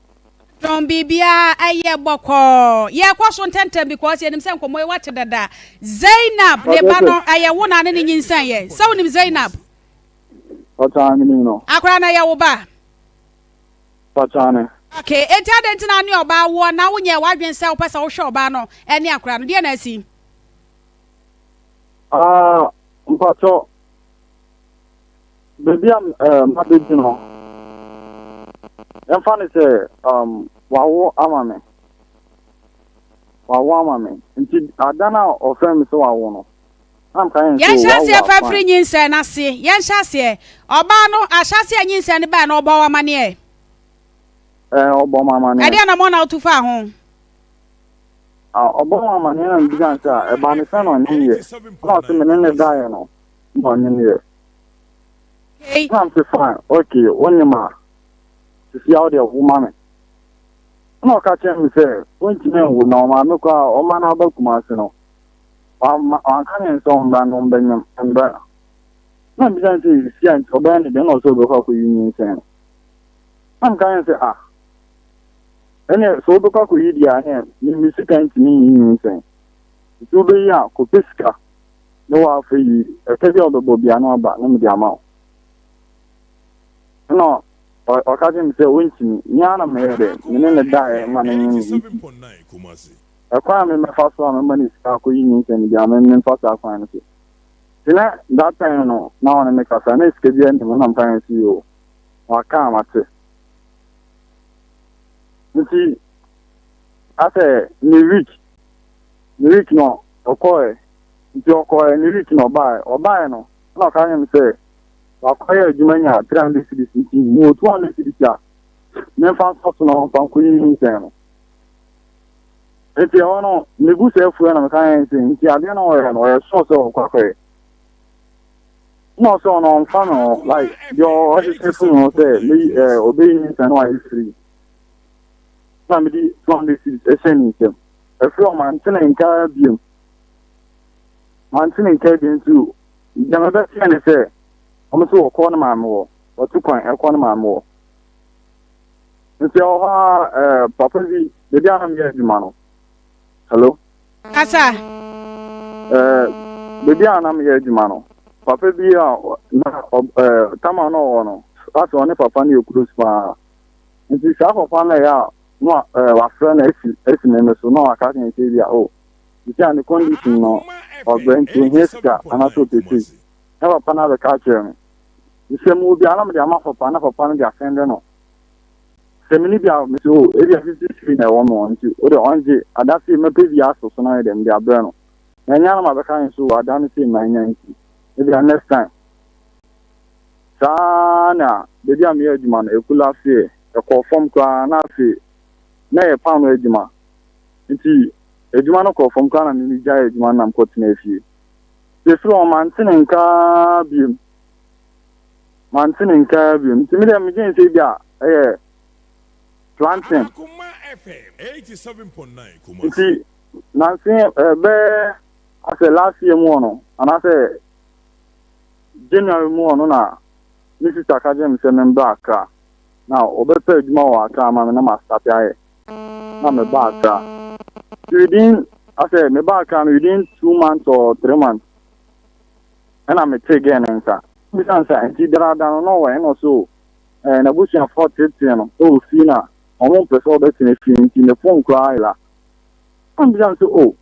Dɔn biribiara ɛyɛ bɔkɔɔ. Yɛkɔ so ntɛntɛm because yɛnim sɛ nkɔmmɔ yi wate dada. Zainab ne ba no ɛyɛ wo na ne ne nyinsɛn yɛ. Sɛ wonim Zainab?
Ɔtaa menim no.
Akora no ɛyɛ wo ba?
Ɔtaa ne.
Okay, enti adɛn nti na ne ɔbaa woɔ na wonyɛɛ w'adwene sɛ wopɛ sɛ wohwɛ ɔbaa no ɛne akora no? Deɛ na asi?
Ah, mpakyɛ Baabi a mabɛdu no, yɛmfa no sɛ um, wawo ama me. Wawo ama me. Nti ada no a ɔfrɛ me sɛ wawo no, na meka yɛn sɛ
Yɛnhyɛ
wawo
aseɛ
a
fa
fine.
firi nyinsɛn no ase. Yɛnhyɛ aseɛ. Ɔbaa no, ahyɛaseɛ a nyinsɛn no baeɛ no, ɔbɔɔ wo amaneɛ?
Ɛɛ, ɔbɔɔ me amaneɛ.
Ɛdeɛn anammɔn na wotu faa ho?
Ah, ɔbɔɔ me amaneɛ na mebisa no sɛ, ɛbaa ne sɛn na ɔnyemeeɛ? Ɛna ɔse me ne no daeɛ no na ɔnyemeeɛ.
Okay.
Ɛna mese fine, okay, wonyem a, sisi a wodeɛ wo ma me. Ɛna ɔka kyerɛ me sɛ wontumi nwo na ɔmaame koraa ɔma no aba Kumasi no, wamma wanka ne sɛ ɔmmra na ɔmbɛnyem mbra. Na mbisa no sɛ sisi a nti ɔbɛyɛ ne dɛn na ɔsɛ ɔbɛkɔ akɔyi nyinsɛn no. Na meka kyerɛ no sɛ ah, ɛneɛ sɛ wobɛkɔ akɔyi deɛ a ɛneɛ me me sika ntumi nyi nyinsɛn. Nti wobɛyi a kɔpɛ sika. Ne wo afei yi, ɛka bi a wobɛbɔ biara na waba na mede ama wo. Ɛna ɔka kyerɛ me sɛ ɔntumi. Me ara na meyɛ dɛ, me ne no daeɛ ma no nye me nti. Ɛkwan a memɛfa so a mɛma no sika akɔyi nyinsɛn no biara, me memfa saa kwan no so. Nti na that time no, na ɔne me kasa, na sika biara nni mu, na meka kyerɛ no sɛ yoo, waka a mate. Nti asɛ ne week, ne week no ɔkɔɛ. Nti ɔkɔɔɛ ne week na ɔbaaɛ. Ɔbaaɛ no na ɔka kyerɛ me sɛ wakɔyɛ adwuma nya 300 cedis nti mewɔ 200 cedis a memfa nsɔ so na ɔmfa nkɔyi nyinsɛn no. Nti ɛhɔ no me bo sɛ afuɛ na meka kyerɛ no sɛ nti adeɛ no ɔyɛ no ɔyɛ sure sɛ ɔkɔ akɔyɛ. Na ɔsɛ ɔno ɔmfa me ho like deɛ ɔhyehyɛ firi me ho sɛ meyi ɛɛ ɔbɛyi nyinsɛn no wayɛ free. Na mede 200 cedis ɛhyɛ ne nsam. Ɛfiri hɔ mante ne nka biom. Mante ne nka bio nti deɛ mebɛteɛ ne sɛ wɔn nso wɔkɔ ne maame hɔ, wɔtu kwan ɛkɔ ne maame hɔ. Nti ɛwɔ hɔ a ɛɛ papa bi baabi a na meyɛ adwuma no. Hello.
Kasa.
Ɛɛ baabi a na meyɛ adwuma no, papa bi a na ɛɛ tama na ɔwɔ no, asɛ ɔne papa no yɛ close paa. Nti saa papa no ɛyɛ a na ɛɛ wafrɛ no asi asi me so na waka kyerɛ no sɛ bi a oh Sisi a ne condition no ɔbrɛ nti ohia sika anaasɛ ɔpɛ sei. Na papa no abɛka akyerɛ me. Nti sɛ mewɔ bi a na mede ama papa na papa no de asɛnde no. Sɛ menni bi a mese oh ebia 50 cedi na ɛwɔ me hɔ nti wode ɔngye ada sei mɛpɛ bi asɔ so na ayɛ dɛ mede abrɛ no. Na ɛnyɛ a na mabɛka ne so ada no sei mannya nti ebia next time. Saa na baabi a meyɛ adwuma no ɛkulaseɛ ɛkɔɔ fam koraa na afei na ɛyɛ paanoo adwuma nti Adwuma no kɔɔ fam koraa na me migyaee adwuma no na mekɔtenaa fie. Ɛfiri hɔ, mante ne nka biom. Mante ne nka biom. Nti me deɛ medwene sɛ ebi a ɛyɛ planting. Nti nanse ɛbɛyɛ asɛ last year mu hɔ no anaasɛ January mu hɔ no na me sister ka kyerɛ me sɛ membra Accra na ɔbɛpɛ adwuma wɔ Accra ama me na mastate ayɛ. na me ba Accra. Nti within asɛ me ba Accra no within 2 months or 3 months ɛna me tee girl ne nsa. Bisa nsa nti dadaada no na ɔwɔ ɛna ɔsɛ o ɛɛ n'abusuafoɔ tetee no ɛwɔ fie na wɔn mpɛ sɛ ɔbɛtena fie nti ne phone koraa ayera. Ɛna bisa no sɛ o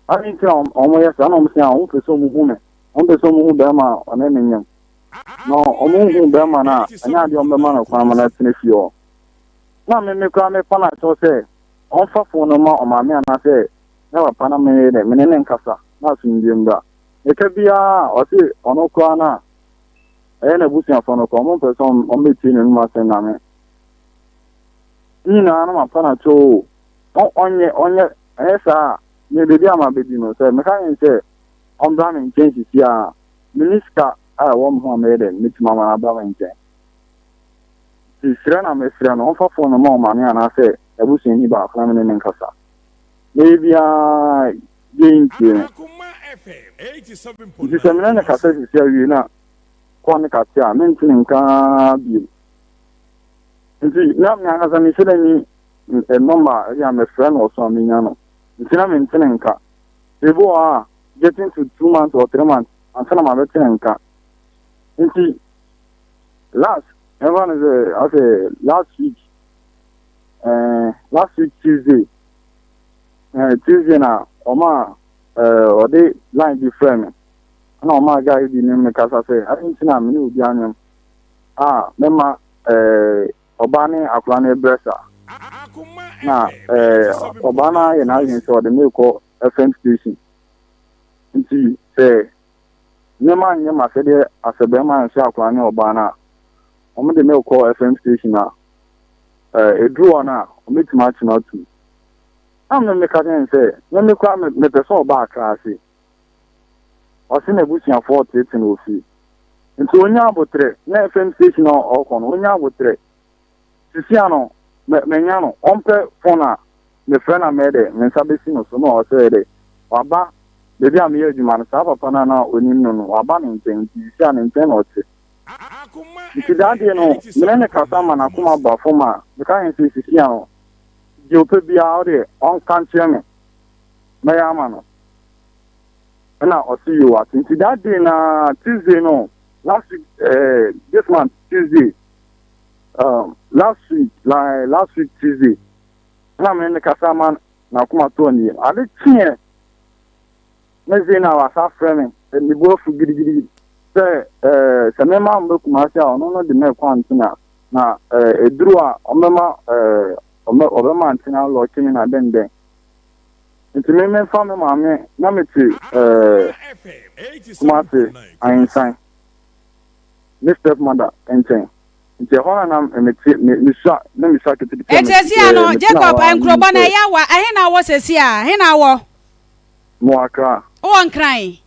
adi nti na wɔn yɛ saa na wɔn sɛ a wɔn pɛ sɛ wɔn hu me wɔn pɛ sɛ wɔn hu bɛrima a ɔne me nyam na wɔn hu bɛrima no a ɛnyɛ adeɛ wɔn bɛma no kwan ma no atena fie hɔ. Na me me koraa mepa no akyɛw sɛ ɔmfa fon no mma ɔmaame anaasɛ ne papa na me dɛ me ne no nkasa na asomdwoe mbra. Meka biara a ɔse ɔno koraa no a ɛyɛ n'abusuafo no koraa ɔmo mpɛ sɛ ɔmo betie n'anum asɛm na me ne nyinaa na mapa no akyɛw o ɔnyɛ ɔnyɛ ɛnyɛ saa a me baabi a mabɛdi no sɛ meka ne sɛ ɔmbra me nkyɛn sisi a menni sika a ɛwɔ me ho a mɛyɛ dɛ mɛtumi ama no aba me nkyɛn. Nti srɛ na mesrɛ no, ɔmfa fon no mma ɔmaame anaasɛ n'abusuani baako na me ne no nkasa. Meyɛ biara gye ntie me. Nti sɛ me ne no kasa sisi awie na kɔ ne kate a, mente ne nka bio. Nti na me ankasa mehyɛ da ni nɔmba a ɛyɛ a mefrɛ no ɔso a menya no. Nti na mente ne nka. Ebi wɔ hɔ a, getting to 2 months or 3 months ansa na mabɛte ne nka. Nti last, ɛmfa no sɛ asɛ last week, last week Tuesday, Tuesday na ɔma ɔde line bi frɛ me. Ɛna ɔma guy bi ne me kasa sɛ ade nti na me ne obi anyem a mɛma ɔbaa ne akwadaa no brɛ saa. Na ɔbaa no ayɛ n'adwene sɛ ɔde me rekɔ FM station. Nti sɛ nneɛma anyɛ ma sɛdeɛ asɛ bɛrima nhyɛ akwadaa ne ɔbaa no a, wɔn de me rekɔ FM station a ɛduru hɔ no a, wɔbɛtumi akye no atum. Na me meka kyerɛ no sɛ, me me koraa mepɛ sɛ ɔba Accra ase. Ɔse n'abusuafoɔ reteete no wɔ fie. Nti ɔnya aboterɛ, na FM station a ɔrekɔ no, ɔnya aboterɛ. Sisi ano, manya no, ɔmpɛ phone a mefrɛ no a mɛyɛ dɛ, me nsa bɛsi no so na ɔsɛ dɛ, waba baabi a meyɛ adwuma no, saa papa no a na ɔnim no no, waba ne nkyɛn, nti sisi a ne nkyɛn na ɔte. Nti daa deɛ no, me ne no kasa ma n'akoma ba fam a, meka kyerɛ no sɛ sisi ano, deɛ ɔpɛ biara ɔdeɛ ɔnka nkyerɛ me, mɛyɛ ama no. Ɛna ɔse yoo ate. Nti that day na Tuesday no, last week, this month Tuesday, last week, like last week Tuesday, ɛna me ne no kasa ma n'akoma tɔɔ ne yam. Ade kyeeɛ, Wednesday na wasa frɛ me, ne bo afu gidigidi sɛ eh, sɛ mema ɔmbɛ Kumasi a ɔno no de me kɔ antena na eh, eduru a ɔmbɛma eh, ɔmbɛ ɔbɛma antena lɔɔkye me na dɛn dɛn. Nti me memfa me maame na mete eh, Kumasi Ahensan me step mother nkyɛn. Nti ɛhɔ na na mete me mesua na mesua ketekete a
Eti esi ano
metena
Jacob
hɔ a menim
nkurobɔ no
sɛ
ɛyɛ wa ɛhe na wɔ sɛsi a he na wɔ?
Mewɔ Accra.
Wowɔ Nkran?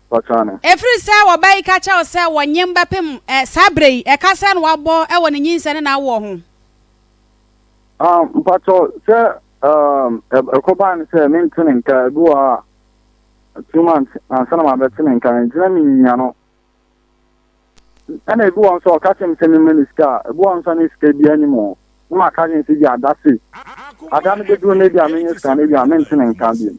Pakyane.
Ɛfiri sɛ wɔbaa yi ka kyerɛ wo sɛ wɔnyem bɛpem ɛ, saa berɛ yi, ɛka sɛn na wabɔ wɔ ne nyinsɛn ne n'awoɔ ho?
Ah, mpakyɛw, sɛ um, ɛkɔbaa no sɛ mente ne nka, ebi wɔ hɔ a, 2 months ansa na mabɛte ne nka, nti na mennya no. Ɛna ebi wɔ nso a ɔka kyerɛ me sɛ memma ne sika a, ebi wɔ nso a ne sika biara nnim hɔ. Na maka kyerɛ no sɛ bi ada sei. Ada no bɛduru no ebi a menya sika no ebi a mente ne nka bio.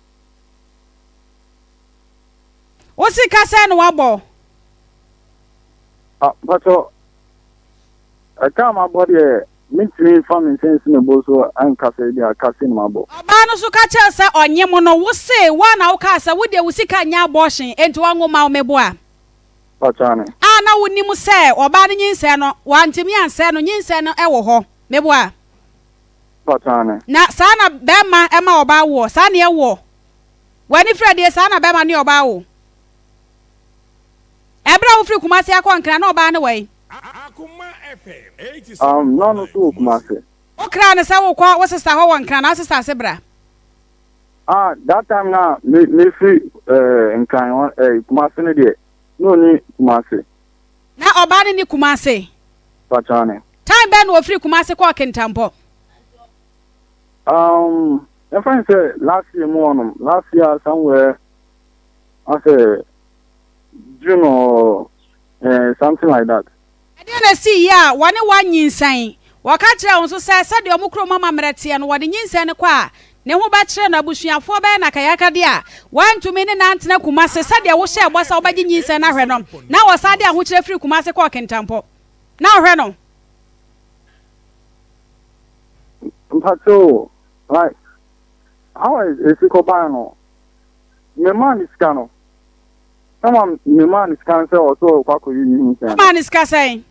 Wo sika sɛn na wabɔ?
Ah, mpakyɛ, ɛka a mabɔ deɛ mentumi mfa me nsa nsi me bo so nka sɛ ebi a ka sei na mabɔ.
Ɔbaa no nso ka kyerɛɛ wo sɛ ɔnye mo no, wo se wo a na wokaa sɛ wo deɛ wo sika nyɛ abortion enti ɔnwo mma wo, meboa?
Mpakyɛ, ane.
A na wonim sɛ ɔbaa no nyinsɛn no, wantumi ansɛe no, nyinsɛn no wɔ hɔ, meboa?
Mpakyɛ, ane.
Na saa na bɛrima ma ɔbaa woɔ, saa na ɛwoɔ. W'ani firi adie, saa na bɛrima ne ɔbaa wo. Ɛberɛ a wofiri Kumasi akɔ Nkran na ɔbaa no wɔ he?
Um, na ɔno nso wɔ Kumasi.
Wokraa no sɛ wokɔ wo sista hɔ wɔ Nkran na wo sista se bra?
Ah, that time na me mefiri eh, Nkran hɔ eh, Kumasi no deɛ, na ɔni Kumasi.
Na ɔbaa no ni Kumasi?
Pakyane.
Time bɛn na ɔfiri Kumasi kɔɔ Kintampo?
Um, yɛmfa no sɛ last year mu hɔnom, last year somewhere asɛ June or eh, something like that.
Ɛdeɛn na ɛsii yɛ a wɔne wo anyinsɛn? Wɔka kyerɛɛ wo nso sɛ sɛdeɛ wɔn kurom amammerɛ teɛ no, wɔde nyinsɛn no kɔ a, ne ho bɛkyere no. Abusuafoɔ bɛyɛ no akayakadeɛ a wɔantumi ne no antena Kumase sɛdeɛ wohyɛɛ bɔ sɛ wobɛgye nyinsɛn no ahwɛ no, na wɔsan de ahokyerɛ firi Kumase kɔɔ Kintampo na wohwɛ no.
Mpakyɛw, like how esi kɔbae no, memaa no sika no, na ma memaa no sika no sɛ ɔsɛ ɔkɔ akɔyɛ nyinsɛn no.
Womaa no sika sɛn?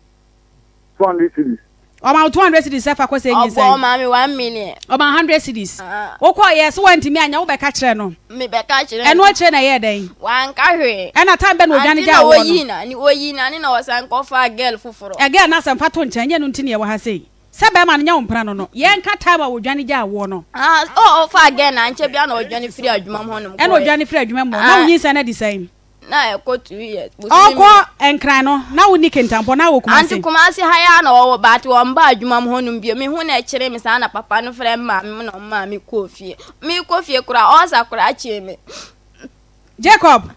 200 cedis.
Ɔma wo 200 cedis sɛ fa kɔ sɛ nyinsɛn.
Ɔbɔ ɔmaa me 1 million.
Ɔma 100 cedis. Wokɔ yɛ sɛ wantumi anyɛ wobɛka kyerɛ no.
Mebɛka kyerɛ no.
Ɛno akyire na ɛyɛɛ dɛn?
Wanka hwee.
Ɛna time bɛn na odwane gyaa woɔ no?
Ante na oyii n'ani na ɔsan kɔfaa girl foforɔ.
Ɛ girl no asɛm fa to nkyɛn nyɛ ɛno nti na yɛwɔ ha sei. Sɛ bɛrima no nyɛ wo mpena no no, yɛnka time a wɔdwane gyaa woɔ no.
Ah, oh, ɔfaa girl no ankyɛ biara na ɔdwane firi adwuma mu hɔnom
kɔeɛ. Ɛna ɔdwane firi adwuma mu hɔ. Na wo nyinsɛn no adi sɛn?
Na ɛkɔ 2 years. Bosome
Ɔkɔ Nkran no, na wonni Kintampo, na wɔ Kumasi.
Ante Kumasi ha yi ara na ɔwɔ but ɔmba adwuma mu hɔnom bio. Mehu na ɛkyere me saa na papa no frɛ me maame mu na ɔmaa me kɔɔ fie. Mekɔ fie koraa ɔsa koraa kyee me.
Jacob,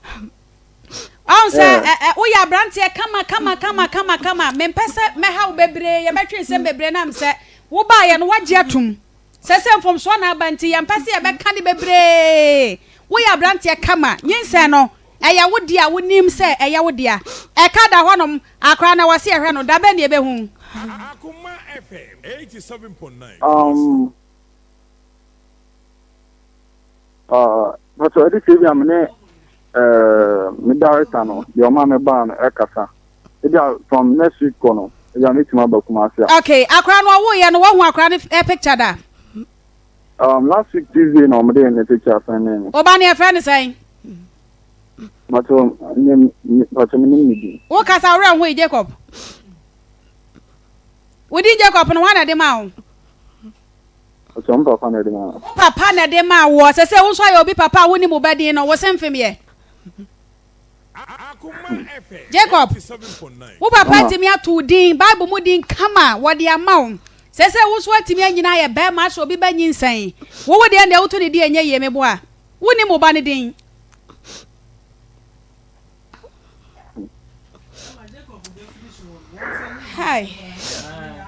ɔn sɛ ɛ ɛ woyɛ aberanteɛ kama kama kama kama kama mempɛ sɛ mɛha wo bebree yɛbɛtwe nsɛm bebree nam sɛ wobaeɛ no woagye atom sɛ sɛ mfomsoɔ na aba nti yɛmpɛ sɛ yɛbɛka ne bebree woyɛ aberanteɛ kama nyinsɛn no ɛyɛ wo dea wonim sɛ ɛyɛ wo dea ɛka da hɔnom akora na wɔse yɛhwɛ no da bɛn ne yɛbɛhu
Um, uh, Pastor, ɛde sɛ bi a me ne eh, me director no, deɛ ɔma me baa no ɛkasa. Ebi a from next week kɔ no, ebi a metumi aba Kumasi a.
Okay, akora no ɔwoeɛ no woahu akora no eh, picture da?
Um, last week Tuesday na ɔmo de ne picture send ne me.
Wo ba no yɛfrɛ no sɛn?
Pacho, ne, ne, pacho me nim ne din.
Wo kasa wo werɛ nhoe Jacob. Wo din Jacob no hwan na ɛde maa wo?
Ɔsɛ me papa na ɛde maa me.
Wo papa na ɛde maa woɔ. Sɛ sɛ wo nso ayɛ obi papa a wonim wo ba din no, wo se mfem yɛ. Jacob, wo papa atumi ato wo din, Bible mu din kama, wɔde ama wo. Sɛ sɛ wo nso atumi anyina ayɛ bɛrima ahyɛ obi ba nyinsɛn. Wo wo deɛ deɛ woto ne din ɛnyɛ yie meboa. Wonim wo ba no din. Hi.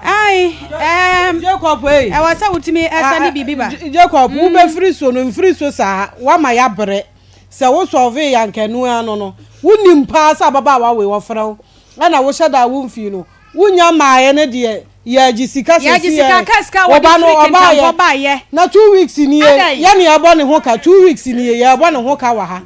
Ai, um,
Jacob ei.
Ɛwɔ sɛ wotumi ɛsɛ ne biribi ba.
Jacob, mm. wobɛfiri so no mfiri so saa, woama yɛabrɛ. Sɛ wo sɔve yɛ anka ɛno ano no, wonim paa sɛ ababaawa wei wɔfrɛ wo, ɛna wohyɛ da a womfii no. Wonya mmaeɛ no deɛ, yɛagye sika
Yɛagye
sɛsi
sika
yɛ.
ka sika a
Wo
wɔde
ba no
firi
ɔbaeɛ
Kintampo baeɛ.
na 2 weeks nie,
Adɛn?
yɛne yɛbɔ ne ho ka, 2 weeks nie yɛbɔ ne ho ka wɔ ha.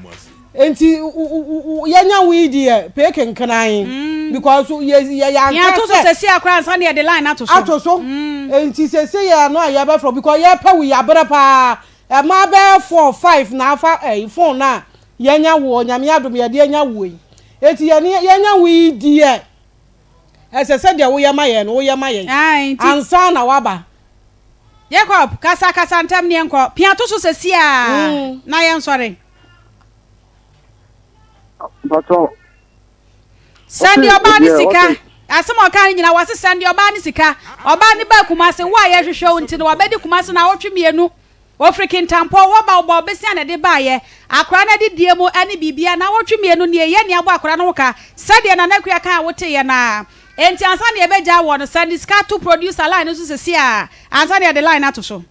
Nti yɛnya wo yi deɛ pee kenkenan because yɛ yɛ
Yɛn
yɛanka
ato so
sɛ
sɛsi a koraa ansa na yɛde line ato so.
ato so nti sɛsi yɛ no a yɛbɛfrɛ because yɛpɛ wo yɛabrɛ paa ɛmaa bɛyɛ 4 5 na afa ɛyi phone no a yɛnya woɔ Nyame adom yɛde anya woɔ yi nti yɛne yɛnya wo yi deɛ ɛsɛ sɛ deɛ woyɛ ma yɛn no woyɛ ma yɛn
Ae nti.
ansa na waba.
Jacob, kasa kasa ntɛm ne yɛnkɔ. Pia to so sɛsi a na yɛnsɔre.
Mpatsɔ.
Sɛnde ɔbaa ne sika. Asɛm a ɔka no nyinaa wɔse sɛnde ɔbaa ne sika. Ɔbaa ne baa Kumase wo a yɛhwehwɛ wo nti no wabɛdi Kumase naawɔtwe mmienu. Ofiri Kintampo wɔba wobɔ ɔbesia na ɛde baayɛ. Akwadaa no adidie mu ne biribiara naawɔtwe mmienu nie yɛ nea abɔ akwadaa no ho ka sɛdeɛ Nana Akua kaa a woteeɛ no ara. Enti ansa na yɛbɛgyaa woɔ no sɛnde sika to producer line no so seesei ara ansa na yɛde line no ato so.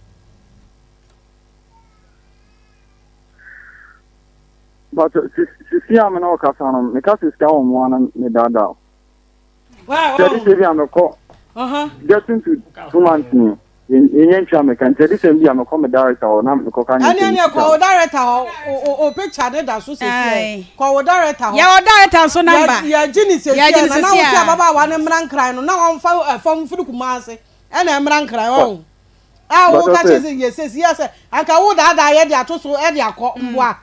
But sisi a me ne wo kasa no, meka sɛ sika wɔ mu a na medaadaa wo. Sɛ ɛde sɛ bi a mekɔ getting to 2 months ni yɛnyɛ ntwa meka nti ɛde sɛ bi a mekɔ me director hɔ na mekɔ ka nyɛ
sɛ ɛne kɔ wo director hɔ o picture ne da so sisi kɔ wo director hɔ
yɛ wɔ director nso number
yɛgye ne sisi na na wo sɛ ababaawa ne mmra nkran no na wɔmfa ɛfam mfiri Kumase ɛna mmra nkran ɔho a wo ka kyerɛ sɛ yɛ sɛsi yɛ sɛ anka wo daadaa yɛ de ato so de akɔ mboa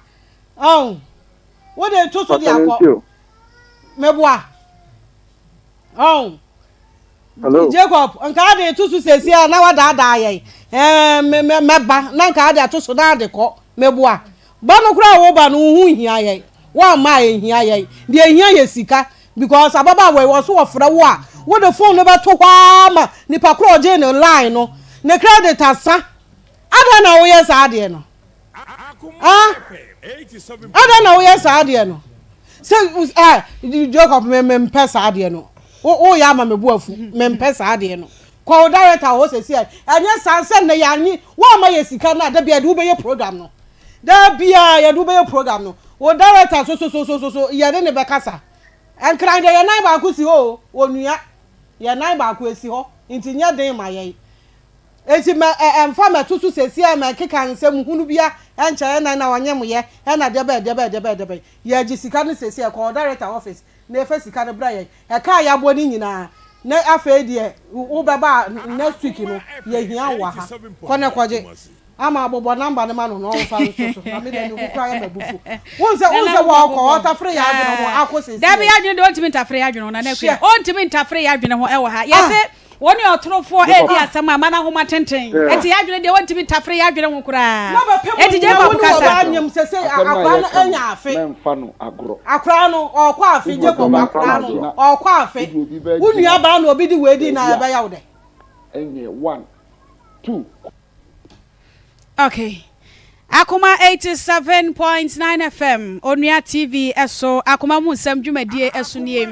ɔn wo de to so de akɔ meboa ɔn Jacob nka ade to so sɛsi a na wadaadaa yɛ ɛɛ mɛba na nka ade ato so na ade kɔ meboa ba no koraa wo ba no wo ho hia yɛ Woamma a ɛnhia yɛn. Deɛ ɛhia yɛ sika because ababaawa yi wɔso wɔfrɛ wo a wode phone no bɛto hɔ ara ma nipa korɔ a ɔgyee ne line no ne credit asa. Adɛn na woyɛ saa adeɛ no? Ah? Adɛn na woyɛ saa adeɛ no? Sɛ eh, Jacob me mempɛ saa adeɛ no. Wo woyɛ ama me bo afu. Mempɛ saa adeɛ no. Kɔ wo director hɔ sɛsi a ɛnyɛ saa sɛ nnɛ yɛanye woamma yɛ sika no a da bia yɛde wobɛyɛ program no. Da biara yɛde wo bɛyɛ program no, wo director so so so so so yɛne ne bɛkasa. Nkran deɛ yɛn nan baako si hɔ o, onua. Yɛn nan baako esi hɔ, nti nyɛ den ma yɛn. Enti mɛ ɛ ɛmfa mɛto so seesei a mɛnkeka nsɛm hunu bia ɛnkyɛ yɛn nan na ɔnyem yɛ ɛna deɛ bɛn deɛ bɛn deɛ bɛn deɛ bɛn. Yɛgye sika no seesei ɛkɔ wo director office na ɛfa sika no bra yɛn. Ɛka a yɛabɔ no nyinaa na afei deɛ wobɛba a next week no yɛhia wo wɔ ha. Kɔ na kɔgye. Ama bobɔ number no ma no na ɔmfa nso so na me deɛ ne ho kura yɛ m'abufu. Wohu sɛ wohu sɛ wɔkɔ ɔtafere yɛ adwene ho akɔ sɛsi.
Dabi yɛ adwene deɛ ɔntumi ntafere yɛ adwene ho Nana Akua ɔntumi ntafere yɛ adwene ho ɛwɔ ha yɛse. Wo ne ɔtorofoɔ redi asɛm a, ma no ahoma tenten. Enti yɛn adwene deɛ, wɔntumi ntafere yɛn adwene ho koraa.
Na bɛpɛ mu
Enti
nyina
Jacob
wo ne
kasa.
ɔbaa nyem sesei
Asɛm no a
akora no
yɛka
anya
no,
afe.
mɛmfa no agorɔ.
Akora no ɔɔkɔ afe
Wode
Jacob
obi
akora no
bɛgyina
ɔɔkɔ afe
wode obi
wo
bɛgyina
nua baa na obi de wei di na
baabi a
ɛbɛyɛ wo dɛ.
ɛnyɛ one, two.
Okay. Akoma 87.9 FM, Onua TV so, Akoma mu nsɛm dwumadie so nie.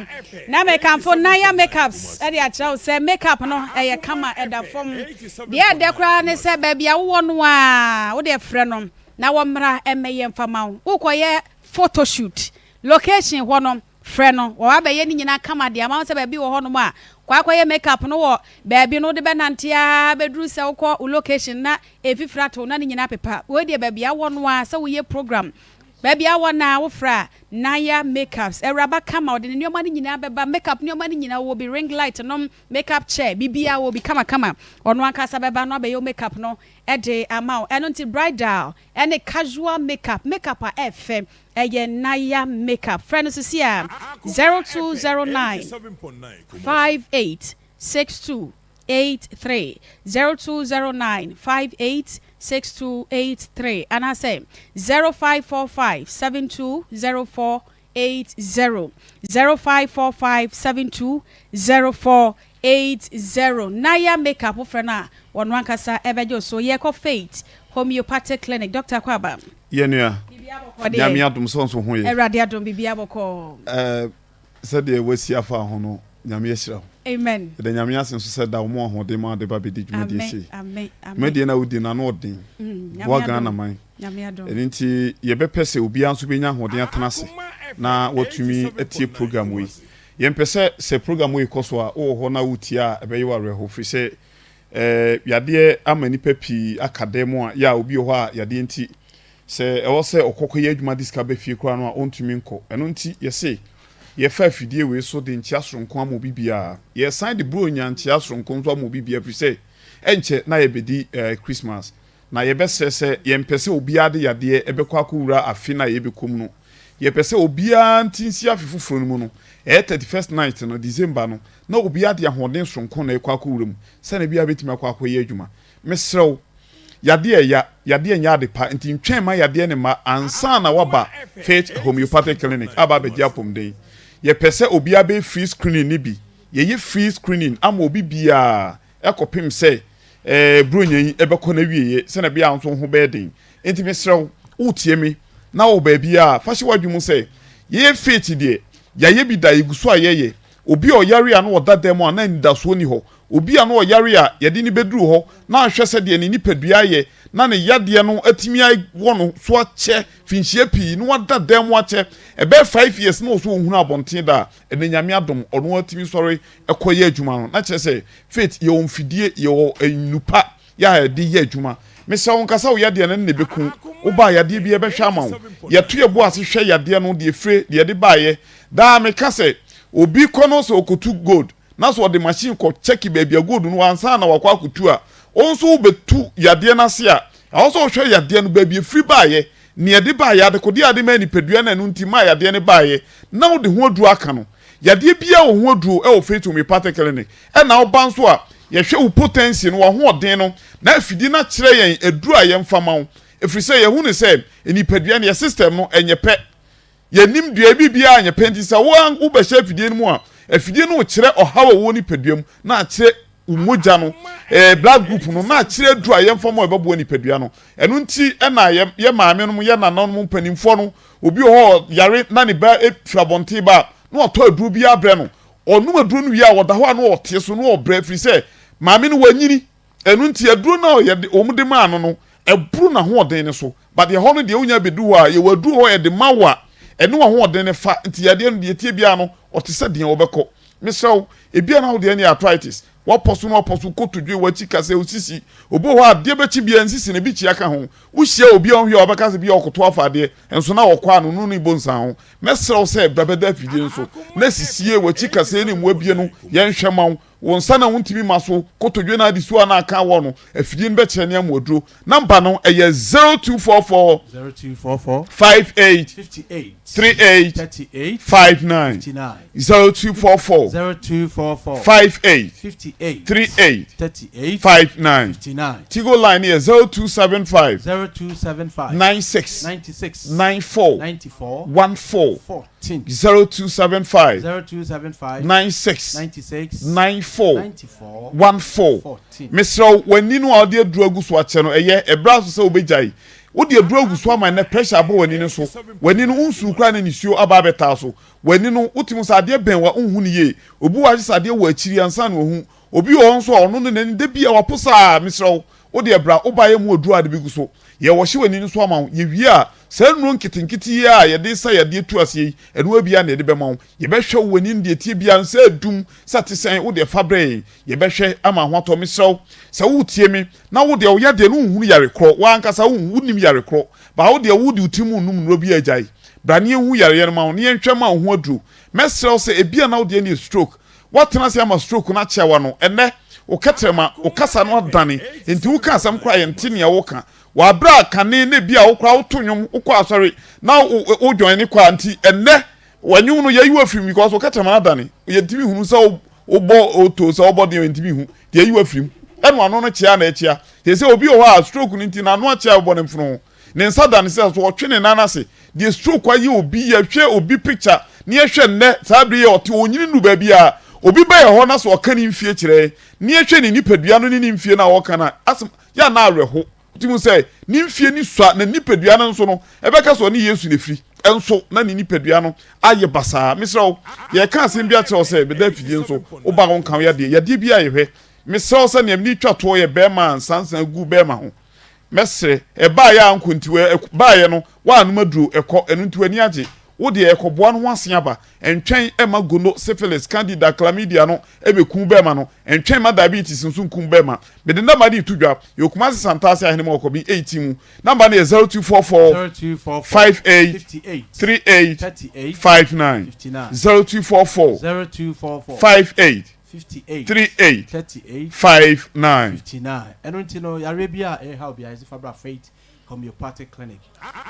Na mekamfo Naya Makeups de akyerɛ wo sɛ makeup no ɛyɛ kama ɛda fam. Deɛ ɛdɛ koraa ne sɛ baabi a wowɔ no a wode frɛ no na wɔmmra mmɛyɛ mfa ma wo. Wokɔyɛ photoshoot, location hɔ no Frɛ no, wɔba abɛyɛ ne nyinaa kama de ama wo sɛ baabi wɔ hɔnom a, kɔ akɔyɛ make up no wɔ baabi no wode bɛnante ara bɛduru sɛ wokɔ wo location na mfifiri ato wo na ne nyinaa apepa. Wei deɛ baabi a wɔ no ara sɛ woyɛ program, baabi a wɔ no ara wofrɛ a, Naya Makeups, awuraba kama, ɔde ne nneɛma no nyinaa bɛba, make up nneɛma no nyinaa, ɔwɔ bi, ring light nom, make up chair, biribiara ɔwɔ bi kamakama. Ɔno ankasa bɛba na wabɛyɛ wo make up no de ama wo. Ɛno nti bridal ne casual make up, make up a ɛfɛ, Ɛyɛ Naya Makeup. Frɛ no sisi a, 0209 58 62 83, 0209 58 62 83, anaasɛ 0545 72 04 80, 0545 72 04 80. Naya Makeup, wofrɛ no a, ɔno ankasa bɛgye wo so. Yɛrekɔ Faith Homeopathic Clinic. Dɔkta Akwaaba.
Yɛ nua.
Biribiara bɔkɔɔ deɛ.
Nyame adom sɛ nso ho yɛ.
Awurade adom biribiara bɔkɔɔ.
Ɛɛ sɛdeɛ wasi afa ho no Nyame ahyira wo.
Amen.
Yɛda Nyame ase nso sɛ da wo mu ahoɔden ma wode ba bɛdi dwumadie
Amen
sei.
amen amen.
Dwumadie no a wodi no ano ɔden.
Mm, Nyame
Boa
adom.
Ghana man.
Nyame adom.
Ɛno nti yɛbɛpɛ sɛ obiara nso bɛnya ahoɔden atena ase na watumi atie program wei. Yɛmpɛ sɛ sɛ program wei kɔ so a wowɔ hɔ na wotie a ɛbɛyɛ wo awerɛhow firi sɛ eh, yadeɛ ama nnipa pii aka dan mu a yɛ a obi wɔ hɔ a yadeɛ nti sɛ ɛwɔ sɛ ɔkɔ kɔyɛ adwuma de sika ba fie koraa no a ɔntumi nkɔ. Ɛno nti yɛse yɛfa afidie wei so de nkyea soronko ama obi biara. Yɛsan de Buronya nkyea soronko nso ama obi biara firi sɛ ɛnkyɛ na yɛbɛdi eh, Christmas. Na yɛbɛsrɛ sɛ yɛmpɛ sɛ obiara de yadeɛ bɛkɔ akɔwura afe no a yɛbɛkɔ mu no. Yɛpɛ sɛ obiara nte nsi afe foforɔ no mu no, ɛyɛ thirty first night no, December no, na obiara de ahoɔden soronko na ɛrekɔ akɔwura mu sɛdeɛ ɛbɛyɛ a bɛtumi akɔ akɔyɛ adwuma. Mesrɛ wo, yadeɛ ɛya, yadeɛ nyɛ ade pa, nti ntwɛn mma yadeɛ no mma ansa na woaba Faith Homeopathic Clinic aba abɛgye apɔmuden. Yɛpɛ sɛ obiara bɛyɛ free screening no bi. Yɛyɛ free screening ama obi biara. kɔpem sɛ Buronya yi bɛkɔ n'awieɛ sɛdeɛ ɛbɛyɛ a wo nso wo ho bɛyɛ den. Enti mesrɛ wo, woretie me na wɔ baabiara a, fa hyɛ w'adwene mu sɛ, yɛyɛ faith deɛ, yɛayɛ bi da, yɛgu so a yɛyɛ. Obi a ɔyare a na ɔda dan mu a na anidasoɔ nni hɔ, obi a na ɔyare a yɛde no bɛduru hɔ na ahwɛ sɛdeɛ ne nipadua ayɛ na ne yadeɛ no atumi awɔ no so akyɛ mfinhyia pii na wada dan mu akyɛ ɛbɛyɛ 5 years na ɔso ɔnhunu abɔnten da a, ɛnɛ Nyame adom ɔno atumi sɔre kɔ yɛ adwuma no na kyerɛ sɛ faith yɛwɔ mfidie yɛwɔ nnupa yɛ a yɛde yɛ adwuma mesrɛ wo nkasa wo yadeɛ no ne bɛku wo baa yadeɛ bi yɛbɛhwɛ ama wo yɛto yɛ bo ase hwɛ yadeɛ no deɛ fire deɛ yɛde baayɛ daa meka sɛ obi kɔ no sɛ ɔkɔtu gold na sɛ ɔde machine kɔ kyɛki baabi a gold no wɔ ansa na wakɔ akɔtu a wo nso wobɛtu yadeɛ no ase a ɛwɔ sɛ wohwɛ yadeɛ no baabi efiri baayɛ nea ɛde baayɛ adekodeɛ a ɛde maa nipadua no ɛno nti maa yadeɛ no baayɛ na wode ho aduro aka no. Yadeɛ biara wɔ ho aduro wɔ Faith Homeopathic Clinic. Ɛna woba nso a, yɛhwɛ wo potency no, w'ahoɔden no, na afidie no akyerɛ yɛn aduro a yɛmfa ma wo. Ɛfiri sɛ yɛhu no sɛ nipadua no, yɛ system no, ɛnyɛ pɛ. Yɛnim dua biribiara nyɛ pɛ nti sɛ wo wobɛhyɛ afidie no mu a, afidie no rekyerɛ ɔhaw a ɛwɔ nipadua mu na akyerɛ wo mogya no, eh, blood group no, na akyerɛ aduro a yɛmfa ma ɛbɛboa nipadua no. Ɛno nti ɛna yɛ, yɛ maame nom, yɛ nananom, mpanimfoɔ no, obi wɔ hɔ yare na ne ba firi abɔnten ba a, na watɔ aduro bi abrɛ no. Ɔnom aduro no wie a, ɔda hɔ a na ɔte so na ɔbrɛ ɛfiri sɛ maame no wanyini. Ɛno nti aduro no a yɛde, wɔn de maa no no, ɛboro n'ahoɔden no so. But ɛhɔ no deɛ wonya bɛdu hɔ a, yɛwɔ aduro hɔ yɛde ma wo a, ɛne w'ahoɔden no fa. Nti yadeɛ no deɛ ɛteɛ biara no, ɔte sɛ deɛ wɔbɛkɔ. Mesrɛ wo, ebia na wo deɛ no yɛ arthritis, woapɔ so na woapɔ so, kotodwe, w'akyi kasɛɛ, wo sisi. Obi wɔ hɔ a, adeɛ bɛkye biara nsisi no, ebi kyea ka ho. Wohyia obi a ɔnhwɛ a, ɔbɛka sɛ bia ɔkoto afa adeɛ, nso na ɔkɔ a no no ne bɔ nsan ho. Mɛsrɛ wo sɛ bra bɛda afidie no so na sisie, w'akyi kasɛɛ ne mmoa bie no, yɛnhwɛ ma wo. Wo nsa na wontumi ma so, kotodwe na adesuo a na aka wɔ no, afidie no bɛkyerɛ ne ama aduro. Number no ɛyɛ 0244
0244
58
58
38
38
59
59.
0244
0244
58
58
38
38
59.
59.
Tigo line no yɛ 0275
0275
96
96
94
94
14
14.
0275
0275
96
96
94
94
14.
14.
Mesrɛ wo, w'ani no a wode aduru agu so akyɛ no, ɛyɛ ɛberɛ aso sɛ wobɛgyae. Wode aduru agu so ama nnɛ pressure abɔ w'ani no so. W'ani no, wonsuu koraa na nisuo aba abɛtaa so. W'ani no, wote mu sɛ adeɛ bɛn wo a, wonhu no yie. Obi wɔ hɔ a, gye sɛ adeɛ wɔ akyiri ansa na wahu. Obi wɔ hɔ nso a, ɔno no n'ani da bi a wapo saa. Mesrɛ wo, wo deɛ bra, woba yɛ mu aduru a de bɛgu so. Yɛwɔhye w'ani no so ama wo. Yɛwie a, saa nnuro nketenkete yi ara a yɛde sa yadeɛ tu aseɛ yi, ɛno ara bi ara na yɛde bɛma wo. Yɛbɛhwɛ wo w'ani no deɛ ɛteɛ biara no, sɛ adum, sɛ ɛte sɛn, wo deɛ fa brɛ yɛn. Yɛbɛhwɛ ama ho atɔ. Mesrɛ wo, sɛ woretie me na wo deɛ wo yadeɛ no wonhunu yare korɔ, wo ankasa wonhu, wonnim yare korɔ, but wo deɛ wode wo tirim renom nnuro bi a agyae. Bra na yɛnhu yareɛ no ma wo na yɛnhwɛ mma wo ho aduro. Mɛsrɛ wo sɛ ebia na wo deɛ no yɛ stroke. Woatena ase ama stroke no akyea w'ano. Ɛnnɛ, wo kɛtrɛma, wo kasa no adane, enti woka asɛm koraa a yɛnte nea woreka. Wɔ aberɛ a kane na ebia wo koraa woto nnwom, wokɔ asɔre na wo joine choir nti, ɛnnɛ w'anwom no yɛayi wo afiri mu because wo kɛtrɛma no adane. Yɛntumi nhunu sɛ wobɔ oto, sɛ wobɔ deɛ yɛntumi nhu. Nti yɛayi wo afiri mu. Ɛna w'ano no kyea na ɛkyea. Seesei obi wɔ hɔ a stroke no nti n'ano akyea bɔ ne mfono ho. Ne nsa da ne sɛ so ɔtwe ne nan ase. Deɛ stroke ayɛ obi, yɛhwɛ obi picture na yɛhwɛ nnɛ saa bere yi a ɔte ɔnyini nnu baabi a obi ba yɛ hɔ na sɛ ɔka ne mfie kyerɛ yɛn na yɛhwɛ ne nipadua no ne ne mfie no a ɔka no a asɛm yɛ a na awerɛho. Wotumi hu sɛ ne mfie no sua na nipadua no nso no ɛbɛka sɛ ɔne Yesu na ɛfiri nso na ne nipadua no ayɛ basaa. Mesrɛ wo yɛka asɛm bi akyerɛ wo sɛ bɛda afidie nso woba wo nka wo yadeɛ yadeɛ bi a yɛhwɛ. Mesrɛ wo sɛ nea mede twa toɔ yɛ bɛrima a nsansan gu bɛrima ho. Mɛsrɛ, ɛbaeɛ a ankɔ nti ɛbaeɛ no woannom aduro, ɛkɔ, ɛno nti w'ani agye. Wo deɛ ɛkɔboa no ho asen aba. Ɛntwɛn mma gono, syphilis, candida, chlamydia no ɛbɛku bɛrima no. Ɛntwɛn mma diabetes nso nkum bɛrima. Mede namba no reto dwa. Yɛwɔ Kumasi Santase Ahenema wɔ Kɔben 18 mu. Namba no yɛ 0244 58 38 59. 0244 58
58
38
38
59.
59 Ɛno nti no, yareɛ biara a ɛreha obiara, yɛse fa bra Faith Homeopathic Clinic.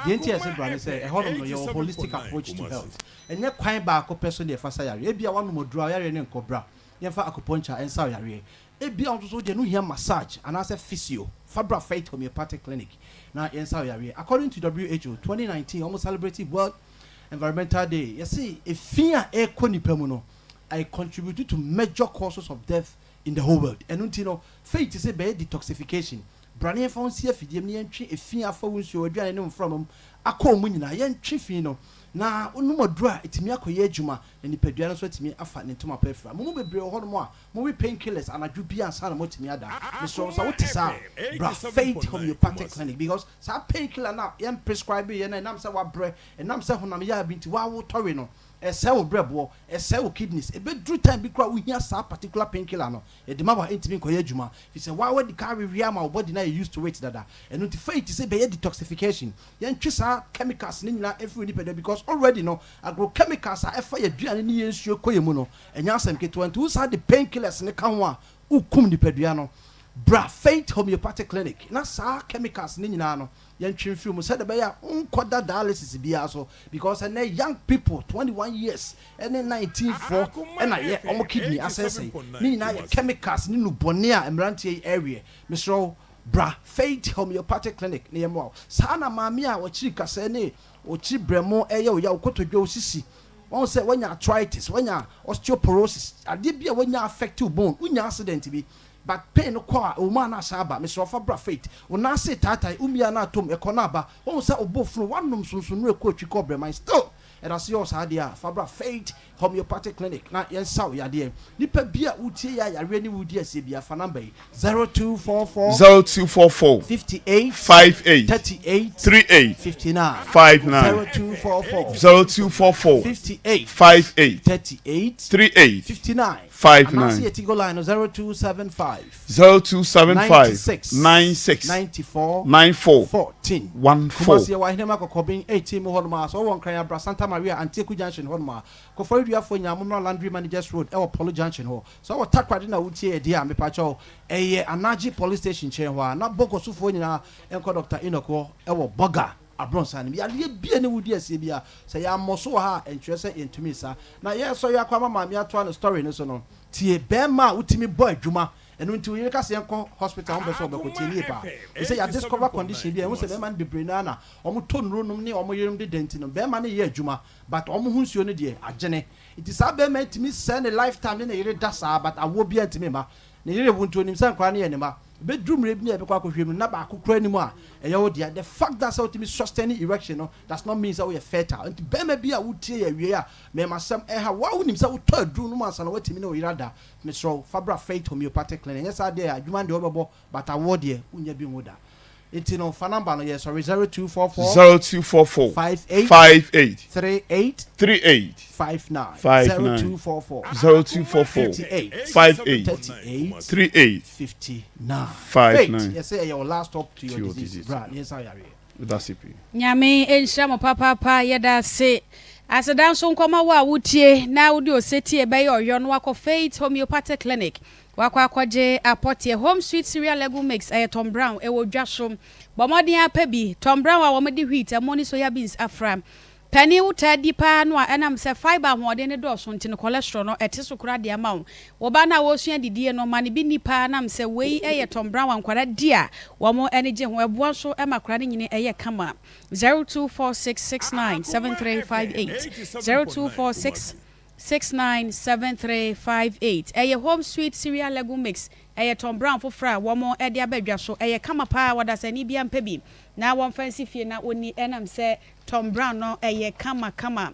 Deɛ nti a yɛse bra ne sɛ, ɛhɔnom no, yɛwɔ holistic approach to health. Ɛnyɛ kwan baako pɛ so na yɛfa sa yareɛ. Ebia woanom aduro a, wo yareɛ no nkɔ, bra yɛmfa acupuncture nsa wo yareɛ. Ebia wo nso so wodeɛ no wohia massage anaasɛ physio, fa bra Faith Homeopathic Clinic na yɛnsa wo yareɛ. According to WHO, 2019 wɔn celebrate World Environmental Day, yɛse efi a ɛrekɔ nipa mu no, I contribute to major causes of death in the whole world. Ɛno nti no, faith se bɛyɛ detoxification. Bra na yɛmfa wo nsi afidie mu na yɛntwe efi a afa wo nsuo, w'aduane ne wo mframa mu akɔ wo mu nyinaa. Yɛntwe fi no na wonom aduro a ɛtumi akɔyɛ adwuma na nipadua no nso atumi afa ne ntoma pa afira. Mo mu bebree wɔ hɔnom a mowe pain killers anadwo biara ansa na moatumi ada. Mesrɛ wo sɛ wote saa a, bra Faith Homeopathic Clinic because saa pain killer no a yɛn prescribe yɛ no ɛnam sɛ woabrɛ, ɛnam sɛ honam yaw bi nti woa wotɔwe no, Ɛsɛe wo brɛboɔ, ɛsɛe wo kidneys, ɛbɛduru time bi koraa a wohia saa particular pain killer no, yɛde ma wo a ɛntumi nkɔyɛ adwuma, firi sɛ woa woadi kan awewe ama wo body no ayɛ used to it dada. Ɛno nti fa yi te sɛ bɛyɛ detoxification, yɛntwe saa chemicals no nyinaa mfiri wo nipadua because already no agrochemicals a ɛfa yɛn aduane ne yɛn nsuo kɔ yɛn mu no, ɛnyɛ asɛm ketewa, nti wosan de pain killers no ka ho a, wokum nipadua no. Bra Faith Homeopathic Clinic na saa chemicals no nyinaa no, Yɛntwe mfiri mu sɛdeɛ ɛbɛyɛ a wonkɔda dialysis biara so because ɛnɛ young people 21 years ne 19 foɔ ɛna yɛ wɔn kidney asɛesɛe. Ne nyinaa yɛ chemicals ne nnubɔne a mmeranteɛ yi ɛreweɛ. Mesrɛ wo bra Faith Homeopathic Clinic na yɛmmoa wo. Saa na maame a ɔkyiri kasɛɛ ne ɔkyiri brɛmo ɛyɛ wo ya, wo kotodwe, wo sisi, wahu sɛ woanya arthritis, woanya osteoporosis, adeɛ bi a woanya affect wo bone, wonya accident bi, But pain no kɔ a, ɛwɔ mu a na asan aba. Mesrɛ wo fa bra Faith. Wo nan ase taatae, wo mia na atom, ɛkɔ na aba. Woahu sɛ wo bo fono, woanom sunsonnuro ɛkɔ atwi kɔ brɛman. Still, ɛda so yɛ wo saa deɛ a, fa bra Faith Homeopathic Clinic na yɛnsa wo yadeɛ. Nipa bi a wotie yɛ a yareɛ ne wo redi asie biara, fa number yi, 0244
0244
58
58
38
38
59.
59
0244
0244
58
58
38
38
59.
59.
Anaasɛ yɛ Tigo line no 0275.
0275
96
96
94
94
14.
14.
Kumasi yɛwɔ Ahenema Kɔkɔben 18 mu hɔnom a, sɛ wowɔ Nkran a bra Santa Maria Antieku Junction hɔnom a, Koforidua-foɔ nyinaa mommra Landry Managers Road ɛwɔ Polo Junction hɔ. Sɛ wowɔ Takoradi na wotie yɛ deɛ a, mepakyɛw ɛyɛ Anagye Police Station nkyɛn hɔ a, na Bogosofoɔ nyinaa nkɔ Doctor Enoch hɔ ɛwɔ Bolga. Abrɔnsan no mu. Yareɛ biara ne wo di asie biara, sɛ yɛammɔ so wɔ ha a, ɛnkyerɛ sɛ yɛntumi nsa. Na yɛresɔre akɔ ama maame atoa ne story no so no, tie, barima a wotumi bɔ adwuma, ɛno nti wo yere ka sɛ yɛnkɔ hospital a wompɛ sɛ wobɛkɔ, tie no yie paa. Ɛfiri sɛ yɛadiscover condition bi a yɛhu sɛ mmarima no bebree no ara na wɔtɔ nnuro nom ne wɔn yerenom deda nti no, barima no yɛ adwuma but wɔn ho nsuo no deɛ agyene. Nti saa barima yi tumi sɛe ne lifetime ne ne yere da saa but awoɔ biara ntumi mma. Ne yere wu nti onim sɛ nkwadaa no yɛ ne mma. Ɛbɛduru mmerɛ bi na yɛbɛkɔ akɔhwɛ mu no na baako koraa nni mu a ɛyɛ wo dea. The fact that sɛ wotumi sustain erection no does not mean sɛ woyɛ fertile. Nti barima bi a wotie yɛ awiei a mɛɛmasɛm ɛha wo a wonim sɛ wotɔ aduru nom ansa na woatumi ne wo yere ada, mesrɛ wo fa bra Faith Homeopathic Clinic. Ɛnyɛ saa deɛ a adwuma no deɛ wobɛbɔ but awoɔ deɛ wonnya bi nwo da. Nti no fa number no yɛ sɔre 0244
0244
58
58
38
38
59
59
0244
0244
58
58
38
38
59
59
Faith yɛsɛ ɛyɛ wo last stop to your
To your
disease
disease.
bra ne yɛnsa wo yareɛ.
Medase pii.
Nyame nhyira mo papaapa yɛda ase. Aseda nso nkɔma wo a wotie na wode osetie bɛyɛ ɔyɔ no wakɔ Faith Homeopathic Clinic Wakɔ akɔgye apɔteɛ. Home Sweet Cereal Legume Mix, ɛyɛ Tom Brown, ɛwɔ dwa so. Bɔ mmɔden ara pɛ bi. Tom Brown a wɔde wheat, ɛmo ne soya beans afra. Panin wotaa di paa no a ɛnam sɛ fibre ahoɔden no dɔɔso nti no cholesterol no ɛte so koraa de ama wo. Wo ba no a ɔresua didie no, ma no bi nni paa nam sɛ wei yɛ Tom Brown a nkwadaa di a wɔn ani gye ho. Ɛboa nso ma akwadaa no nyini yɛ kama. 024669 7358 0246. 697358 Ɛyɛ Home Sweet Cereal Legume Mix Ɛyɛ Tom Brown foforɔ a wɔn de aba dwa so Ɛyɛ kama paa Ɔdasani biara mpɛ bi na wɔmfa nsi fie na ɔnni ɛnam sɛ Tom Brown no ɛyɛ kama kama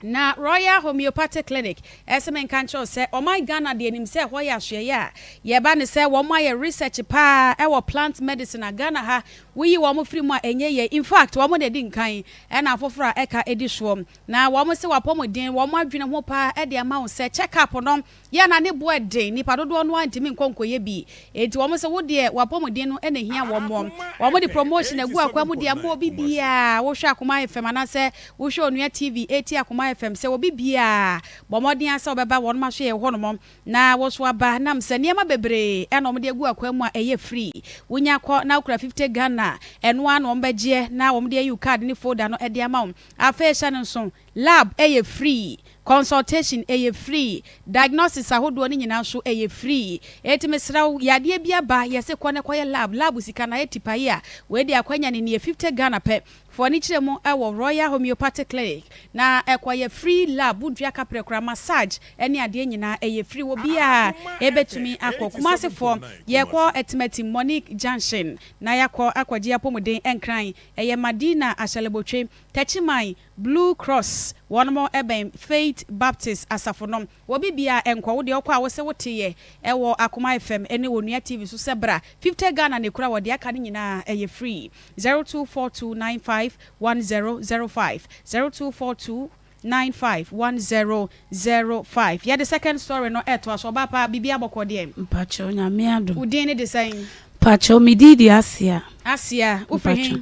Na Royal Homeopathic Clinic ɛse menka nkyerɛ wo sɛ ɔman Ghana deɛ nim sɛ ɛhɔ yɛ asoɛeɛ a yɛba ne sɛ wɔn ayɛ research paa ɛwɔ plant medicine a Ghana ha woyi wɔn firi mu a ɛnyɛ yie in fact wɔn na ɛdi nkan ɛna afoforɔ a ɛka ɛdi soɔ Na wɔn se w'apɔmuden, wɔn adwene ho paa de ama wo sɛ check up no yɛ na ne boɔ ɛden, nipa dodoɔ no ara ntumi nkɔ nkɔyɛ bi. Enti wɔn se wo deɛ w'apɔmuden no na ɛhia wɔn. Wɔn de promotion agu akwan mu de ama obi biara, wohwɛ Akoma FM anaasɛ wohwɛ Onua TV ɛretie Akoma FM sɛ obi biara bɔ mmɔden ara sɛ wobɛba wɔn asoɛeɛ hɔ nom na wo nso aba nam sɛ nneɛma bebree na wɔde agu akwan mu a ɛyɛ free. Wonya kɔ na wokura 50 Ghana a, ɛno ara na wɔbɛgyeɛ na wɔde ayi wo card ne folder no de ama wo. Afei hyɛ no nso, lab yɛ free, consultation yɛ free, diagnosis ahodoɔ no nyinaa nso yɛ free. Enti mesrɛ wo, yadeɛ bi aba, yɛse kɔ na kɔyɛ lab, lab sika no ayɛ tipae a, wei deɛ akwanya no nie, 50 Ghana pɛ. Fa w'ani kyerɛ mu wɔ Royal Homeopathic Clinic na kɔyɛ free lab, wontua kaprɛ koraa, massage ne adeɛ nyinaa ɛyɛ free, obiara bɛtumi akɔ. Kumasefoɔ, yɛkɔ Atimatim, Monique Junction na yɛakɔ akɔgye apɔmuden nkran. Ɛyɛ Madina Ahyɛlebotwe, Techiman, Blue Cross, wɔnom bɛn Faith Baptist asafo no. Wɔ bibia nkɔ, wo deɛ wokɔ a wose wote yɛ wɔ Akoma FM ne Onua TV so sɛ bra. 50 Ghana na ekura wɔ deɛ aka no nyinaa ɛyɛ free. 0242951005, 0242. 951005 Yɛde second story no ɛtoa so. Ɔbaa pa, biribiara bɔkɔɔ deɛ?
Mpakyɛw, Nyame adom.
Wo din ne de sɛn?
Mpakyɛw, me din de Asia.
Asia, wo firi he?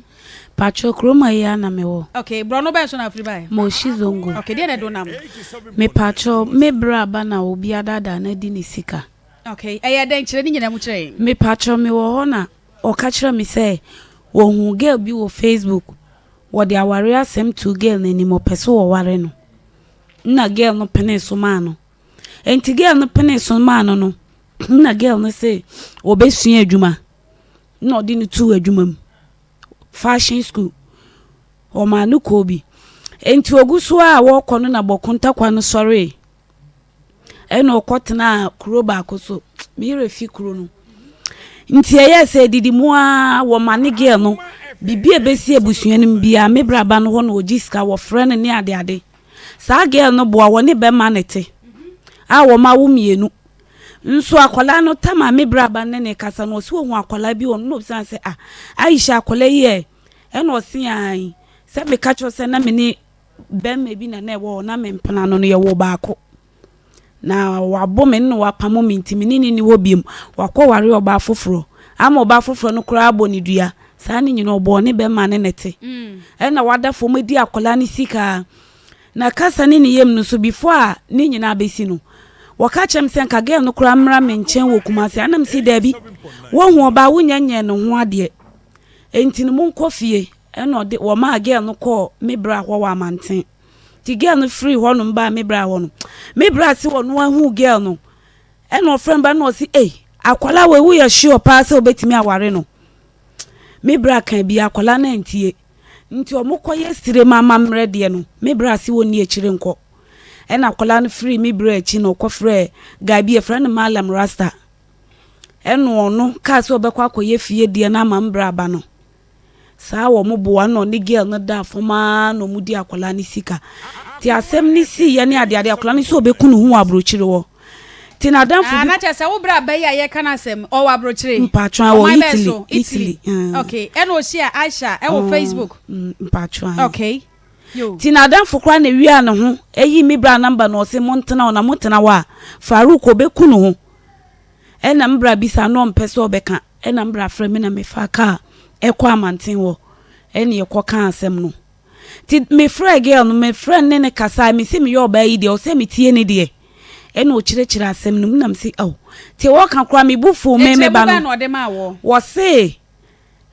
Mpakyɛw, kurom ha yi ara na me wɔ.
Okay, borɔno bɛn so na wofiri baeɛ?
Moshi Zongo.
Okay, deɛ na ɛde wo nam?
Mepakyɛw, me bra ba na obi adaadaa no adi ne sika.
Okay, ɛyɛ dɛn? Kyerɛ ne nyinaa mu kyerɛ yɛn.
Mepakyɛw, me wɔ hɔ na ɔka kyerɛɛ me sɛ wɔhuu girl bi wɔ Facebook Wɔde aware asɛm too girl no anim, ɔpɛ sɛ ɔware no. Nna girl no penee so maa no. Enti girl no penee so maa no no, nna girl no se ɔbɛsua adwuma. Nna ɔde no too adwuma mu, fashion school. Ɔmaa no kɔɔ bi. Enti ɔgu so a wɔrekɔ no na bɔko ntakwa no sɔree. Ɛna ɔkɔtenaa kuro baako so. Me werɛ fi kuro no. Nti ɛyɛɛ sɛ adidi mu ara wɔma ne girl no biribi a ɛbɛsi abusua no mu biara me bra ba no hɔ na ɔgye sika wɔfrɛ no ne adeade. Saa girl no boa wɔne bɛma no te a wɔn awo mmienu. Nso akwadaa no tam a me bra ba no ne ne kasa no ɔsi ohun akwadaa bi wɔ no na obisa no sɛ ah Aisha akwadaa yi ɛ ɛna ɔse ae sɛ meka kyerɛ sɛ na me ne Barima bi na na ɛwɔ hɔ, na me mpena no no, yɛwoo baako. Na wabo me na wapamo me nti me ne no nni hɔ biom. Wakɔware ɔbaa foforɔ ama ɔbaa foforɔ no koraa abɔ no dua. Saa ne nyina ɔbɔɔ ne bɛrima ne ne te. Ɛna wada fam adi akwadaa no sika. Na kasa ne ne yam no so before a ne nyinaa bɛsi no, wɔka kyerɛ me sɛ nka girl no koraa mmra me nkyɛn wɔ Kumasi. Ana me si daabi, woahu ɔbaa wonyɛ nyɛɛ ne ho adeɛ. Enti no monkɔ fie. Ɛna ɔde wɔmaa girl no kɔɔ me bra hɔ wɔ amanten. Nti girl no firii hɔnom baa me bra hɔ no, me bra se ɔno ahuu girl no. Ɛna ɔfrɛ me ba na ɔse ei, akwadaa wei woyɛ sure paa sɛ wobɛtumi aware no? Me bra kaa bi, akwadaa no antie. Nti ɔmo kɔyɛ sirem amammerɛ deɛ no, me bra se ɔnni akyire nkɔ. Ɛna akwadaa no firii me bra akyi na ɔkɔfrɛɛ guy bi yɛfrɛ no Mallam Rasta. Ɛna ɔno kaa sɛ ɔbɛkɔ akɔyɛ fie deɛ no ama me bra ba no. Saa wɔn boa na ɔne girl no da fam ara na wɔn di akwadaa no sika. Ti asɛm no sii yɛ ne adeade akwadaa no sɛ ɔbɛku ne ho wɔ aburokyire hɔ. Ti n'adamfo
Ah,
bi.
na kyerɛ sɛ wo bra bɛ yi a yɛka no asɛm ɔwɔ aburokyire.
Mpaatwa wɔ
Ɔman bɛn
Italy.
so?
Italy.
Italy. Okay, ɛna ɔhyia Aisha ɛwɔ
Oh,
Facebook.
mpaatwa.
Okay. Yo.
Ti n'adamfo koraa na ewia ne ho eyi me bra number na ɔse montena hɔ na motena hɔ a Farouk ɔbɛku ne ho. Ɛna me bra bisa na ɔmpɛ sɛ ɔbɛka. Ɛna me bra frɛ me na me fa car ɛkɔ amanten hɔ ɛna yɛkɔ kaa asɛm no. Nti me frɛ girl no me frɛ no ne no kasae me se me yɛ ɔbaa yi deɛ ɔsɛ me tie ne deɛ ɛna ɔkyerɛkyerɛ asɛm no mu na me se oh nti ɔka koraa me bo fuu me me ba no wɔse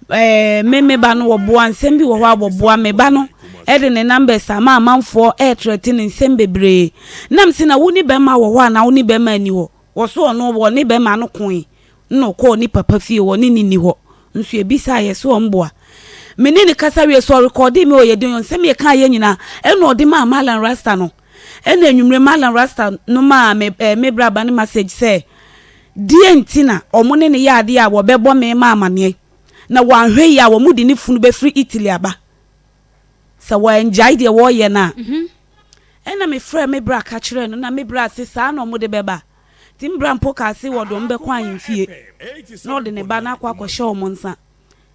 ɛɛ me me ba no wɔboa nsɛm bi wɔ hɔ a wɔboa me ba no ɛde ne numbers ama amanfoɔ ɛɛtrɛte ne nsɛm bebree na me se na wo ne bɛrima wɔ hɔ anaa wo ne bɛrima nni hɔ wɔso ɔno wɔne bɛrima no koe Nna ɔkɔɔ ne papa fie hɔ ne no nni hɔ nso yɛbisaa yɛ sɛ ɔmboa. Me ne no kasa wie so ɔrekɔɔdee me ɔyɛ den nsɛm yɛkaa yɛ nyinaa ɛna ɔde maa Mallam Rasta no. Ɛna anwummere Mallam Rasta no maa me eh, me bra ba no message sɛ deɛ nti na ɔmo ne no yɛ adeɛ a wɔbɛbɔ me ma amaneɛ na wɔanhwɛ yie a wɔn de ne funu bɛfiri Italy aba sɛ wɔangyae deɛ wɔreyɛ no a. Ɛna mefrɛɛ me bra ka kyerɛɛ no na me bra se saa na ɔmo de bɛba. Nti me bra mpo kaa se wɔde wɔn bɛkɔ ahemfie na ɔde ne ba no akɔ akɔhyɛ wɔn nsa.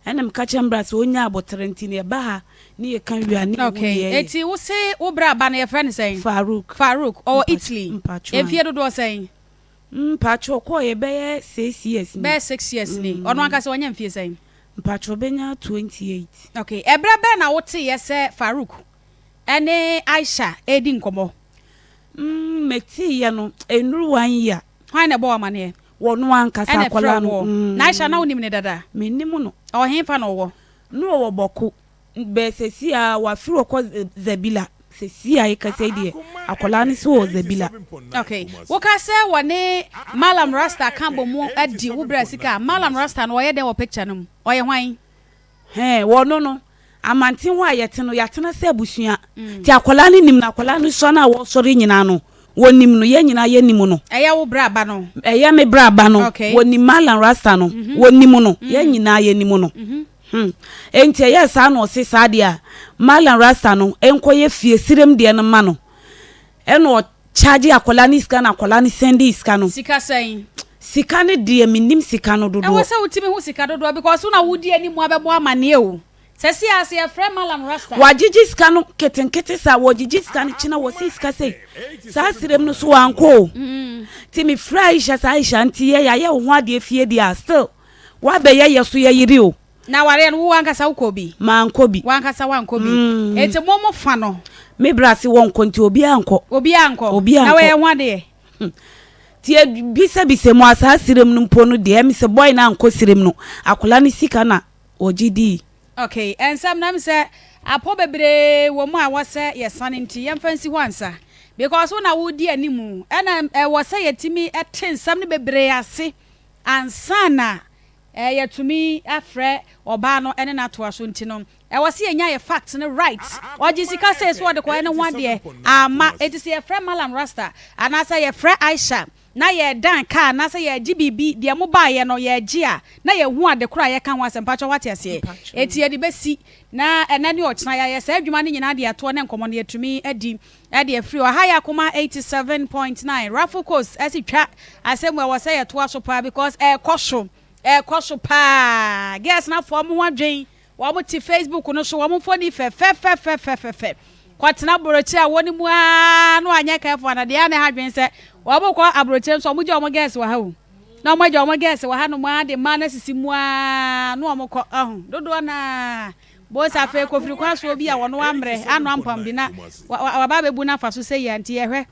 Ɛna meka kyerɛɛ me bra sɛ ɔnya aboterɛ nti no yɛba ha ne yɛka wie a ne yɛhu
Okay,
deɛ yɛyɛ.
enti wo se wo bra ba no yɛfrɛ no sɛn?
Farouk.
Farouk, ɔwɔ
Mpakyɛ,
Italy.
mpakyɛ
Mfie dodoɔ sɛn?
Mpakyɛ ɔkɔɔeɛ bɛyɛ 6 years ni.
Bɛyɛ 6 years ni. Ɔno ankasa wanya mfie sɛn?
Mpakyɛ ɔbɛnya 28.
Okay, ɛberɛ bɛn na woteeɛ sɛ Farouk ne Aisha redi nkɔmmɔ?
Mm, meteeɛ no, ɛnnuru one year.
Hwan na ɛbɔɔ wo amaneɛ?
Wɔno ankasa,
Ɛna ɛfrɛɛ
akwadaa no.
woɔ?
Mm.
Na Aisha, na wonim no dada?
Mennim no.
Ɔwɔ hefa na ɔwɔ?
Na ɔwɔ Bɔko. Bɛ seesei ara, wafiri hɔ kɔ Zebilla. Seesei a yɛkasa yi deɛ, akwadaa no nso wɔ Zebilla.
Okay. Woka sɛ wɔne Mallam Rasta ka bɔ mu adi wo bra sika a, Mallam Rasta no ɔyɛ dɛn wɔ picture no mu? Ɔyɛ hwan?
Hɛn, wɔno no, amanten hɔ a yɛtse no, yɛatsena sɛ ebusua. Ntsi akwadaa no nim no, akwadaa no sua no a wɔsɔre nyina no, wɔnim no, yɛn nyina yɛnim no.
Ɛyɛ wo bra ba no?
Ɛyɛ me bra ba no.
Okay.
Wɔnim Mallam Rasta no, wɔnim no, yɛn nyinaa yɛnim no. Hmm. Ntsi ɛyɛɛ saa na ɔse saa deɛ a, Mallam Rasta no nkɔyɛ fie serem deɛ no mma no. Ɛna ɔcharge akwadaa no sika na akwadaa no sɛndee sika no.
Sika sɛn?
Sika no deɛ mennim sika no dodoɔ.
Ɛwɔ sɛ wotumi hu sika dodoɔ because wo na wodi anim abɛbɔ amaneɛ o. Sɛsi a sɛ yɛfrɛ Mallam Rasta.
Wagyegye sika no nketenkete saa, wɔgyegye sika no kyena wɔsi sika sei. Saa serem no so wankɔ o. Nti mefrɛ Aisha sɛ Aisha nti yɛ yɛayɛ wo ho adeɛ fie deɛ a still woabɛyɛ yɛ so yɛ yere o.
Na awareɛ no wo ankasa wokɔɔ bi?
Mankɔ bi.
W'ankasa woankɔ bi? Enti mo mo fa no?
Me bra se wɔnkɔ nti obiara nkɔ.
Obiara nkɔ?
Obiara nkɔ.
Na wɔyɛ ho adeɛ?
Nti yɛbisabisa mu a saa serem no mpo no deɛ ɛmi sɛ boy no ankɔ serem no akwadaa no sika na wɔgye dii.
Ok, nsɛm no ɛmi sɛ apɔ bebree wɔ mu a ɛwɔ sɛ yɛsane nti yɛmfa nsi hɔ ansa because wo na wodi animu ɛna ɛwɔ sɛ yɛtumi te nsɛm no bebree ase ansa na Yɛtumi afrɛ ɔbaa no ne no atoa so nti no ɛwɔ sɛ yɛnya yɛ fact no right. Ɔgye sika sei so ɔde kɔyɛ ne ho adeɛ amma. Enti sɛ yɛfrɛ Mallam Rasta anaasɛ yɛfrɛ Aisha na yɛredan car anaasɛ yɛregye biribi deɛ mobaeɛ no yɛregye a na yɛhu ade korɔ a yɛka ho asɛm. Mpakyɛw woate aseɛ? Enti yɛde bɛsi na ɛnɛ ne ɔkyena yɛayɛ saa adwuma no nyinaa de atoɔ ne nkɔmmɔ no yɛatumi adi de afiri hɔ. Ha yɛ Akoma 87.9 Raffle Coast ɛsi twa asɛm ɛwɔ sɛ yɛtoa so paa because ɛkɔ so ɛkɔ so paa. Girls no afɔ wɔn ho adwen, wɔn te Facebook no so, wɔn mfoni fɛfɛfɛfɛfɛfɛ. Kɔtena aburokyire a wɔn mu aa no anyɛ careful ana deɛ ana ɛha adwen sɛ wɔn kɔ aburokyire nso wɔn gya wɔn girls wɔ ha o. Na wɔn agya wɔn girls wɔ ha nom aa de mmaa no asisi mu aa no wɔn kɔ ɔho dodoɔ naa. Bohu sɛ afei kofiri kwan soɔ bi a wɔno ammerɛ ano ampam bi na waba abɛbu no afa so sɛyi a nti yɛhwɛ.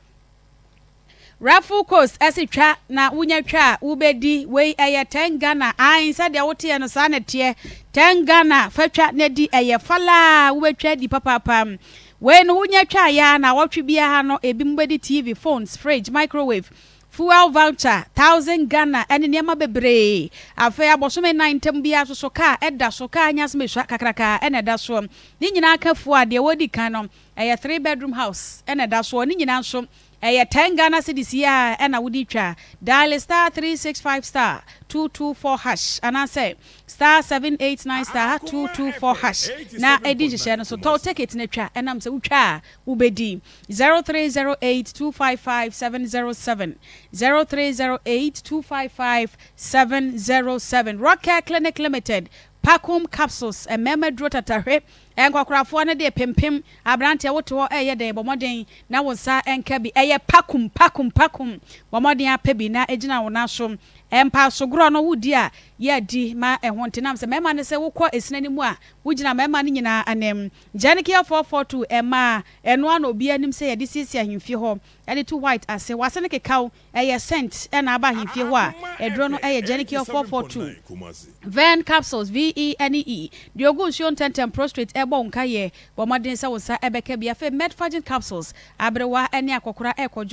Raffle Coast se twa na wonya twa a wobɛdi, wei ɛyɛ ten Ghana, aane sɛdeɛ woteɛ no saa na ɛteɛ, ten Ghana fa twa na di, ɛyɛ falaa wobɛtwa adi papaapa. Wei no wonya twa yɛ ara naawɔtwe biara no ebinom bɛdi TV, phones, fridge, microwave, fuel voucher, thousand Ghana ɛne nneɛma bebree. Afei abosome nnan ntam biara nso so kaa ɛda so, kaa nyɛ asɛm ɛsua kakraka ɛna ɛda soɔ. Ne nyinaa ka fua a deɛ wɔdi kan no ɛyɛ three bedroom house ɛna ɛda soɔ, ne nyinaa nso Ɛyɛ ten Ghana cedis yi ara na wode twa. Dial star 365 star 224 hash anaasɛ star 789 star 224 hash na di nhyehyɛɛ no so. Tɔ wo ticket na twa ɛnam sɛ wotwa a wobɛdi. 0308 255 707, 0308 255 707. Rockcare Clinic Limited, Pacom Capsules, mmarima aduro tatahwe Nkwakorafoɔ no deɛ pempem, aberanteɛ wote hɔ reyɛ dɛn bɔ mmɔden na wo nsa nka bi, ɛyɛ pakum pakum pakum, bɔ mmɔden ara pɛ bi na gyina wo nan so. Mpaasogorɔ no wodi a yɛ adi ma ɛho nte nam sɛ mmarima no sɛ wokɔ esini no mu a wogyina mmarima no nyinaa anim. Gyanikiɛ 442 mmaa ɛno ara na obiara nim sɛ yɛde siesie ahemfie hɔ de to white ase, w'ase no keka wo Ɛyɛ scent na aba ahemfie hɔ a, aduro no yɛ Genicure 442, Verne capsules, VENE, deɛ ɔgu nsuo ntɛntɛm, prostrate ɛrebɔ wo nkaeɛ, bɔ mmɔden sɛ wo nsa bɛka bi. Afei Medfagin capsules, aberewa ne akɔkora rekɔ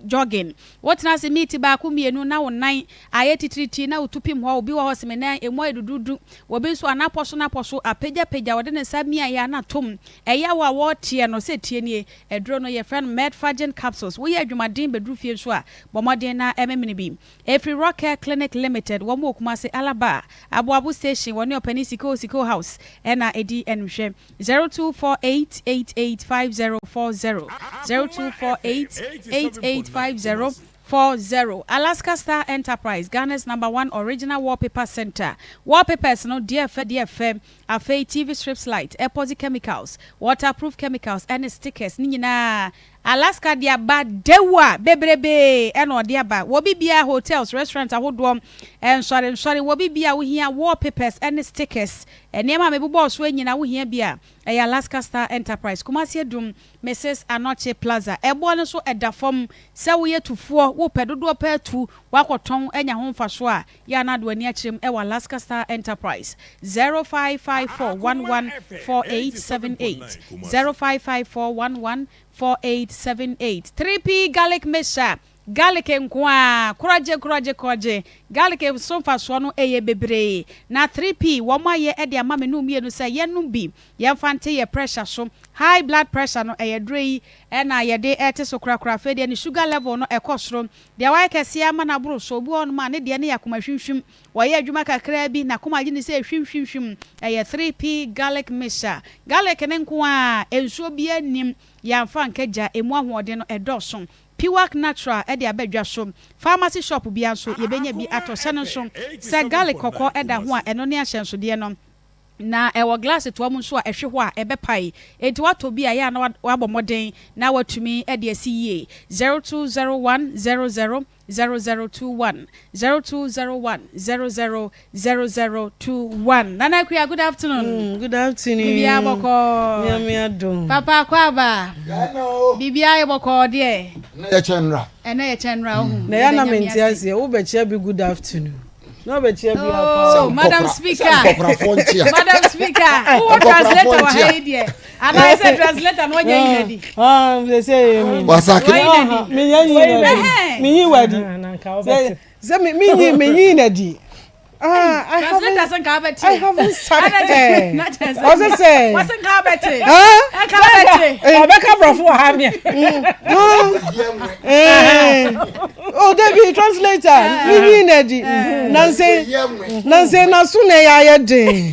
jogging, wotena ase miiti baako mmienu na wo nan ayɛ titiritii na wotu pim hɔ, obi wɔ hɔ ɔse me nan ɛmu ayɛ duduudu, obi nso anapɔ so napɔ so apagyapagya, ɔde ne nsa miaeɛ a na atom, ɛyaw a wɔreteɛ no sɛ tie nie, Aduro no, yɛfrɛ no Medfagin capsules. Woyɛ adwumaden bɛduru fie nso a, bɔ mmɔden na memene bi. Ɛfiri Rockcare Clinic Limited, wɔn wɔ Kumasi, Alaba, Aboabo Station, wɔne Ɔpanin Sikoo Sikoo House na ɛdi animhwɛ. 0248 88 5040, 0248 88 5040. Alaska Star Enterprise, Ghana's number one original wallpaper center. Wallpapers no, deɛ ɛfɛ deɛ ɛfɛ. Afei TV strips light, epoxy chemicals, waterproof chemicals ɛne stickers ne nyinaa Alaska de aba Dewa bebrebee ɛna ɔde aba wɔ biribiara hotels, restaurant ahodoɔ, nsɔre nsɔre wɔ biribiara a wohia wallpapers ɛne stickers nneɛma a mebobɔɔ soɔ nyinaa wohia bi a ɛyɛ Alaska Star Enterprise Kumasi Adum Mrs Anokye Plaza ɛboɔ no nso ɛda fam sɛ woyɛ tufoɔ wopɛ dodoɔ paa tu woakɔtɔn anya ho mfasoɔ a Yɛ a na ade w'ani akyerɛ mu wɔ Alaska Star Enterprise, 0554 11 4878, 0554 11 4878. 3P Garlic Mixture, Garlic nko ara, korɔgye korɔgye korɔgye, garlic so mfasoɔ no yɛ bebree. Na 3P wɔn ayɛ de ama me ne wo mmienu sɛ yɛnnom bi, yɛmfa nte yɛ pressure so. High blood pressure no, ɛyɛ aduro yi na yɛde te so korakora. Afei deɛ ne sugar level no ɛkɔ soro. Deɛ wayɛ kɛseɛ ama no aboro so. Obi wɔ hɔnom a, ne deɛ no yɛ akoma hwimhwim. Ɔyɛ adwuma kakraa bi, n'akoma gye no sɛ hwimhwimhwim. Ɛyɛ 3P garlic mixture. Garlic no nko ara, nsuo biara nnim, yɛamfa anka gya, ɛmu ahoɔden no ɛdɔɔso. Piwak Natural de aba dwa so. Pharmacy shop biara nso, yɛbɛnya bi atɔ. Hyɛ no nso sɛ garlic kɔkɔɔ da ho a, ɛno ne ahyɛnsodeɛ no. Na ɛwɔ glass toa mu nso a ɛhwe hɔ a ɛbɛpae. Enti woatɔ bi a, ɛyɛ a na woabɔ mmɔden na woatumi de asi yie. 0201 00 0021 0201 00 0021 Nana Akua, good afternoon.
Mm, good afternoon.
Biribiara bɔkɔɔ.
Nyame adom.
Papa Akwaaba. Biribiara yɛ bɔkɔɔ deɛ.
Ɛnɛ yɛ kyɛn nnora.
Ɛnɛ yɛ kyɛn nnora ohu.
Na yɛ na mente aseɛ wobɛkyia bi good afternoon. Na ɔbɛkyia bi akɔ.
Oh, Madam Speaker. Madam Speaker, wowɔ translator wɔ ha yi deɛ. Anaa sɛ translator no ɔnyɛ yi nadi.
Ah, sɛ sɛ yɛ mi.
Wasake.
Mi yɛ yi nadi. Mi yi wadi. Sɛ mi yi mi yi nadi. Ah, I haven't, I haven't sacked her. Ɔsɛ sɛ.
Wɔsɛ nka abɛte. Nka abɛte.
Ɔbɛka borɔfo wɔ ha mea.
Oh, Debbie, translator. Mi yi na di. Nanse, nanse na so na ya yɛ den.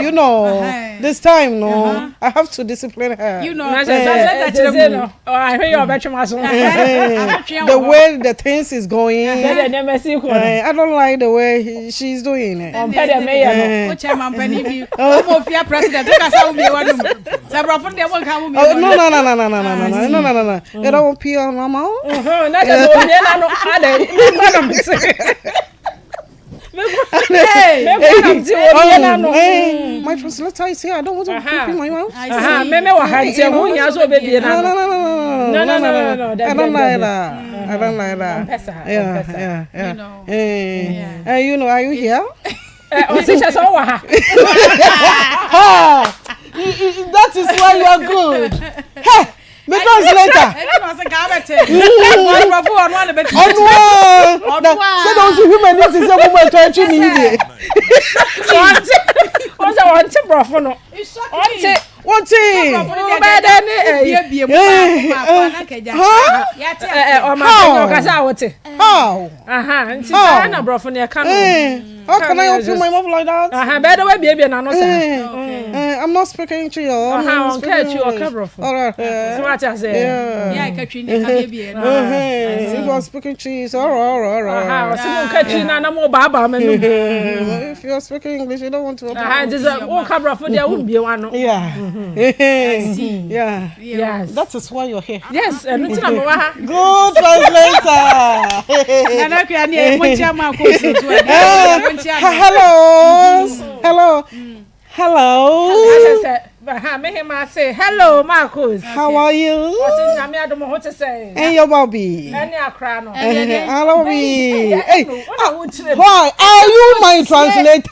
You know, this time no, I have to discipline her.
You know, translator kyerɛ mu.
Ahwɛ yɛ ɔbɛtwe ma so.
The way the things is going. I don't like the way he, she's doing it.
Ɔmpɛ dɛ meyɛ no.
O kyɛ mampanin bi. Ɔmo ofia president. O kasa wo bie wɔnum. Sɛ borɔfo deɛ mo nka mo bie
wɔnum. No no no no no no no no no no no no. Yɛrɛ wo pii ɔno ama wo.
Na kyɛ sɛ omie na no adɛ. Mi kɔ na mi se. Mi kɔ.
My translator is here. I don't want to open my mouth.
Aha, me me wɔ ha nti ɛho hia sɛ ɔbɛbie n'ano.
No, no, no, no,
no, no, no, no,
no. I don't like that. I don't like that. Yeah, yeah, yeah. You know, eh, you know, are you here?
Ɔsi kyɛ sɛ ɔwɔ ha.
That is why you are good. Hey, me translator. Ɔno sɛ de ɔsi human ni ti sɛ mo mo ɛtɔ ɛtwi mi yi deɛ.
Ɔsɛ ɔnte borɔfo no. Ɔnte.
Wɔnte.
Wobɛyɛ dɛ ne ɛyi. Ɔma panyin ɔkasa a wote.
How?
Nti saa na borɔfo no yɛka no.
How can I open my mouth like that?
Bɛyɛ dɛ wabiebie n'ano saa.
I'm not speaking to you.
Ɔnka akyi ɔka borɔfo. So wate ase.
Yeah. If I'm speaking to you, so all right, all right, all right.
Ɔsɛ mo nka twi na na mo baabaa ma num.
If you're speaking English, you don't want to open.
Nti sɛ wo ka borɔfo deɛ wo mbie w'ano.
Yeah. Yeah. Yes. That is why you're here.
Yes, ɛno nti na mewɔ ha.
Good translator.
Nana Akua ne mo nkyia ma akɔ nsuo
Hello. Hello. Hello.
Hello. Me him I say hello Marcus.
How are you?
Ɔsɛ nyame adom ho te sɛ.
And your Bobby.
Ɛne akora no.
Hello Bobby. Hey, why are you my translator?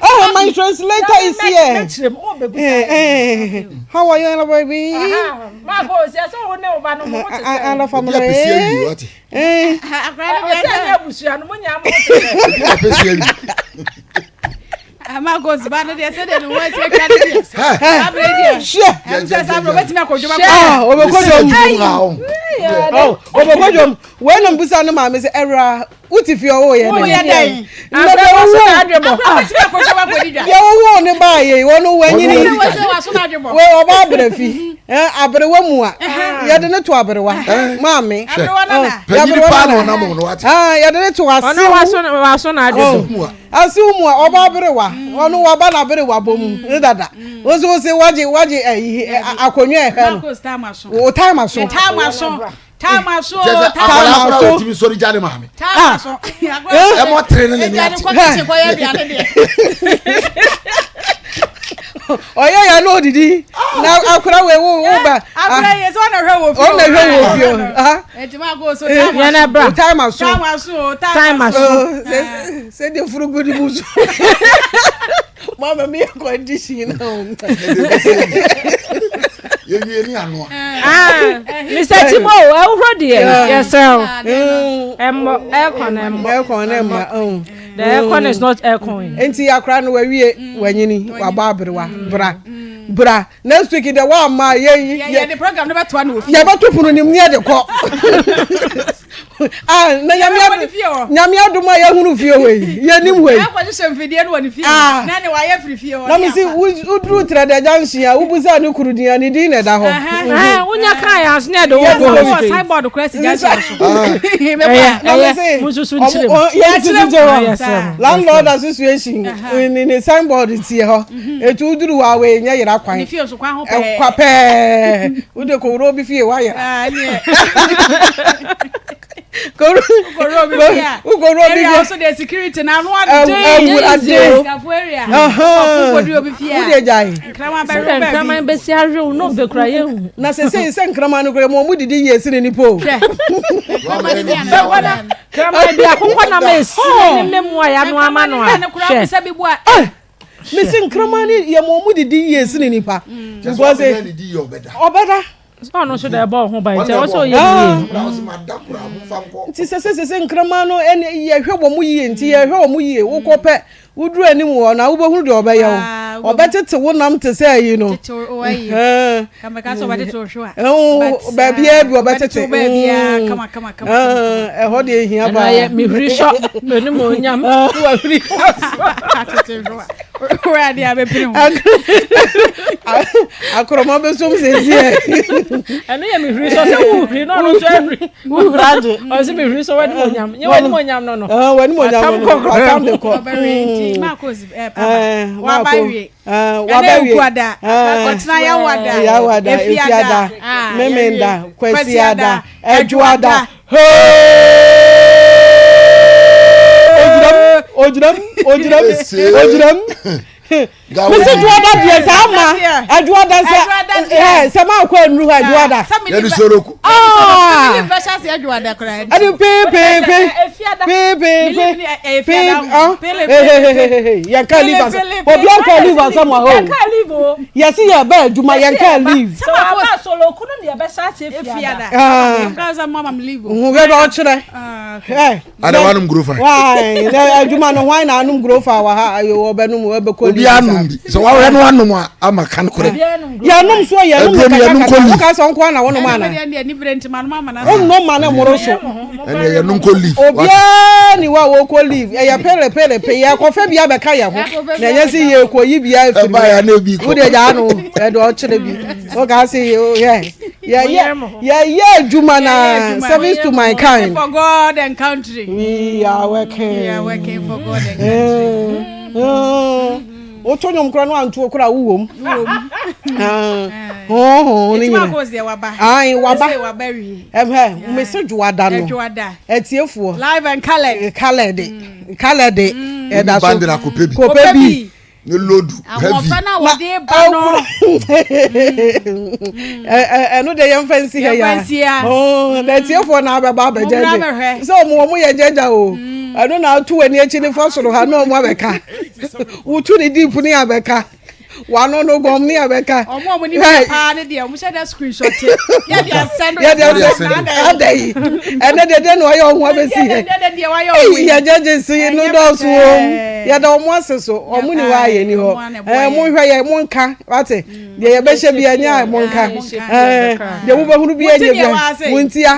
Oh, my translator is here. How are you, hello baby?
Marcus, yɛ sɛ wo ne wo ba no ho te sɛ.
Hello family.
Akora no deɛ sɛ abusua no mo nya mo te sɛ.
Marcus ba no deɛ sɛdeɛ ne ho asi atwa no deɛ abere deɛ ɛm sɛ saa berɛ ɔbɛtumi akɔ dwom
ɔbɛkɔ dwom ɔbɛkɔ dwom wei na mbusa no maame sɛ ɛwura wote fie ɔwɔ yɛ dɛn na deɛ wɔwɔ ne baa yɛ wɔn wɔanyini wei ɔba abrɛ fi aberewa mu a yɛde ne to aberewa maame yɛde ne to asew Asew mu a ɔba aberewa ɔno waba n'aberewa bɔ mu ne dada wosi wosi wagye wagye ɛyi akonnwa ɛhwɛ no wo time aso
time aso time aso
time aso
akwadaa akwadaa otimi sori gya ne maame
time aso
ɛmɔ tere ne n'ani ate
ɔyɛ ya na odidi na akwadaa wo wo ba
akwadaa yɛ sɛ ɔna hwɛ wɔ fie
ɔna hwɛ wɔ fie
Yɛn bra.
Time aso.
Time aso.
Time aso.
Sɛ de furugu di mu so. Mama mi yɛ condition na o.
Yɛwie ni anoa.
Mr. Timo, ɛwuhuro deɛ yɛsrɛ wo. Ɛmmɔ aircon ɛmmɔ.
Aircon ɛmmɔ.
The aircon is not aircon.
Nti akora no wawie wanyini wabɔ aberewa bra bra. Next week deɛ woamma a yɛ
yɛ yɛde program no bɛtoa no wɔ fie.
Yɛbɛto pono nim ne yɛde kɔ. Ah, na nyame adom nyame adom a yɛhunu fie hɔ yi yɛnim hɔ yi.
Ɛkɔhyehyɛ mfidie no wɔ ne fie ah. na ne wayɛ firi fie hɔ.
Na me si woduru Trɛdɛ junction a wobusa ne kuru din a ne din na ɛda hɔ.
Wonya kaa yɛ aso ne ɛde wo kɔ.
Wɔ signboard kora si junction so.
Ɛyɛ ɛyɛ mususu nkyerɛ mu.
Yɛnsusu nkyerɛ hɔ. Landlord association ne ne signboard tie hɔ. Etu woduru hɔ a wei nyɛ yera kwan.
Ne fie nso kwan ho pɛɛ.
Kwa pɛɛ. Wode kɔwura obi fie woayera.
Ah, ɛneɛ.
Kɔwura
obi fie a.
Wokɔwura obi fie.
Area nso deɛ security na ano ade.
Awurade.
Sikafo area. Wokɔdu obi fie a.
Wode gyae.
Nkraman bɛwe baabi.
Sɛ nkraman bɛsi awe wo na ɔbɛkura yɛ hu.
Na sɛsɛ sɛ nkraman no kura mu ɔmo didi yie sene nipa o.
Hwɛ. Nkraman bi a.
Kraman bi akokɔ nam esi ne memu a yɛano ama no a.
Hwɛ.
Mesi nkraman ne yɛ ma ɔmo didi yie sene nipa. Because ɔbɛda.
Sɛ ɔno nso da ɛbɔ ɔho ban nti ɛwɔ sɛ ɔyɛ ne yie.
Nti sɛ sɛ sɛ nkraman no ɛne yɛhwɛ wɔn yie nti yɛhwɛ wɔn yie wokɔ pɛ woduru anim hɔ na wobɛhunu deɛ ɔbɛyɛ wo ɔbɛtete wo nam te sɛ ayi no baabiaa bi ɔbɛtete ɛhɔ deɛ ɛhia paa
mehuri sɔ m'anim onyam
wahuri akorɔma bɛsom sɛsiɛ
ɛno yɛ mehuri sɔ sɛ wohuri na ɔno nso ahuri
wohuri agye
ɔsɛ mehuri sɔ w'anim onyam nyɛ w'anim onyam no no
w'anim onyam no no atam de kɔ
waba wie ɔtena yawada
yawada efiada memenda kwasiada ɛdwoada. Ogyinam, ogyinam, ogyinam. Mesi dwoɔda deɛ saa ma ɛdwoɔda sɛ ɛɛ sɛ maa kɔ nnuru hɔ ɛdwoɔda.
Yɛde soroku.
Ɛde peepeepe peepeepe pee ah hehehehe yɛn ka leave asɛm obi anka leave asɛm wɔ hɔ o yɛsi yɛ bɛ adwuma yɛn ka leave.
Sɛ waba soroku no deɛ bɛhyɛ ase fiada.
Nhun bɛ ɔkyerɛ.
Ada wanom grofa.
Why? Na adwuma no hwan na anom grofa wɔ ha ayo ɔbɛnom ɔbɛkɔ
Obi anom bi. Sɛ wahwɛ no anom a ama kan korɛ.
Yɛnom so yɛnom no
kakra
kakra. Woka sɛ nko na wonom ana? Wonnom ma ne mmoro so.
Ɛnna yɛnom kɔ leave.
Obiara ni hɔ a wɔkɔ leave. Ɛyɛ pere pere pe yɛkɔfɛ bi abɛka yɛn ho. Na ɛnyɛ sɛ yɛkɔyi bi afiri mu. Wode gyaa no ɛde ɔkyerɛ bi. Woka sɛ yɛ yɛyɛ yɛyɛ adwuma na service to my kind.
For God and country.
We are working.
We are working for God and country.
Woto nnwom koraa no antoɔ koraa wowɔ mu. Honhom ne nyina. Ayi waba. Ɛhɛ mmesi dwoada no. Atiefoɔ.
Live and coloured.
Coloured. Coloured. Ɛda so.
Bandera kope bi.
Kope bi.
Ne lodu heavy.
Ahoɔfɛ no a wɔde ba no.
Ɛno deɛ yɛmfa nsi ha ya. Na atiefoɔ na abɛba abɛgyɛgye. Sɛ ɔmo ɔmo yɛ gyɛgya o. Ɛno na ato w'ani akyi ne fa soro ha na ɔmo abɛka. Wotu ne deep ne abɛka. Wano no gɔm ne abɛka.
Ɔmo ɔmo ni paa ne deɛ ɔmo hyɛ dɛ screenshot. Yɛ de asɛn do.
Yɛ de asɛn ada yi. Ɛnɛ deɛ deɛ na ɔyɛ ɔho abɛsi hɛ. Yɛ gyɛgye si no dɔɔso o. Yɛda ɔmo ase so. Ɔmo ni hɔ a yɛ ni hɔ. Ɛɛ mo nhwɛ yɛ mo nka wate. Deɛ yɛbɛhyɛ bi ɛnyɛ a mo nka. Ɛɛ deɛ mo bɛhunu bi ɛnyɛ bi a mo ntia.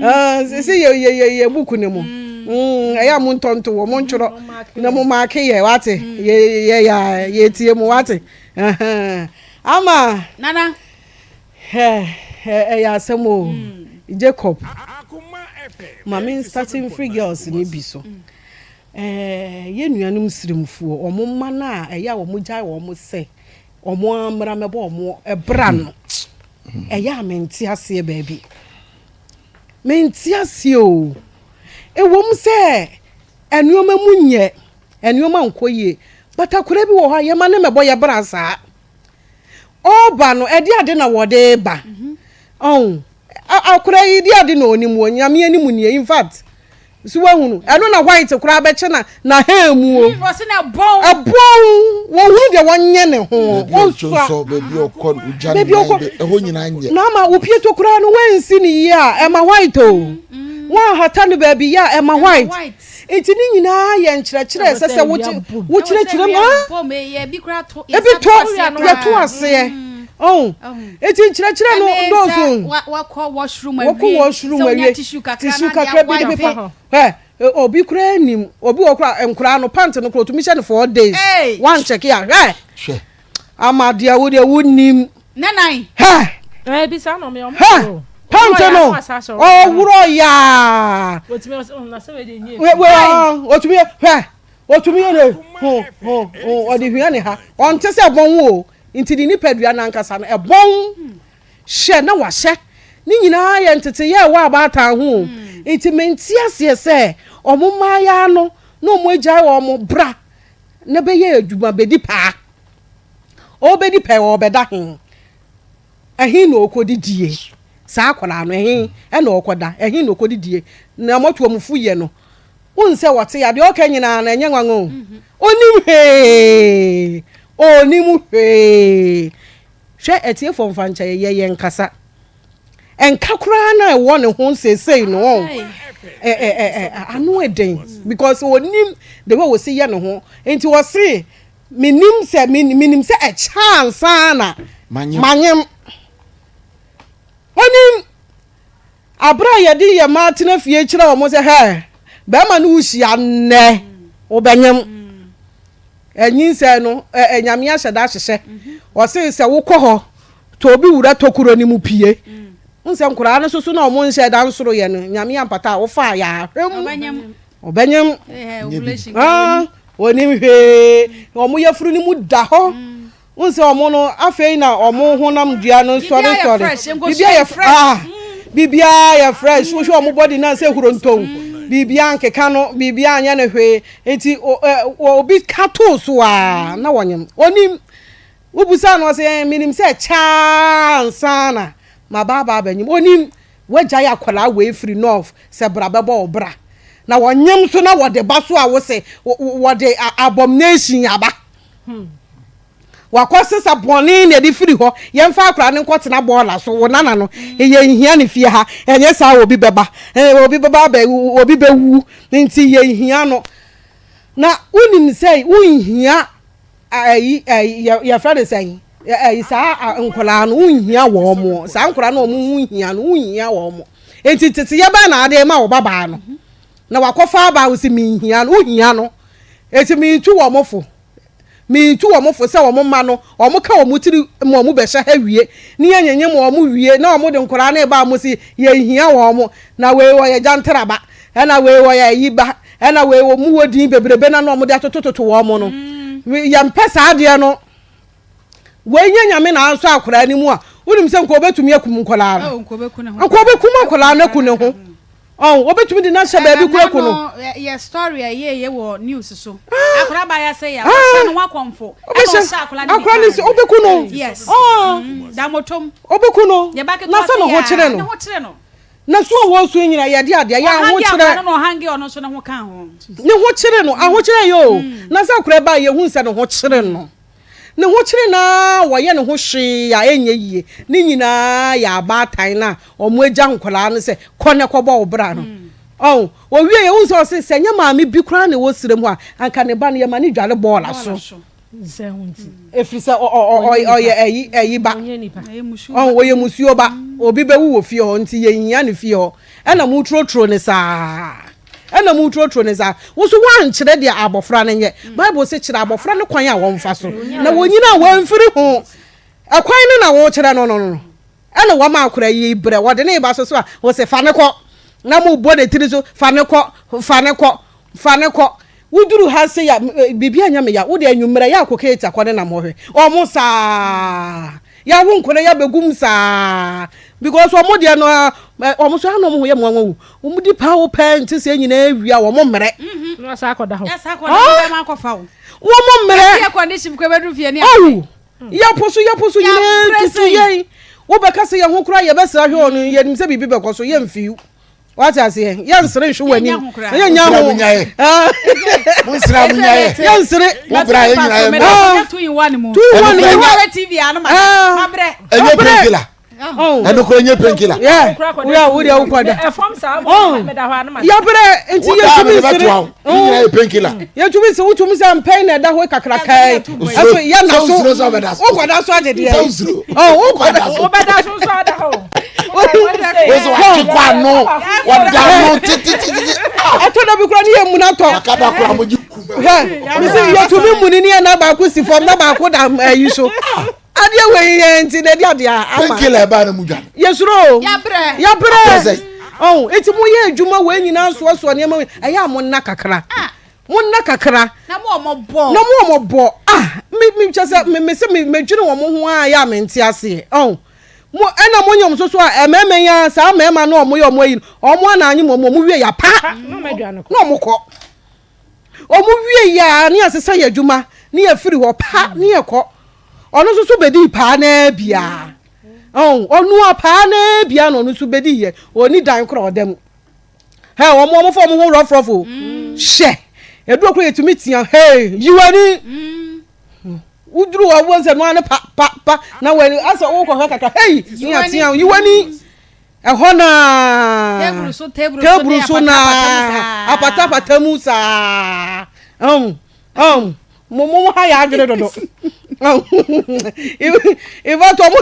Ɛɛ sisi yɛ yɛ yɛ yɛ buku ne mu. Ɛyɛ a mo ntɔnto wɔ mo ntwerɛ na mo maake yɛ wate. Yɛ yɛ yɛ yɛ tie mo wate. Ama.
Nana.
Hɛ ɛyɛ asɛm o. Jacob. Ma me starting free girls ni bi so. Ɛɛ, yɛn nuanom Siremfoɔ, wɔn mma no a ɛyɛ a wɔgyae wɔn sɛ wɔn ara mmra mmɛbɔ wɔn bra no, ɛyɛ a mente aseɛ baabi. Mente aseɛ o. Ɛwom sɛ nneɛma mu nyɛ, nneɛma nkɔ yie, but akwadaa bi wɔ hɔ a yɛma no mmɛbɔ yɛn bra saa. Ɔreba no, ɛde ade na wɔde reba. Ɔn, akwadaa yi de ade na ɔnim wɔ Nyame anim nie. In fact, so wahunu. Ɛno na white koraa bɛkyɛ na na hair mu o.
Wɔsi na ɛbɔn.
Ɛbɔn. Wɔhunu deɛ wɔnyɛ ne ho.
Baabi ɔtwonsɔ, baabi ɔkɔ, ogya ne nan bɛ, ɛhɔ nyinaa nyɛ.
Na ama wo pieto koraa no wɔansi ne yie a, ɛma white o. Wɔanhata no baabi yie a, ɛma white. Nti ne nyinaa yɛ nkyerɛkyerɛ a ɛsɛ sɛ wokyerɛkyerɛ mu. Ebi tɔ yɛto aseɛ. Ɔn nti nkyerɛkyerɛ no dɔɔso.
Wakɔ washroom
awie. Wakɔ washroom awie. Tissue kakra bi de pepa. Ɛ obi koraa nim obi wɔ koraa nkoraa no pant no koraa otumi hyɛ no 4 days. Wan check a hwɛ.
Hwɛ.
Ama deɛ wo deɛ wo nim.
Nanan.
Hɛ.
Ɛɛ bi saa na ɔmo yɛ ɔmo.
Hɛ. Pant no ɔworɔ yaa.
Otumi ɔsɛ na sɛ wɛde nye.
Wɛ wɛ otumi hwɛ otumi yɛ ne ho ho ho ɔde hwia ne ha ɔnte sɛ ɛbɔn o nti ne nipadua nankasa no ɛbɔn hyɛ na wahyɛ ne nyinaa yɛ nteteyɛ ɛwɔ abaatan ho nti mente aseɛ sɛ ɔmo mmaayaa no na ɔmo agyae wɔn bra na bɛyɛ adwuma bɛdi paa ɔbɛdi pɛɛ ɔbɛda he. Ɛhe na ɔkɔdidie? Saa akwadaa no, ɛhe na ɔkɔda? Ɛhe na ɔkɔdidie? Na mmɔtoamufo yɛ no. Wohu sɛ wɔte a, deɛ ɔka nyinaa no, ɛnyɛ nwanwa o. Ɔnnim hwee. Ɔnnim hwee. Hwɛ, atiefoɔ mfa nkyɛ yɛ, yɛ nkasa. Nka koraa na ɛwɔ ne ho seesei no, ɔn, ɛ, ɛ, ɛ, ɛ, ano ɛden. Because ɔnnim the way wɔsi yɛ ne ho. Nti ɔse, Menim sɛ menim sɛ ɛkyɛ ansa na manyem. Onim abere a yɛde yɛ mmaa tena fie kyerɛ wɔn sɛ hɛ bɛrima no wohyia nnɛ wobɛnyem. Ɛnyinsɛn no ɛ nyame ahyɛ da ahyehyɛ. Ɔse sɛ wokɔ hɔ tɔ obi wura tokuro no mu pie. N sɛ nkoraa no soso na wɔn nhyɛ da nsoro yɛ no nyame ampata a wofa yɛ ahwɛ mu. Ɔbɛnyem. Ah, Wɔnim hwee. Wɔn yafunu no mu da hɔ. Wohu sɛ wɔn no, afei na wɔn honam dua no nsɔresɔre. Biribiara yɛ fresh. Ah, biribiara yɛ fresh. Wohwɛ wɔn body no a sɛ huronton. biribiara nkeka no, biribiara nyɛ no hwee. Nti obi ka too so a na wɔnyem. Onim. Wobusa no ɔsɛ ɛn menim sɛ kyaa ansa na maba aba abɛnyem. Onim. Wagyae akwadaa wei firi North sɛ bra bɛbɔ wo bra. Na wɔnyem so na wɔde ba so a wose wɔde abomination aba. Wakɔ sesa bɔne na ɛde firi hɔ. Yɛmfa akwadaa no nkɔtena bɔɔla so. Wo nana no, yɛnhia no fie ha. Ɛnyɛ saa obi bɛba. Obi bɛba abɛ, obi bɛwu. Nti yɛnhia no. Na wonim sɛ wonhia ayi, yɛfrɛ no sɛn? Ayi, saa nkwadaa no, wonhia wɔn mo. Saa nkwadaa no wɔn ho hia no, wonhia wɔn mo. Nti teteyɛ bɛn na ade ma wo babaa no? Na wakɔfa aba wo sɛ menhia no, wohia no. Nti metu wɔn fo. Metu wɔn fo sɛ wɔn mma no, wɔka wɔn tiri ma wɔn bɛhyɛ ha wie, ne yɛnyenyem wɔn wie, na wɔn de nkwadaa no reba a wɔn se yɛnhia wɔn, na wei wɔyɛ gyantra ba, ɛna wei wɔyɛ ayi ba, ɛna wei wɔn wɔ din bebrebe na na wɔn de atotototo wɔn no. Yɛmpɛ saa adeɛ no. Wei nyɛ Nyame na asɔ akwadaa no mu a, wonim sɛ nka ɔbɛtumi akum nkwadaa no. Nka ɔbɛkum akwadaa no aku ne ho. Ɔn, obetumi de no ahyɛ baabi kura ku no.
Yɛ story a ɛyɛ yɛ wɔ news so. Akora ba ya sɛ ya, ɔhyɛ no ho akɔmfo. Ɛna ɔhyɛ akora no
Akora no sɛ obeku no.
Yes. Mm, damotom.
Obeku no. Na sɛ ne ho kyerɛ no.
Ne ho kyerɛ no.
Na su a wɔsu nyina yɛde adeɛ yɛ ahokyerɛ.
Ɔhange akora no na ɔhange ɔno nso ne ho ka ho.
Ne ho kyerɛ no, ahokyerɛ yɛ o. Na sɛ akora ba yɛ hu sɛ ne ho kyerɛ no. Ne ho kyere no ara a wɔyɛ ne ho hwee a ɛnyɛ yie. Ne nyinaa yɛ abaatan no a wɔagya nkwadaa no sɛ kɔ na kɔbɔ wo bra no. Ɔho, ɔwieeɛ wohu sɛ ɔse sɛ ɛnyɛ maame bi koraa na ɛwɔ serem hɔ a, anka ne ba no yɛma no dware bɔɔla so. Ɛfiri sɛ ɔyɛ ayi ayi ba. Ɔho, ɔyɛ musuo ba. Obi bɛwu wɔ fie hɔ nti yɛnhia no fie hɔ. Ɛna moturoturo no saa. Ɛna moreturoturo no saa. Wo nso woankyerɛ deɛ abɔfra no nyɛ. Bible se kyerɛ abɔfra no kwan a wɔmfa so, na wɔnyini a wɔamfiri ho. Ɛkwan no na wokyerɛ no no no. Ɛna wɔma akora yi brɛ, wɔde ne ba so so a, wose fa no kɔ. Na mobɔ ne tiri so, fa no kɔ, fa no kɔ, fa no kɔ. Woduru ha sei a, biribi anyɛ me ya. Wode anwummerɛ yɛ akɔ Kate akɔ ne nam hɔ hwɛ. Wɔn saa. Yɛawo nkwadaa yi abɛgu mu saa because wɔn deɛ no wɔn nso ano wɔn ho yɛ mu anwa o. Wɔn di paa wo pɛɛ nte sɛ nyinaa awia wɔn mmerɛ.
Na wɔsan akɔda hɔ.
Wɔn mmerɛ. Ɔwu yɛpo so yɛpo so nyinaa tutu yɛn. Wobɛka sɛ yɛn ho koraa yɛbɛsra hwɛ wɔn yɛnim sɛ biribi bɛkɔ so yɛmfiw. Wate aseɛ? Yɛnsere nhwe w'anim. Yɛnya ho.
Monsra mo nyaeɛ.
Yɛnsere.
Mo bra yɛ nyina yɛ
mmerɛ. Tu in one mu.
Tu in one mu.
Ɛnyɛ painkiller. Ɛno kora nyɛ painkiller.
Yɛ woyɛ wo deɛ wokɔ da. Yɛbrɛ nti yɛtumi nsere.
Ne nyina yɛ painkiller.
Yɛtumi nsere wotumi sɛ mpɛn na ɛda hɔ kakraka yi. Ɛso yɛ na so wokɔda so agye deɛ. Wokɔda so.
Wobɛda so nso ada hɔ.
Wosɛ watwe kɔ ano wɔda ano titititi.
Ɛtɔ da bi kura ne yɛ muna tɔ.
Akada kura mo gye ku.
Hwɛ mesi yɛtumi muni ne yɛ na baako si fam na baako da ayi so. Adeɛ wɔ yi yɛn nti na ɛde adeɛ ama.
Painkiller ɛbaa na mu dwa.
Yɛsuro o.
Yabrɛ.
Yabrɛ. Ɔn eti mo yɛ adwuma wɔ nyinaa soasoa nneɛma wɔ ɛyɛ a mo nna kakra. Mo nna kakra.
Na mo ɔmɔ bɔ.
Na mo ɔmɔ bɔ. Ah me me kyɛ sɛ me me sɛ me me dwene wɔn ho a yɛ a me nte aseɛ. Ɔn Mo ɛna mo nyom soso a ɛmɛɛmɛ yi ara saa mɛɛma no ɔmo yɛ ɔmo ayi no ɔmo ana anyi mo ɔmo wie ya pa na ɔmo kɔ ɔmo wie ya ne asesa yɛ adwuma ne yɛ firi hɔ pa ne yɛ kɔ ɔno nso so bedi paa naa bia ɔn ɔno a paa naa bia na ɔno nso bedi yɛ ɔni dan kora ɔda mu hɛ ɔmo ɔmo fɔ ɔmo ho rɔfrɔfo hyɛ edu okoro yɛ tumi tia hɛ yiwani. Woduru hɔ wobɛhu sɛ noa ne pa pa pa na w'ani asɛ wokɔhwɛ kakra hei ne atea yi w'ani ɛhɔ naa teburu so naa apatapata mu saa um, um, mo mo ha yɛ adwene dodo in fact ɔmo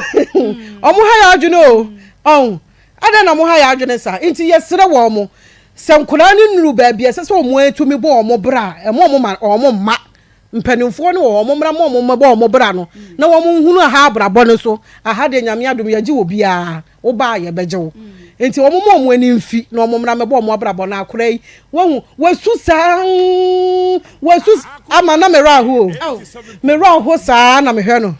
ɔmo ha yɛ adwene o ɔn adɛn na mo ha yɛ adwene saa nti yɛsrɛ wɔn mo sɛ nkwadaa no nnuru baabi ɛsɛ sɛ wɔn atumi bɔ wɔn bra ɛmo wɔn ma wɔn mma Mpanimfoɔ no wɔ hɔ, wɔmmra ma wɔn mmɛbɔ wɔn bra no na wɔn nhunu aha abrabɔ no so, aha deɛ Nyame adom yɛgye obiara, wo ba a yɛbɛgye wo. Nti wɔn mma wɔn ani mfi na wɔn mmra mmɛbɔ wɔn abrabɔ no akora yi, wahu, wasu saa, wasu ama na me werɛ aho o, me werɛ aho saa na mehwɛ no,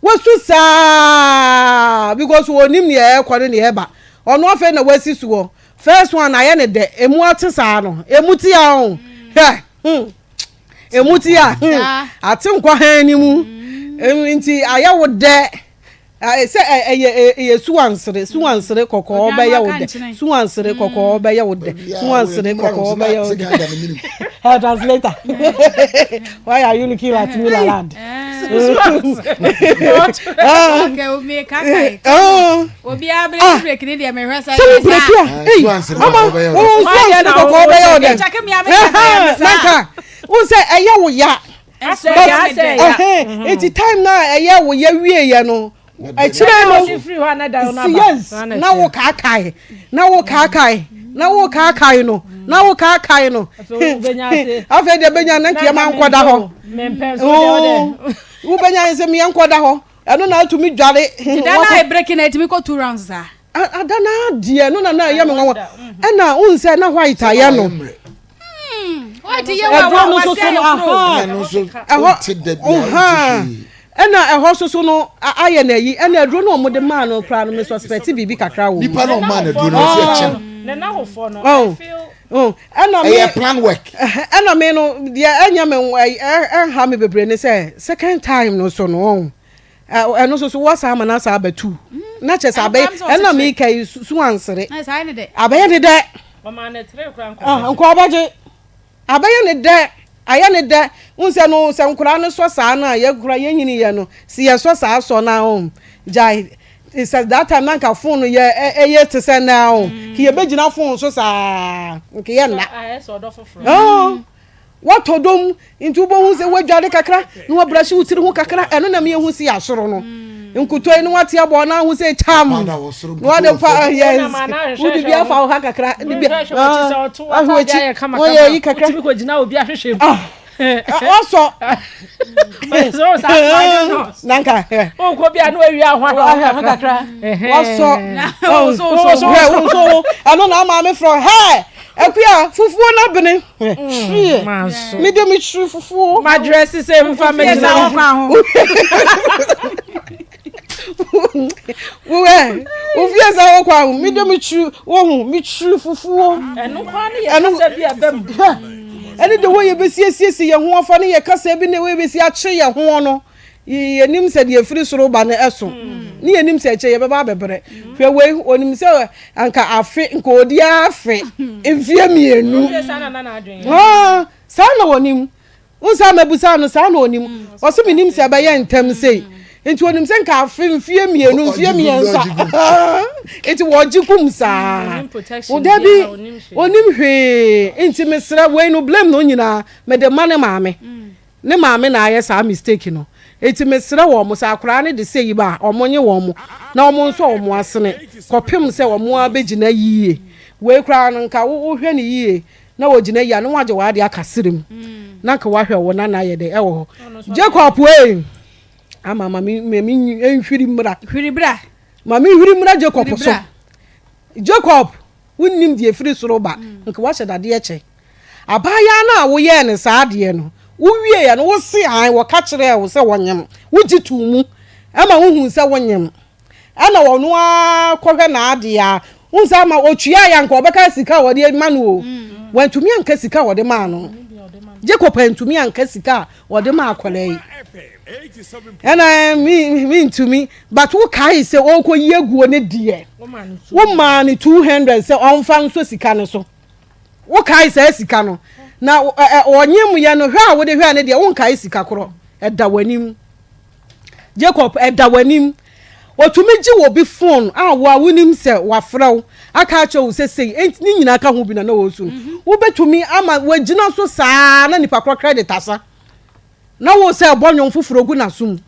wasu saa because wɔnim nea ɛrekɔ ne nea ɛreba, ɔno afei na wasi soɔ. First one ayɛ ne dɛ, emu ate saa no, emu te a o, hwɛ, hmm, emu te a, hmm, ate nkɔ hann ne mu, nti ayɛ wo dɛ. Sɛ ɛyɛ ɛyɛ suwansere, suwansere kɔkɔɔ bɛyɛ wo dɛ, suwansere kɔkɔɔ bɛyɛ wo dɛ, suwansere kɔkɔɔ bɛyɛ wo dɛ. Hey, translator, why are you looking at me like that? Sɛ wo breki a, ei, ama wo suwansere kɔkɔɔ bɛyɛ wo dɛ. Nanka, wo sɛ ɛyɛ wo ya. But ɛhɛn nti time na ɛyɛ wo yɛ wie yɛ no akyire no yes na wo kaakae na wo kaakae na wo kaakae no na wo kaakae no afei deɛ bɛnya na nkeɛ ma nkɔda hɔ wobɛnya sɛ meɛ nkɔda hɔ ɛno na atumi dware.
Ti da na ebreki na etumi kɔ two rounds saa.
Ada na adeɛ no na na ɛyɛ me nwanwa ɛna wohu sɛ na white ayɛ no. Ɛduro no soso no aha ɛhɔ ɛna ɛhɔ soso no ayɛ na ayi ɛna aduro no wɔn de maa no koraa no me suspect biribi kakra wɔ mu.
Nipa na ɔmaa no aduro no ɔsi ɛkyɛm.
Oh, ɛna me
ɛyɛ plan work.
Ɛna me no deɛ ɛnyɛ me ɛnha me bebree ne sɛ second time no so no ɔn. Ɛno nso so wɔsan ama no asan abɛtu na kyɛ sɛ abɛyɛ ɛna meka yi su ansere abɛyɛ ne dɛ nka ɔbɛgye abɛyɛ ne dɛ ayɛ ne dɛ n sɛ no sɛ nkoraa no sɔ saa no a yɛkora yɛnyini yɛ no si yɛsɔ saa sɔ no a ɔn gyae sɛ that time na nka phone no yɛ ɛyɛ te sɛ nɛ a ɔn ki yɛbɛgyina phone so saa nka yɛ nna Woatɔ dɔ mu nti wobɛhu sɛ woadware kakra na woabrahye wo tiri ho kakra ɛno na meɛhu si asoro no nkutoi no wate abɔ na ahu sɛ kyam na wade pa yes wode bi afa wo ha kakra de bi ahwɛ akyi wɔyɛ yi kakra ah ɔsɔ nanka
wokɔ bi a na wawie ahoa
ho kakra wɔsɔ wo ɛno na ama me frɛ hɛ Akua, fufuo no abene. Hwie. Me de me kyiri fufuo.
Ma dress sɛ mfa me gyina hɔ kwan ho.
Wowɛ, ofie sɛ wɔ kwan ho. Me de me kyiri, wohu, me kyiri fufuo.
Ɛno kwan ne yɛ kasa bi a ɛbɛ mu.
Ɛne de wɔ yɛ bɛsiesiesie yɛn ho afa ne yɛ kasa bi ne wɔ yɛ bɛsi akye yɛn ho no. Yɛnim sɛ deɛ ɛfiri soro ba no ɛso, ne yɛnim sɛ ɛkyɛ yɛbɛba abɛbrɛ. Hwɛ wei, ɔnim sɛ anka afe, nka ɔdi afe mfeɛ mmienu. Saa na ɔnim. Wo sɛ mɛbusa no, saa na ɔnim. Ɔse menim sɛ ɛbɛyɛ ntɛm sei. Nti ɔnim sɛ nka afe mfeɛ mmienu, mfeɛ mmiɛnsa. Nti wɔgye kum saa. Dabi, ɔnim hwee. Nti mesrɛ, wei no blame no nyinaa, mede ma ne maame. Ne maame na ayɛ saa mistake no nti mesrɛ wɔn sɛ akwadaa no de sei ba a wɔn nye wɔn na wɔn nsɔ wɔn asene kɔpem sɛ wɔn ara bɛgyina yie. Wei koraa no nka wo wohwɛ no yie na wɔgyina yie a na wɔagye w'adeɛ aka serem na nka wahwɛ wo nana ayɛ dɛ ɛwɔ hɔ. Jacob ei ama ma me ma me nhwiri mmra.
Hwiri bra.
Ma me nhwiri mmra Jacob so. Jacob wonnim deɛ ɛfiri soro ba nka wahyɛ dadeɛ kyɛ. Abaayaa no a woyɛɛ no saa adeɛ no, wowieeɛ no, wose aane, wɔka kyerɛɛ wo sɛ wɔnyem, wogye too mu ma wohuu sɛ wonyem, ɛna ɔno ara kɔhwɛ n'adeɛ a, wohu sɛ ama ɔtuaeɛ anka ɔbɛka sika a wɔde ma no o, wantumi anka sika a wɔde maa no. Jacob antumi anka sika a wɔde maa akwadaa yi. Ɛna mentumi, but wokae sɛ ɔrekɔyi aguo no deɛ, womaa no 200 sɛ ɔmfa nsɔ sika no so. Wokae saa sika no, na ɔnyem yɛ no, hwɛ a wode hwɛɛ no deɛ, wonkae sika korɔ. Ɛda w'anim. Jacob, ɛda w'anim. Otumi gye obi phone a wo a wonim sɛ wafrɛ wo aka akyerɛ wo sɛ sei, enti ne nyinaa ka ho bi na na ɔresu no. Mhm. Wobɛtumi ama wagyina so saa na nipa korɔ credit asa. Na wo sɛ bɔ nnwom foforɔ gu n'asom.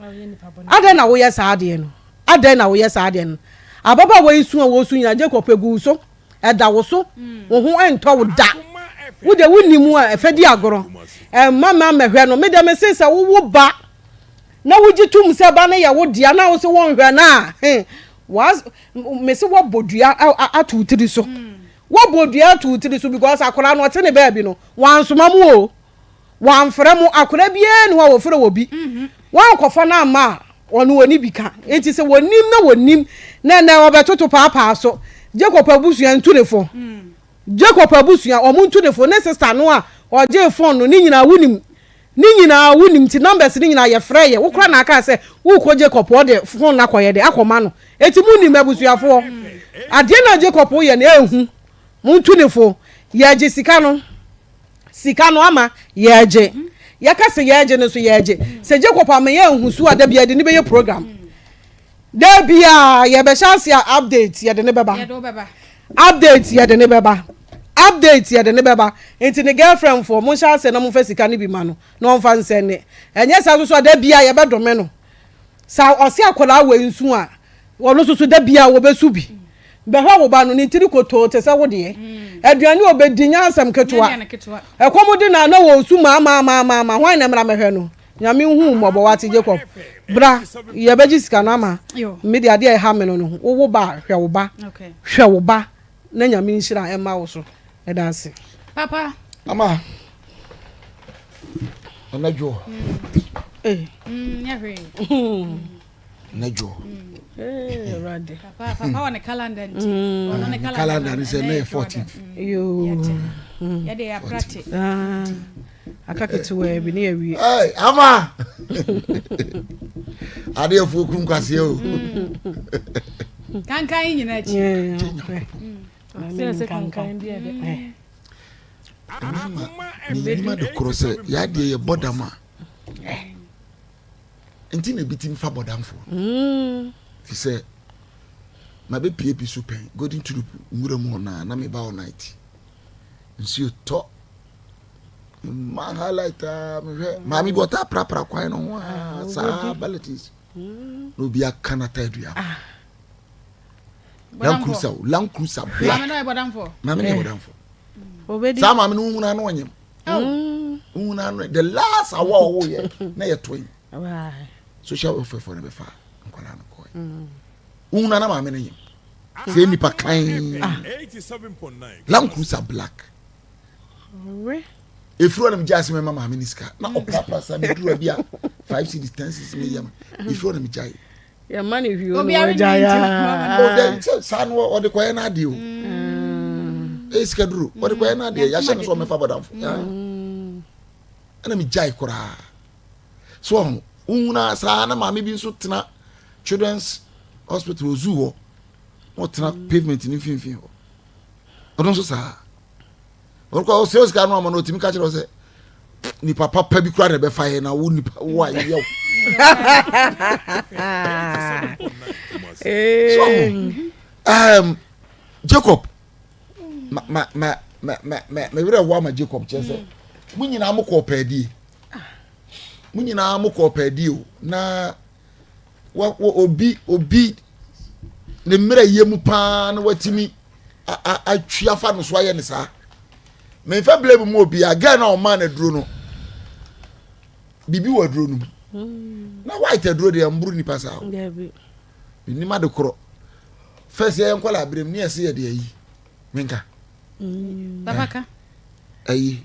Adɛn na woyɛ saa adeɛ no? Adɛn na woyɛ saa adeɛ no? Ababaawa yi su a wɔsu nyinaa, Jacob, egu wo so. Ɛda wo so, wo ho ntɔ wo da. Wo deɛ wonni mu a, ɛfɛ di agorɔ. Ɛmma mma mmɛhwɛ no. Me deɛ mese sɛ wowo ba na wogye tom sɛ ba no yɛ wo dea na wo se wonhwɛ no a, he, was, mese woabɔ dua ato wo tiri so. Woabɔ dua ato wo tiri so because akwadaa no ɔte ne baabi no, wansoma mo o. Wɔamfrɛ mo, akwadaa biara nni hɔ a wɔfrɛ wɔ bi. Wɔankɔfa no amma a, ɔno ɔnni bi ka. Enti sɛ wɔnim na wɔnim na ɛnɛ wɔbɛtoto paapaa so. Jacob abusua ntu ne fo. Jacob abusua wɔn ntu ne fo ne sister no a ɔgyee phone no ne nyinaa wonim ne nyinaa wonim nti numbers ne nyinaa yɛfrɛ yɛ wo koraa na aka sɛ wokɔ Jacob hɔ de phone no akɔyɛ de akɔma no eti mo nim abusuafoɔ adeɛ na Jacob yɛ no ehu mo ntu ne fo yɛgye sika no sika no ama yɛgye yɛka sɛ yɛgye no nso yɛgye sɛ Jacob ama yɛ nhu so a da bi yɛde ne bɛyɛ program. Da biara yɛbɛhyɛ ase a update yɛde ne bɛba. Update yɛde ne bɛba. Update yɛde ne bɛba. Nti ne girlfriend foɔ monhyɛ ase na momfa sika no bi ma no na ɔmfa nsɛnde. Ɛnyɛ saa nso so a da biara yɛbɛdome no. Sa ɔse akwadaa wei nso a ɔno nso so da biara wɔbɛsu bi. Bɛhwɛ wo ba no ne tiri kotoo te sɛ wo deɛ. Aduane a ɔbɛdi nyɛ asɛm ketewa. Ɛkɔm de no a na ɔresu maamaamaama hwan na mmra mɛhwɛ no. Nyame nhu wo mmɔbɔ wate Jacob bra yɛbɛgye sika no ama me deɛ adeɛ a ɛha me no no wo wo ba a hwɛ wo ba hwɛ wo ba na Nyame nhyira ɛma wo so meda ase.
Papa.
Ama anadwo.
Eh. Mm, nyɛ hwee.
Anadwo.
Eh, Awurade.
Papa, papa wɔ ne calendar nti. Mm. Ɔno ne
calendar ne sɛ na yɛ 14th.
Yoo.
Yɛde yɛ aprate.
Ah. Aka ketewaa bi ne yɛwie.
Hey, ama. Ade afuo kum kwaseɛ o.
Kankan yi nyinaa akyi.
Ɛma menim ade korɔ sɛ yɛadeɛ yɛ bɔ dam a nti na ebi tim fa bɔdamfoɔ mm. fi sɛ mabɛpie bi so pɛn golden tulip nwura mu hɔ naa na meba hɔ night nsuo tɔ ma highlight a mehwɛ maame bi ɔtaa prapra kwan no ho a ah, saa ballots mm. na obi aka no ata adua ah. land cruiser land cruiser black maame no yɛ bɔdamfo saa maame no wohunu ano ɔnyem oh. wohunu ano the last awo a ɔwo yɛ na yɛ twin social welfare fo no bɛfa nkwadaa no kɔɛ mm. wohunu ana maame no nyem sɛ nipa kan ah. land cruiser black Efiri hɔ na megyae sɛ mɛma maame ne sika na ɔprapra saa meduru bi a five cedis ten cedis meyɛ ma efiri hɔ na megyae.
Yɛma ne hwii no wɔgyae
aa. Ɔdɛ sɛ saa no ɔde kɔyɛ n'adeɛ o. Mm. Ɛyɛ sika duro ɔde kɔyɛ n'adeɛ yɛahyɛ no sɛ ɔmɛfa bɔdamfo. Mm. Ɛna megyae koraa. So ɔho wohuna saa na maame bi nso tena children's hospital ozu hɔ na ɔtena pavement ne mfimfini hɔ ɔno nso saa. Ɔkɔ ɔsɛ osika no ama no otumi ka kyerɛ sɛ nipa papa bi kura na ɛbɛfa yɛ na wo nipa wo a yɛ wo. So um, Jacob ma ma ma ma ma ma me werɛ ho ama Jacob kyerɛ sɛ mo nyinaa mo kɔɔ pɛɛdie mo nyinaa mo kɔɔ pɛɛdie o na wa wa obi obi ne mmerɛ yɛ mu paa na watumi atwi afa no so ayɛ ne saa memfa blame mu obi a girl na ɔmaa no aduro no biribi wɔ aduro no mu hmm. na white aduro deɛ mboro nipa saa o menim ade korɔ first yɛyɛ nkɔla aberɛ mu ne yɛse yɛde ayi menka
hmm.
ayi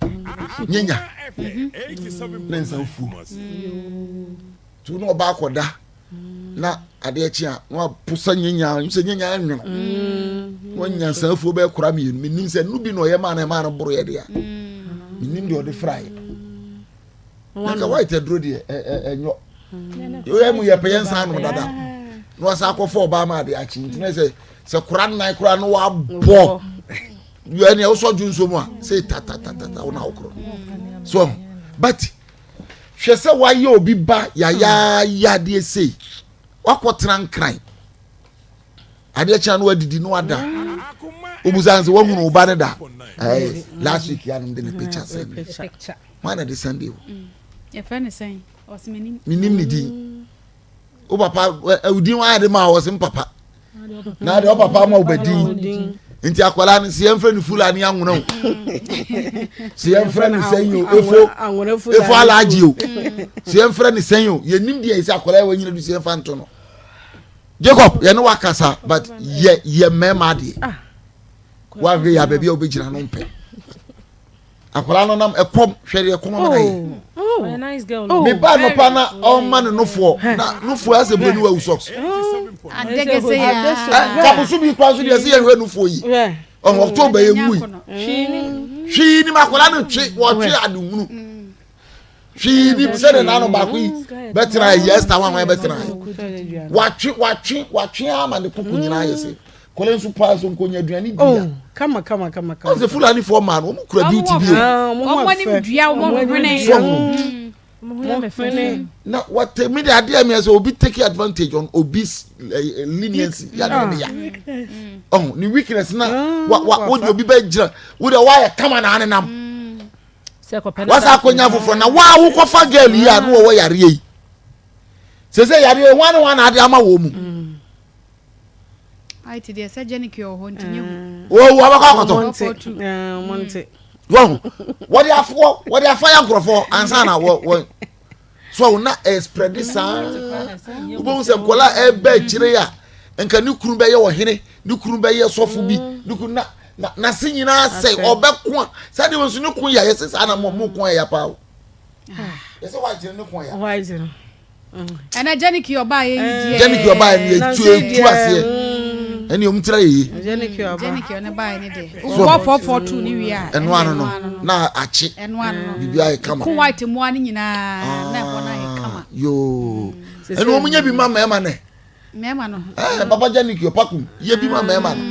nyenya ne nsa fuo nti wo ne ɔbaa kɔda na adeɛ kye a na waposa nyanya sɛ nyanya nwono mm. na wanya nsanfuo bɛyɛ kora mmienu menim sɛ no bi na ɔyɛ maa no ɛmaa no boroyɛ deɛ mm. menim deɛ ɔde fraeɛ na nka white aduro deɛ ɛnyɔ yɛ mu yɛpɛ yɛn nsa ano dada na wasa akɔfɔ ɔbaa ma adeɛ akye nti na sɛ sɛ kora nnan kora no wabɔ yɛ nea wosɔ dwo nso mu a sɛ tatatata wo na wokorɔ so but Hwɛ sɛ wayɛ obi ba yayaaya adeɛ sei wakɔtena nkran adeɛ kyɛn no wadidi no ada obusa sɛ wahunu wo ba no da ɛɛ last week yanom de ne picture sɛn wɔn na de sɛn de o menim ne din. Wo papa wo din ayɛ de ma wɔ se mpapa na deɛ ɔpapa ama wo bɛdin nti akwadaa no sɛ yɛmfrɛ no fulani anwona o sɛ yɛmfrɛ no sɛn o efo efo alaagye o sɛ yɛmfrɛ no sɛn o yɛnim deɛ sɛ akwadaa yɛ wɔnyina du sɛ yɛmfa nto no Jacob yɛne wakasa but yɛ yɛ mmarima adeɛ ah. wahwɛ yɛ abaabi a wobɛgyina no mpɛ akwadaa no nam ɛkɔm hwɛ deɛ ɛkɔm ama no ayɛ oh.
Ɔyɛ nice girl. Oh.
Me ba nɔpa na ɔma ne nofoɔ na nofoɔ asɛ buroni wawu socks. Kaboso bi kura nso deɛ ɛsɛ yɛhwɛ nofoɔ yi. Ɔhɔ October yɛ nwui. Hwii nim akwadaa no twe wɔtwe adehunu. Hwii nim sɛdeɛ n'ano baako yi bɛtena yi Esther wɔn a bɛtena yi. Watwe watwe watwe ama ne koko nyinaa yɛ sɛ. Kɔlɛ nso paa so nkonya aduane di ya.
Oh, kama kama kama kama.
Ɔsɛ Fulani fo ɔmaa no, wɔn kura beauty bi o.
Ah,
wɔn anim dua, wɔn hwene.
So ɔmo. Na wɔte mi de adeɛ mi sɛ obi take advantage on obi eh, eh, leniency ya de ne ya. Ɔho ne weakness na wa wa wo de obi bɛ gyina wo de wayɛ kama na anenam. Wasa akonya foforɔ na wa wokɔfa girl yi a no wɔwɔ yareɛ yi. Sɛ sɛ yareɛ wɔn ne wɔn na ade ama wɔn mu.
Ayi ti deɛ sɛ Jenny wɔ hɔ nti nye hu.
Owu abɛkɔ akɔtɔ. Wɔn wɔde afoɔ wɔde afa ya nkorɔfoɔ ansa na wɔ wɔ so awo na ɛsprɛde saa wobɛhu sɛ nkɔla ɛbɛ akyire a nka ne kunu bɛyɛ ɔhene ne kunu bɛyɛ sɔfo bi ne kunu na na n'ase nyinaa sɛ ɔbɛko a saa deɛ wɔn nso ne ko yɛ yɛsɛ saa na mo mo ko yɛ paa o yɛsɛ white ne ko yɛ.
White no.
ɛnɛ jɛniki ɔbaa yɛ yi deɛ
jɛniki ɔbaa yɛ etu etu aseɛ ɛni ɔmu tira yɛ yie
jɛniki ɔne baa yɛ ne deɛ wobɔ fɔfɔ tu ne wie a
ɛno ano no na akye
ɛno ano no
biribi ayɛ kama
ko white mmoa no nyinaa na ɛhɔ no ayɛ kama
yoo ɛni wɔn nyɛ bi ma mmarima nɛ
mmarima no
ɛɛ papa jɛniki ɔpakum yɛ bi ma mmarima no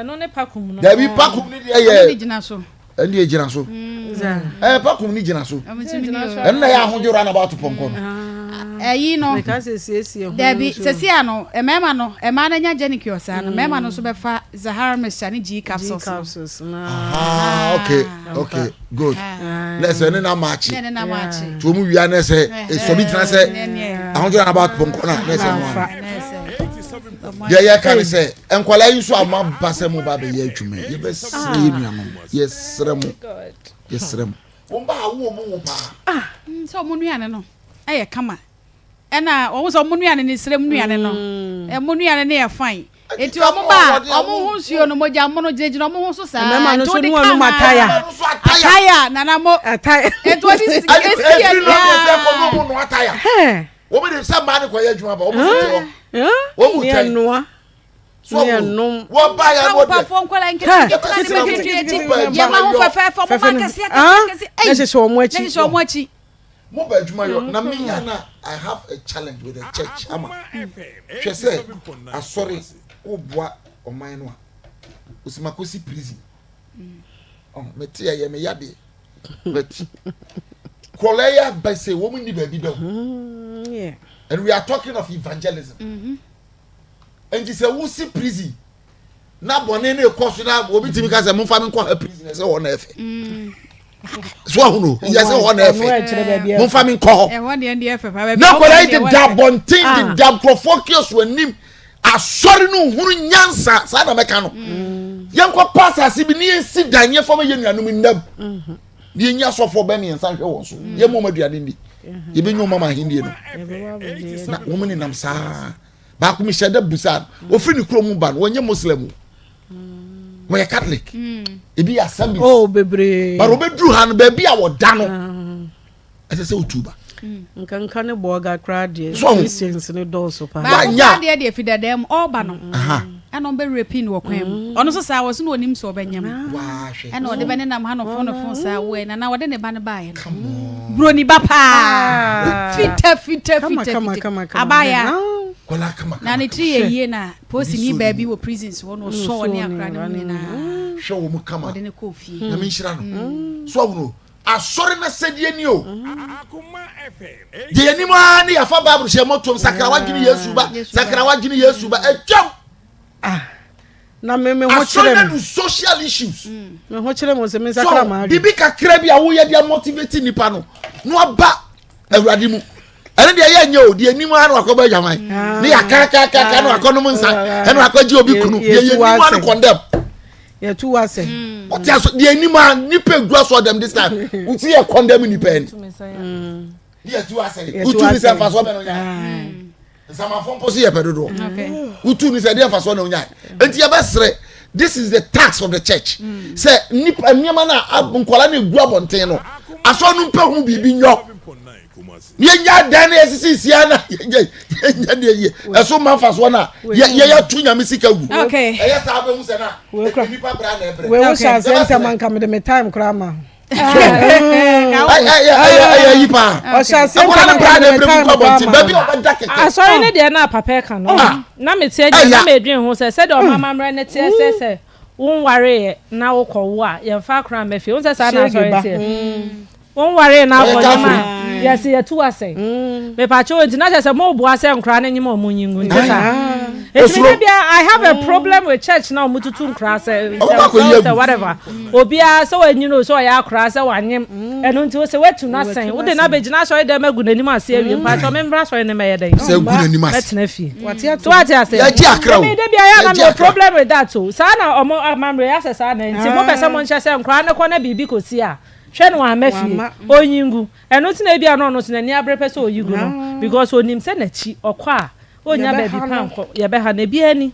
ɛno ne pakum no
dabi pakum ne deɛ yɛ
ɛno ne gyina so
ɛne yɛ gyina so ɛɛ pakum ne gyina so ɛno na yɛ ahodwo ra na ba ato pɔnkɔ no.
ɛyi no dabi sɛsi ano mmarima no mmaa no anya gyɛniki ɔsaa no mmarima no nso bɛfa zahara mixture ne g capsules
no. Ah, okay okay good na ɛsɛ ne na maakye
ne na maakye
tí wɔn wia na ɛsɛ esɔbi gyina sɛ ahodwo ra na ba ato pɔnkɔ na na ɛsɛ no ano deɛ yɛ ka ne sɛ nkwadaa yi nso a mo aba sɛ mo ba bɛyɛ adwuma yi yɛbɛsrɛ yɛ nuanom yɛsrɛ mo yɛsrɛ mo. Wɔn ba awo wɔn wo paa.
Ah sɛ wɔn nnuane no ɛyɛ kama ɛna wɔn sɛ wɔn nnuane no srem nnuane no wɔn nnuane no yɛ fine eti wɔn ba a wɔn ho nsuo no mogya mono gyinagyina wɔn ho so saa
Mmarima no
nti
nso
wode
ne
kaa
wɔn
na
ataya.
ataya nana mo
Ataya.
eti wɔde si esi
Ɛfiri no
yɛ
sɛ kɔ no mu no ataya. Wɔn de sɛ mmaa de kɔ yɛ adwuma ba wɔn nso te hɔ. Wɔn mu twɛn.
Nua.
So wɔn ba yɛ wɔ deɛ.
Papafoɔ nkwadaa nketenkete na ne bɛtwetwe akyi yɛ ma ho fɛfɛɛfɛ ɔmo ma akɛseɛ akɛseɛ akɛseɛ
Na hyehyɛ wɔn akyi.
Na hyehyɛ wɔn akyi.
Mo ba adwuma yɔ na me ya na I have a challenge with the church ama hwɛ sɛ asɔre wo boa ɔman no a osima kosi prison ɔn me te ɛyɛ me ya deɛ but kɔlɛ ya bɛ sɛ wɔn ni baabi da o and we are talking of evangelism. Mm -hmm. Nti sɛ wosi prison na bɔne no ekɔ so na obi tumi ka sɛ momfa me nkɔ ha prison ɛsɛ hɔ na ɛfɛ mm. so ahono yɛ sɛ hɔ na ɛfɛ momfa me nkɔ hɔ na akwadaa yi deda abɔnten ah. deda nkurɔfoɔ kiosk anim asɔre no hunu nyansa saa na mɛka no mm. yɛnkɔ pa asase bi ne yɛnsi dan yɛmfa ma yɛ nuanom nnam mm-hmm. ne yɛnyi asɔfoɔ bɛ mmiɛnsa nhwɛ wɔn so mm. yɛmmɔ wɔn aduane nni mm-hmm. yɛbɛnya wɔn ama ahennie no na wɔn nenam saa baako mi hyɛ dɛ busa no ofiri ne kurom ba no wɔnyɛ muslim o wɔyɛ catholic mm. ebi yɛ assemblies
oh bebree
but obeduru ha no baabi a wɔda no ah. ɛsɛ sɛ otu ba.
Mm. nkanka ne bɔɔga koraa deɛ christians ne dɔɔso paa.
baako koraa deɛ deɛ fi dada mu ɔɔba no ɛna ɔbɛ rape no wɔ kwan mu ɔno nso saa wɔso na onim sɛ ɔbɛnyam ɛna ɔde bɛ nenam ha no fon no fon saa wɔ ɛna na wɔde ne ba no baayɛ no broni ba paa fita fita fita fita abaya na ne tiri yɛ yie na polisini baa bi wɔ prisons hɔ na ɔsɔ ɔne akora ne mu nyinaa
hwɛ wɔn mu kama
ɔde ne kɔɔ fie
na menhyira no so ahono asɔre no sɛdeɛ ni o deɛ yɛnim ara ne yɛfa bible hyɛ mɔtom sakra wadwene yesu ba sakra wadwene yesu ba atwam
ah na me me ho kyerɛ
me. Asɔre no social issues.
Mm. Me ho kyerɛ mo sɛ me nsakra maa
dwe. Bibi kakra bi a woyɛ de motivate nipa no na waba awurade mu. Ɛno deɛ yɛ nyɛ o deɛ anim ara na wakɔbɔ adwaman ah. ne yɛ kakakaka na wakɔnom nsa ah. ɛna wakɔgye obi kunu deɛ yɛ anim ara no condemn.
Yɛtu wa sɛ.
Wote aso deɛ anim ara nipa egu aso ɔdɛm this time wosi yɛ condemn nipa yɛ ni. Yɛtu wa sɛ wotu ni sɛ nfa so ɔbɛn no nya. Nsamanfo mpo so yɛ pɛ dodoɔ. Wotu ni sɛ ɛdeɛ nfasoɔ na onyae. Nti yɛbɛsrɛ this is the tax of the church. Mm. Sɛ nipa nneɛma na nkwadaa na egu abɔnten no asɔ no mpɛ ho biribi nyɔ. Yɛnya dan na yɛsisi sia na yɛnya deɛ yie ɛso ma nfasoɔ na yɛyɛ to nyame sika gu. Ɛyɛ saa bɛhu sɛ na nipa bra na ɛbrɛ.
Wei wo hyɛ aseɛ ntɛm anka mede me time koraa ma.
Ɛyɛ yi paa.
Ɔhyɛ aseɛ ntɛm anka mede me time koraa ma.
Baabi a ɔbɛda kɛkɛ.
Asɔre ne deɛ na papa ɛka no na me teɛ deɛ na medwen ho sɛ sɛdeɛ ɔma amammerɛ ne teɛ sɛ sɛ wonwareeɛ na wokɔwo a yɛmfa akora mma fie. Wohu sɛ saa na asɔre teɛ. Wonwaree na
Ɔyɛ
akɔ nyem a
kafiri.
yɛse yɛtu asɛn. Mepakyɛw enti na kyerɛ sɛ moboa sɛ nkoraa no nyem a ɔmo nyi ngu nte saa? Enti me
Osuro.
da biara I have a problem with church na ɔmo tutu nkoraa sɛ
Ɔmo kɔ akɔyi
sɛ
agu.
whatever. Obiara sɛ wanyini o sɛ ɔyɛ akoraa sɛ wanyem ɛno nti wose watu no asɛn wode no abɛgyina asɔre dɛm agu n'anim ase awie mpakyɛw memmra asɔre no mɛyɛ dɛn?
Sɛ agu n'anim ase.
Mɛtena fie. So wate ase?
Yɛgye akra o.
Me da biara yɛ a na
Yɛgye
mewɔ
akra.
problem with that o. Saa na ɔmo amammerɛ yɛ asɛ saa na nti mopɛ sɛ monhyɛ sɛ nkoraa no kɔ na biribi kɔsi a Hwɛ no wamma fie. Ɔnyi ngu. Ɛno nti na ebia na ɔno nso n'ani abere pɛ sɛ ɔyi gu no because ɔnim sɛ n'akyi ɔkɔ a ɔnnya baabi pa nkɔ. Yɛbɛha no. Ebiara ni.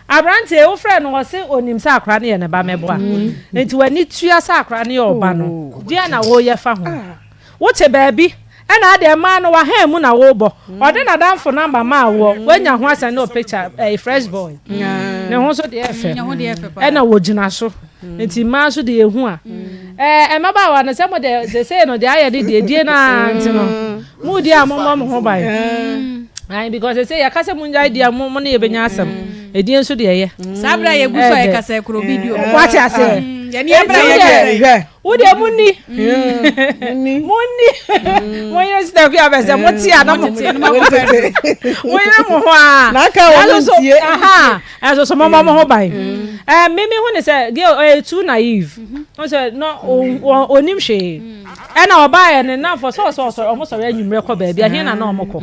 Aberanteɛ yi wofrɛ no ɔse ɔnim sɛ akwadaa no yɛ ne ba mɛboa. Nti w'ani tua sɛ akwadaa no yɛ ɔba no deɛn na woyɛ fa ho? Wote baabi ɛna adeɛ mmaa no wahan mu na wobɔ. Ɔde n'adamfo number maa woɔ woanya ho asɛm ne wo picture ɛyɛ fresh boy. Ne ho nso deɛ ɛfɛ ɛna wɔgyina so. Nti mmaa nso deɛ ehu a. Ɛɛ mmabaawa no sɛ mo deɛ sesei no deɛ ayɛ de deɛ die naa nti no mo di a mo mmɔ mo ho ban. Ayi because sesei yɛka sɛ mo ngyae di a mo mo ne yɛbɛnya asɛm. Edie nso deɛ ɛyɛ.
Saa bere a yɛgu so a yɛkasa kuro bi di o.
Wate aseɛ.
Yɛne abere a yɛkasa yi.
Wo deɛ mo ni. Mo ni. Mo yere sita kuya bɛ sɛ mo te a na mo mo yere mo ho a.
N'aka wɔn ntie.
Ɛso so mo mmɔ mo ho ban. Ɛɛ me me hu ne sɛ girl ɔyɛ too naive. Ɔn sɛ no onim hwee. Ɛna ɔbaa yɛ ne nanfo sɛ ɔsɛ ɔsɔre ɔmo sɔre anwummerɛ kɔ baabi ahe na na ɔmo kɔ.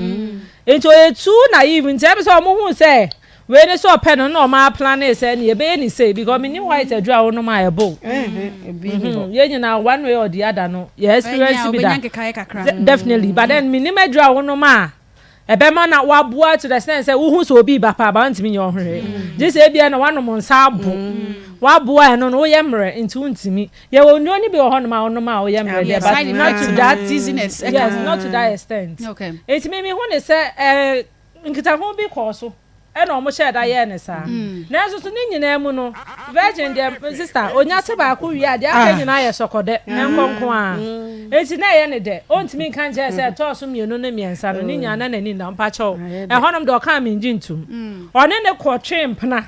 Nti ɔyɛ too naive nti ɛmi sɛ ɔmo hu sɛ wei ne sɛ ɔpɛ no na ɔmo aplane sɛ ne yɛbɛyɛ ne sei because menim white aduru a wonom a ɛbo. Yɛn nyinaa one way or the other no yɛ experience bi da. Definitely but then menim aduru a wonom a Ɛbɛma na waboa to the extent sɛ wohu sɛ obi reba paa ba wontumi nyɛ wo ho hwee. Gye sɛ ebia na woanom nsa abo. Woaboa ɛno no woyɛ mmerɛ nti wontumi. Yɛwɔ nnuro no bi wɔ hɔnom a wonom a woyɛ mmerɛ deɛ but not to that yes not to that extent. Nti me mehu ne sɛ eh, nkitaho bi kɔɔ so. Ɛna ɔmo hyɛɛ da yɛɛ no saa. Nanso so ne nyinaa mu no, virgin deɛ sister, onya se baako wie a, deɛ aka nyinaa yɛ sɔkɔdɛ, ɛnkɔ nko ara. Enti na ɛyɛ no dɛ. Ontumi nka nkyerɛ sɛ ɛtɔɔ so mmienu ne mmiɛnsa no, ne nyinaa na n'ani nna. Mpakyɛw, ɛhɔnom deɛ ɔkaa mengye ntom. Ɔne no kɔtwee mpena,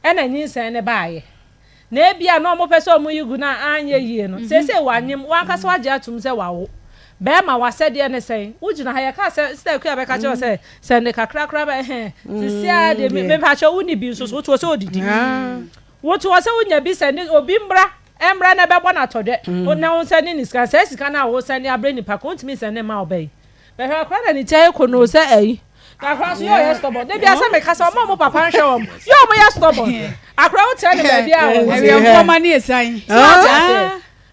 ɛna nyinsɛn no baeɛ. Na ebia na wɔpɛ sɛ wɔyi gu no a anyɛ yie no, seesei wanyem, w'ankasa wagye atom sɛ wawo. Bɛrima, w'asɛdeɛ ne sɛn? Wogyina ha, yɛkaa sɛ, Sister Akua bɛka kyerɛ wo sɛ, sɛ nne kakra koraa bɛ, ɛhɛn, seesei ara deɛ, me, mepakyɛw, wonni bi nso so, wote hɔ sɛ odidi. Wote hɔ sɛ wonya bi sɛ ne, obi mmra, mmra na ɛbɛbɔ no atɔdwɛ, na wo nsɛnde ne sika. Saa sika no a wosɛnde abrɛ nipa ko, wontumi nsɛnde mma ɔba yi. Bɛhwɛ akora na ne ti ayɛ konoo sɛ ayi. Na akora nso yɛ ɔyɛ stubborn. Dabi asɛ meka sɛ ɔmo a ɔmo papa nhwɛ wɔn. Yɛ ɔmo yɛ stubborn. Akora wo kyerɛ ne baabi a wɔn ti.
Awiɛmfoɔ ma ne esan.
So ate aseɛ.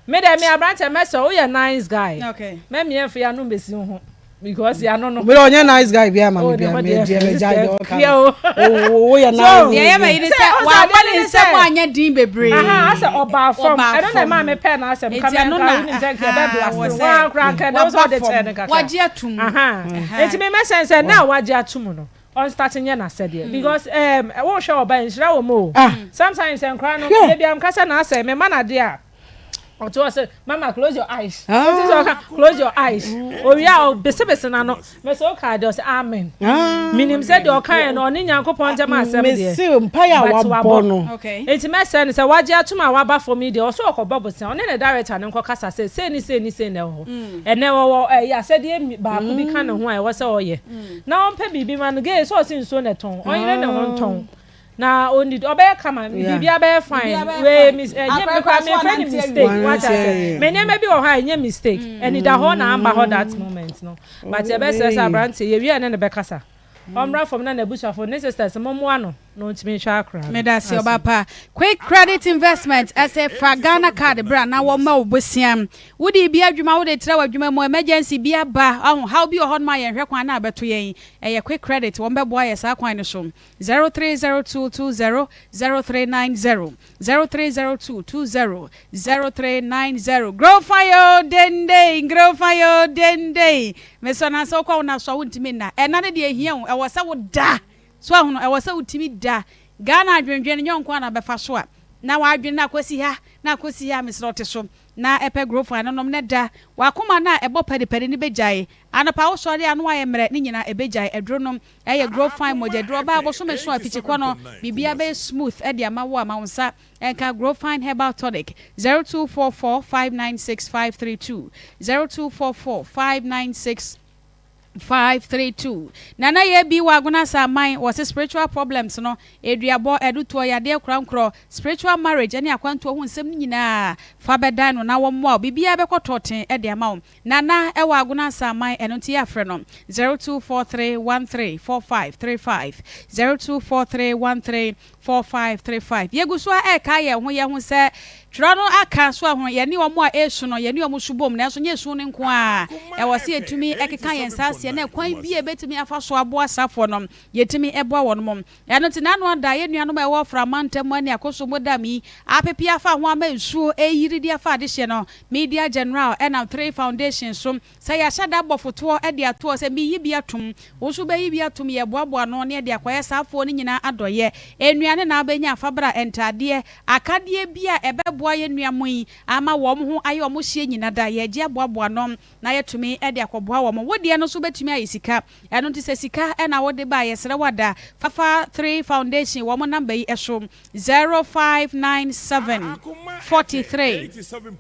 Me deɛ me aberanteɛ mɛsɛ woyɛ nice guy. Mɛmia mfe ano mbɛsi wo ho because yano no.
Me deɛ ɔnyɛ nice guy bi ama me bia me deɛ me gya deɛ ɔka no. Woyɛ nice.
Deɛ ɛyɛ ma yi ne sɛ wabɔ ne nsɛm anyɛ din bebree.
Aha asɛ ɔbaa fam ɛno na ɛmaa me pɛɛ n'asɛm ka mɛ nka wonim sɛ nka ɛbɛ blast no waa koraa nka ɛnɛ wosɛ ɔde kyɛɛ no kakra.
Wagye atum.
Aha nti me mɛsɛn sɛ na wagye atum no ɔnstart nyɛ n'asɛdeɛ because ɛɛm wohwɛ ɔba nhyira wɔ mu o sometimes nkora no ebi amka sɛ n'asɛ mema n'adeɛ a. Ɔte hɔ sɛ mama close your eyes. Ɔte sɛ ɔka close your eyes. Owie a ɔbesebese n'ano. Mɛ sɛ ɔka deɛ ɔsɛ amen. Minim sɛ deɛ ɔka yɛ no ɔne Nyankopɔn ntam asɛm deɛ.
Mese mpaeɛ a wabɔ no.
Eti mɛsɛ no sɛ wagye atom a waba fam yi deɛ ɔsɛ ɔkɔbɔ bosea ɔne ne director no nkɔ kasa sɛ sei ne sei ne sei na ɛwɔ hɔ. Ɛnɛ ɔwɔ ɛyi asɛdeɛ baako bi ka ne ho a ɛwɔ sɛ ɔyɛ. Na ɔmpɛ biribi ma no gee sɛ ɔse nsuo na ɛtɔn ɔnyere ne ho ntɔn. Na ɔnni ɔbɛyɛ kama biribiara bɛyɛ fine wei mis ɛnyɛ me koraa memfrɛ no mistake wate aseɛ me nneɛma bi wɔ hɔ a ɛnyɛ mistake anidahɔ na amba hɔ that moment no but yɛbɛsrɛ sɛ aberanteɛ yɛwie a ne ne bɛkasa ɔmmra fam na n'abusuafoɔ ne sisters mommoa no. na ɔntumi nhwɛ akora no.
Medase ɔba pa. Quick credit investment ɛsɛ fa Ghana card bra na wɔma wo bosea. Wode bi adwuma wode tra w'adwuma mu emergency bi aba aho haw bi wɔ hɔ nom a yɛnhwɛ kwan na abɛto yɛn ɛyɛ quick credit wɔn bɛboa yɛ saa kwan no so. 030220 0390 030220 0390 Grofa yo dendei Grofa yo dendei Mesɔ na sɛ wokɔ wo na so a wontumi nna ɛna no deɛ ehia wo ɛwɔ sɛ woda So ahu no? Ɛwɔ sɛ wotumi da Ghana adwendwen no nyɛ wo nko ara na bɛfa so a na w'adwene no akɔsi ha na akɔsi ha mesrɛ wo te so na pɛ Grofine no nom na da w'akoma no a ɛbɔ pɛdepɛde no bɛgyae anɔpa wo sɔre a na wayɛ mmerɛ ne nyinaa ɛbɛgyae aduro nom ɛyɛ Grofine mogya duro ɔbaa bosome so a fikyikɔ no biribiara bɛyɛ smooth de ama wo a ma wo nsa nka Grofine herbal tonic 0244 596 532 0244 596 532. Nana yɛ bi wɔ Agona Asaman wɔse spiritual problems no, eduabɔ, adutoɔ, yadeɛ korankorɔ, spiritual marriage ɛne akwantuo ho nsɛm no nyinaa fa bɛdan no na wɔmmoa wo biribiara bɛkɔ tɔɔten de ama wo. Nana ɛwɔ Agona Asaman ɛno nti yɛ afrɛ no 0243 13 45 35 0243 13 4535. Yɛgu so ara rekae yɛn ho yɛn ho sɛ twerɛ no aka so ahu yɛne wɔn a ɛresu no, yɛne wɔn su bom, nanso nyɛ esu no nko ara. Ɛwɔ sɛ yɛtumi keka yɛn nsa aseɛ na ɛkwan bi a yɛbɛtumi afa so aboa asafoɔ no, yɛtumi boa wɔn. Ɛno nti, n'ano ada yɛn nuanom a ɛwɔ Ɔfra mantam mu ne Akosombo Dam yi apepe afa ho ama nsuo reyiri de afa adehyeɛ no. Media General nam Three Foundation so Sɛ yɛahyɛ da bɔ fotoɔ de ato hɔ sɛ meyi bi atom, wo nso wobɛyi bi atom, yɛboaboa ano na yɛde akɔyɛ saa afoɔ no nyinaa adɔeɛ. Nnuane na wobɛnya, fa bra, ntaadeɛ, akadeɛ bi a ɛbɛboa yɛn nua mo yi ama wɔn ho ayɛ wɔn hyeɛ nyina da, yɛregye aboaboa ano na yɛatumi de akɔboa wɔn. Wo deɛ no nso bɛtumi ayɛ sika, ɛno nti sɛ sika na wode ba a, yɛsrɛ wo ada, fa fa Three Foundation wɔn number yi so, 0597 43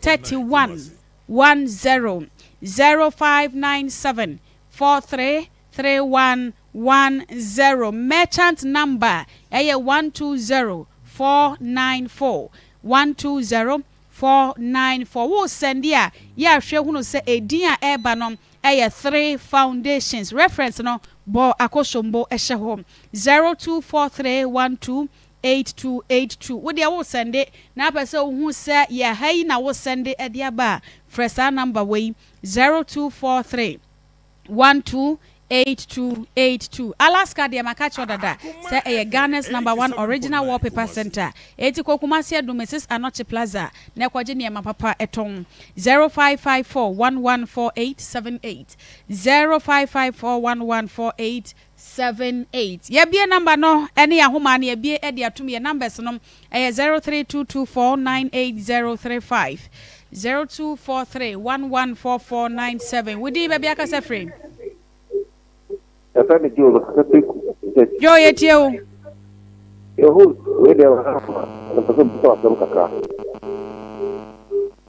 31. 1 0 0 5 9 7 4 3 3 1 1 0 Merchant number ɛyɛ 1 2 0 4 9 4 1 2 0 4 9 4 Wo sɛnde a, yɛ a hwɛ hunu sɛ edin a ɛreba no ɛyɛ Three Foundations. Reference no bɔ Akosombo hyɛ hɔ 0 2 4 3 1 2 8282. Wo deɛ wo sɛnde na apɛ sɛ wohu sɛ yɛ ha yi na wo sɛnde de aba a, frɛ saa number wei, 0243 12 8282. Alaska deɛ maka kyerɛ wo dada sɛ ɛyɛ Ghana's number one original wallpaper center. Enti kɔ Kumasi Adum Mrs Anokye Plaza na kɔgye nneɛma papa tɔn. 0554 114878 0554 1148 78. Yɛabue number no ne yɛn ahoma no yɛabue de atom yɛn numbers no ɛyɛ 0322498035 0243114497 Wo din baabi akasa firi?
Yɛfrɛ me Joe mekasa firi Kumasi.
Joe yɛtie wo.
Yɛ host wei deɛ mepɛ sɛ mebisa wo asɛm kakra.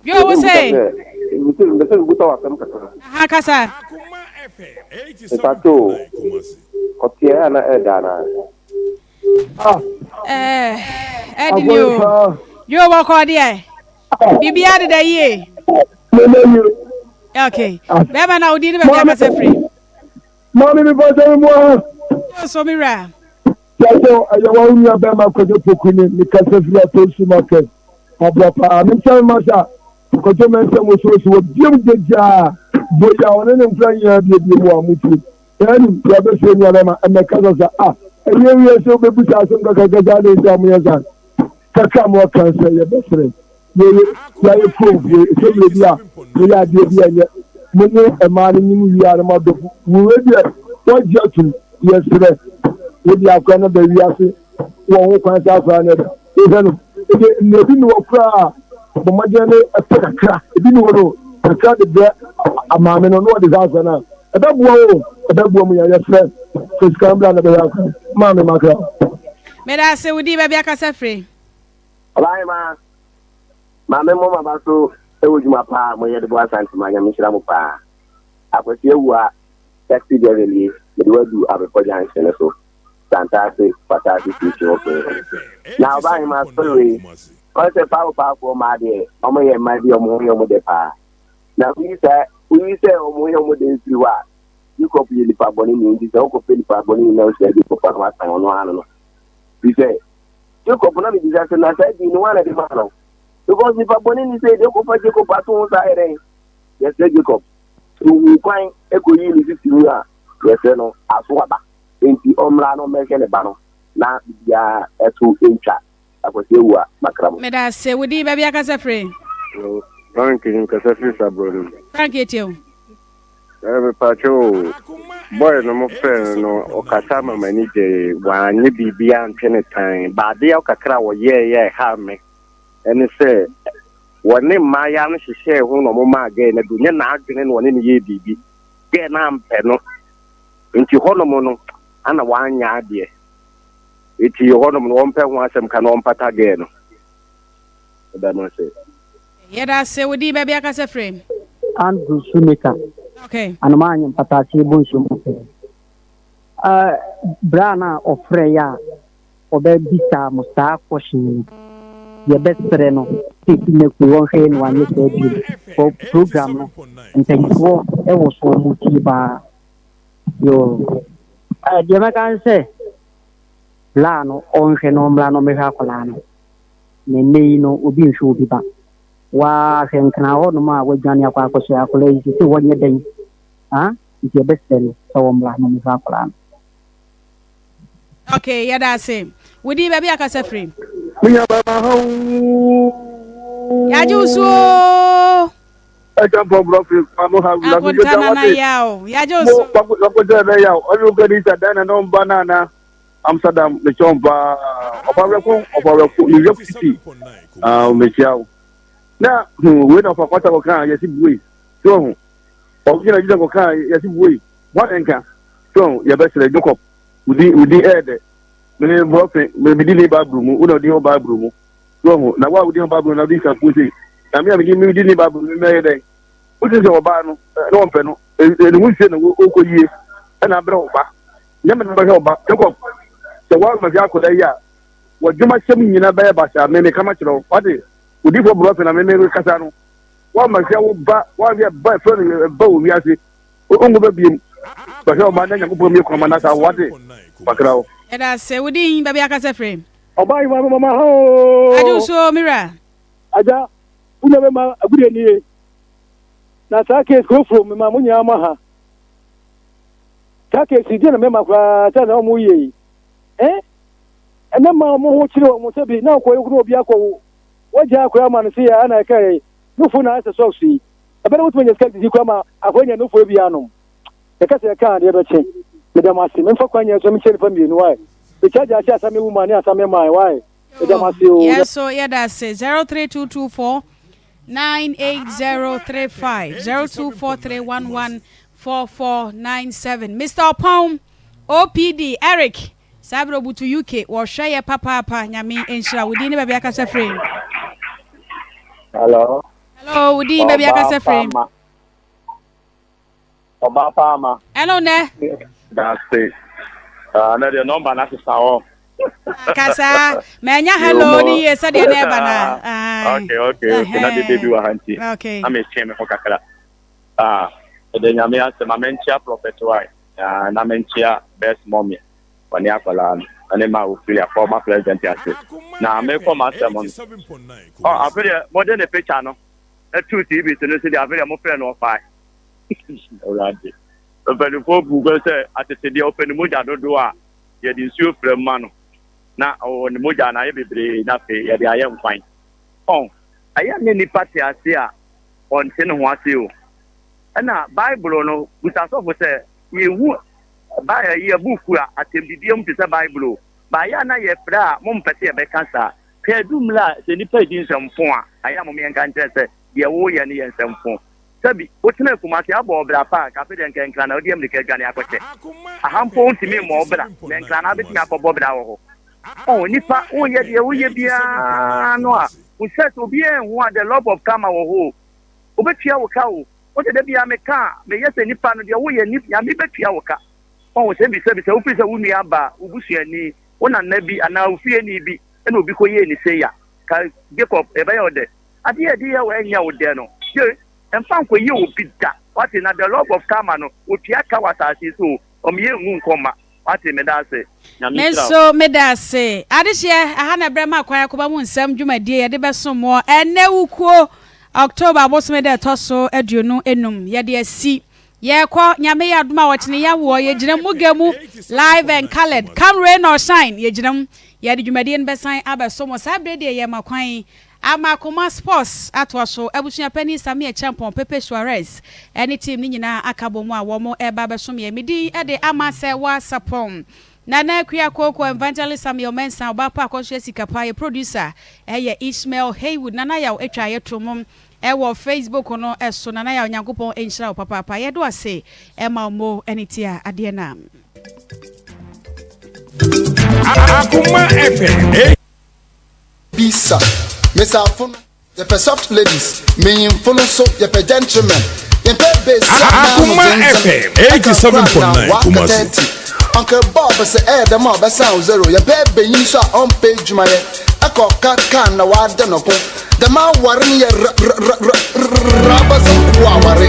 Yo, wo se?
Mese mepɛ sɛ mebusa wo asɛm kakra.
Aha, kasa.
Mepakyɛ o, kɔteɛ a na ɛɛdɛ anaa?
Ah. Eh, ɛde ni o. Yo, bɔkɔ deɛ. Biribiara deda yie. Okay. Bɛrima na wodi ne baabi akasa firi.
Maame mi fɔ sɛ mi mu ha.
Yo, so mi wura.
Kyɛsɛ ɛyɛ wa wo nua bɛrima Kwadwo Poku ni me kasa firi Atonsu market aboa paa me nkyɛn ma sa Kwadwo mɛnsɛ mo so so wɔ biam gyagyaa boyi a ɔne ne nkura nyinaa biebie mu a mo tie ɛnim yɛbɛsɛ nua bɛrima ɛmɛ kasa sa a ɛyɛ wiɛ sɛ wobɛbu sa asɛm kakaka saa de sɛ ɔmo yɛ saa kakra mo ɔka sɛ yɛbɛsrɛ yɛyɛ yɛayɛ kuromfoɔ ɛsɛ mmerɛ bi a moyɛ adeɛ bi a ɛnyɛ mo ne mmaa no nyim wie a na moadɔfo wura deɛ wɔagye atum yɛserɛ wode akora no ba wiase wɔ ho kwan sɛ akora no ɛda wohwɛ no ɛde mmerɛ bi ne wɔ koraa a bɔ mmɔden ne ɛpɛ kakra ebi ne wɔ no kakra de brɛ amaame no na wɔde hwɛ akora no a ɛbɛboa wo ɛbɛboa mu yɛ yɛserɛ sɛ sika no bra na bɛhwɛ akora maame makra
Meda ase wo din baabi akasa firi.
Ɔbaahemaa, maame mmɔ m'aba so wɔ dwuma paa a moyɛ de boa Asantema, Nyame nhyira mo paa. Akwasi Awuah, taxi driver nie, mede wo adu Abepɔ junction no so, Santase, Kwataase station hɔ pɛɛ. Na Ɔbaahemaa, story wei, ɔn sɛ paa paafoɔ mmaa deɛ, ɔmo yɛ mmaa bi a ɔmo ho yɛ ɔmo dɛ paa. Na woyi saa, woyi sɛ ɔmo ho yɛ ɔmo dɛ firi hɔ a, Jacob yɛ nipa bɔne ni, nti sɛ wokɔpɛ nipa bɔne ni na wohyia Jacob a na wasan ɔno ara no no. Fi sɛ Jacob na mebisa sɛ na saa din no hwan na de maa no? Because nipa bɔne ni sɛ deɛ kɔfa Jacob ato ho saa yɛ dɛn? Yɛsrɛ Jacob sɛ ohuu kwan kɔyii ne sisi mu a yɛsrɛ no aso aba enti ɔmmra na ɔmmɛhwɛ ne ba no na biribiara ɛto ntwa. Akwasi awu a makra mo.
Meda ase. Wo din, baabi akasa firi?
Frank ni mekasa firi Saborɔ no mu.
Frank yɛtie wo.
Eh, mepaakyɛ o, boy no mo frɛ no no, ɔkasa ma m'ani gyee, wanyɛ biribi antwe ne tan, ba adeɛ kakra a wɔyɛeɛ a ɛhaa me ɛne sɛ, wɔne mmaayaa no hyehyɛɛ ho na wɔn maa girl no adu, nyɛ n'adwene na wɔne no yɛɛ biribi, girl no ampɛ no, nti hɔnom no, ana wanyɛ adeɛ, nti hɔnom no wɔmpɛ ho asɛm ka na wɔmpata girl no. Meda mo ase.
Yɛda ase wo din baabi akasa firi.
Andrew Shoemaker,
Okay.
Anomaa nye mpataakye bonsuo mu pɛɛ. Uh, berɛ a na ɔfrɛ yɛ a ɔbɛbisaa mo saa question no, yɛbɛsrɛ no sɛ fi nnɛ kuro ɔnhwɛ yɛ na wanyɛ saa bio. For program no, mpanimfoɔ wɔ so wɔn tie paa. Yoo. Uh, deɛ mɛka ne sɛ, laa no ɔnhwɛ na ɔmmra na ɔmmɛhwɛ akwadaa no. Na nnɛ yi no obi nhwɛ obi ba. Waa hwɛ nkran hɔ nom a wadwane akɔ akɔhyɛ akwadaa yi sese wɔnyɛ dɛn ah nti yɛbɛsrɛ no sɛ ɔmmra na ɔmmɛhwɛ akwadaa no.
Ok yɛda ase. Wo din baabi a kasa firi.
Me nua bɛrima hawuu.
Yagye wo so oo.
Ɛka mpɔ borɔfo amo ha wura mi
Akonta nana yaw yagye wo so.
Wakokyɛ bɛ yaw ɔne wo kadi sa dan na na ɔmba na na. Amsterdam mekyia wɔn paa ɔfa wɛko ɔfa wɛko New York City ah mekyia wo na hmm wei na ɔfa kwata kɔka yɛsi bue so ho ɔmo gyina gyina kɔka yɛsi bue wɔn nka so ho yɛbɛsrɛ Jacob wudi wudi ɛyɛ dɛ mene brɔfe mene medi ne baaburu mu wona odi ho baaburu mu so ho na wo a wodi ho baaburu na wodi nsankuo sei na me a medi medi ne baaburu mu mɛyɛ dɛn wosi sɛ ɔbaa no na wɔmpɛ no ɛne ho nsie na wokɔ yie ɛna abrɛ wo ba Nyɛ me na mɛhwɛ wo ba. Jacob, sɛ woammɛhwɛ akwadaa yi a, w'adwumasɛm nyinaa bɛyɛ basaa. Me meka makyerɛ wo. Wate? Odiyifoɔ Borɔfe na me mekasa no. Woammɛhwɛ wo ba, woanhwɛ ba ɛfrɛ no ba wɔ wiase. Wonwo ba biem. Bɛhwɛ wo ba na Nyankopɔn mmue kwan ma no asa wo. Wate? Makra wo.
Yɛda ase. Wo din, baabi a kasa firi?
Ɔbaa yi mama ha oo.
Agye wo so me wura.
Agya, wo nua bɛma agudeɛ nie. Na saa case kuro furo mema mo nyinaa mo aha. Saa case yi deɛ na mɛma koraa sɛ na wɔn yɛ yi eh ɛnɛ ma wɔn ho kyerɛ wɔn sɛ bi na ɔkɔ yɛ obi akɔ wo wagya akora ma no se yɛ ana ɛka yɛ nufo na ayɛ sɛ socks yi ɛbɛrɛ wotumi anya sika didi kora ma akora nya nufo bi anom yɛka sɛ yɛka adeɛ bɛkye meda mo ase memfa kwan nyɛ so menkyɛ nipa mmienu wae mekyɛ agya ahyɛ asame wu ma ne asame mae wae meda mo ase o.
Yɛn nso yɛda ase 03224 98035 024311 4497 Mister Ɔpɔn OPD Eric saa berɛ obutu UK wɔhwɛ yɛ papaapa Nyame nhyira wo din ne baabi akasa firi.
Hello.
Hello, wo din baabi akasa firi.
Ɔba paama.
Ɛno nɛ.
Daase. Ah, na deɛ nɔmba no asesa hɔ.
Kasa, manya hello ne yie sɛdeɛ na ɛba na.
Okay, okay, okay. Na dede bi wɔ ha nti.
Okay.
Na metwe me ho kakra. Ah, meda Nyame ase ma menkyea Prophet Y, ah, na menkyea Best Mommy, ɔne akwadaa no, ɛne ma Ophelia, former president ase. Na mekɔ m'asɛm no. Oh, afe deɛ mode ne picture no ɛtu TV so no so deɛ afe deɛ mofrɛ no ɔfae. Awurade. Mpanimfoɔ bu bɛ sɛ atetedeɛ ɔpɛ ne mogya dodoɔ a yɛde nsuo frɛ ma no na ɔwɔ ne mogya no ayɛ bebree na afei yɛde ayɛ nkwan. Ɔn, ɛyɛ ne nipa te ase a ɔnte ne ho ase o. Ɛna Bible no, busa sɔfo sɛ, Yenhu Bi ɛyi a book a atɛmdidie mu te sɛ Bible o. But ayɛ a na yɛfrɛ a mompɛ sɛ yɛbɛka saa. Hwɛ ɛdu mmerɛ a sɛ nnipa redi nsɛmfo a, ayɛ a mom yɛnka nkyerɛ sɛ deɛ woreyɛ no yɛ nsɛmfo. Sɛbi, wotena Kumasi abɔ wo bra pa a, nka afei deɛ nka Nkran na wode ammirika adwane akɔkyɛ. Aha mpo wontumi mmɔ wo bra, na Nkran na wobɛtumi akɔbɔ bra wɔ hɔ. Oh, nipa, woyɛ deɛ woyɛ biara no a, wo sɛ sɛ obiara nhu a, the love of karma wɔ hɔ o. Obetua wo ka o. Wo sɛ da biara meka a, meyɛ sɛ nipa no, deɛ woyɛ ni, Nyame bɛtua wo ka. Oh, sɛ bisa bisa, wofiri sɛ wo nua ba, wo busuani, wo nana bi anaa wo fieni bi ɛna obi kɔyɛɛ ne sei a, ka Jacob, ɛbɛyɛ wo dɛ. Adeɛ a ɛde yɛ wo ɛnyɛ wo dɛ no, gye mfa nkɔyɛ obi da. Wate, na the love of karma no, otua ka wɔ asase so o, ɔmeyɛ ngu nkɔ mma. Wate meda ase. Nyame
Me
nhyira wo.
nso meda ase. Adehyeɛ, aha na ɛberɛ ma kwan akɔba mu nsɛm dwumadie yɛde bɛsom moɔ ɛnnɛ wukuo October bosome da ɛtɔ so 25 yɛde asi. Yɛrekɔ, Nyame yɛ adom a ɔkyene yawoɔ yɛgyina mu ga mu live and coloured come rain or shine yɛgyina mu yɛde dwumadie no bɛsan abɛso mo saa berɛ deɛ yɛma kwan ama Akoma Sports atoa so abusua panin Sammy Acheampong, Pepe Suarez ne team no nyinaa aka bɔ mu a wɔn reba abɛsom yɛn. Me din de Ama Sɛwa Sapong. Nana Akua Kooko, Evangelist Samuel Mensah, Ɔbaa Pa Akɔsoɛ Sika Pa, yɛ producer yɛ Ishmael Haywood, Nana Yaw atwa yɛ to mo wɔ Facebook no so. Nana Yaw Nyankopɔn nhyira wo papaapa. Yɛdo ase ma wo mo ne tia adeɛ no a.
Akoma FM.
Bisa, Mesafo no yɛpɛ soft ladies, Menyimfo no so yɛpɛ gentlemen, Yɛmpɛ besia anaa
Akoma
no
FM
dzendzen, Ɛka kor a na
87.9
ɔaka
Kumasi.
30, Uncle Bob sɛ ɛyɛ dɛm a ɔbɛsan wo zero, Yɛpɛ banyin so a ɔmmpɛ edwuma yɛ, Ɛkɔ ɔka kaa na ɔada no ko, Dɛm awar no yɛ ra-ra-ra-ra-rabazankuw aware.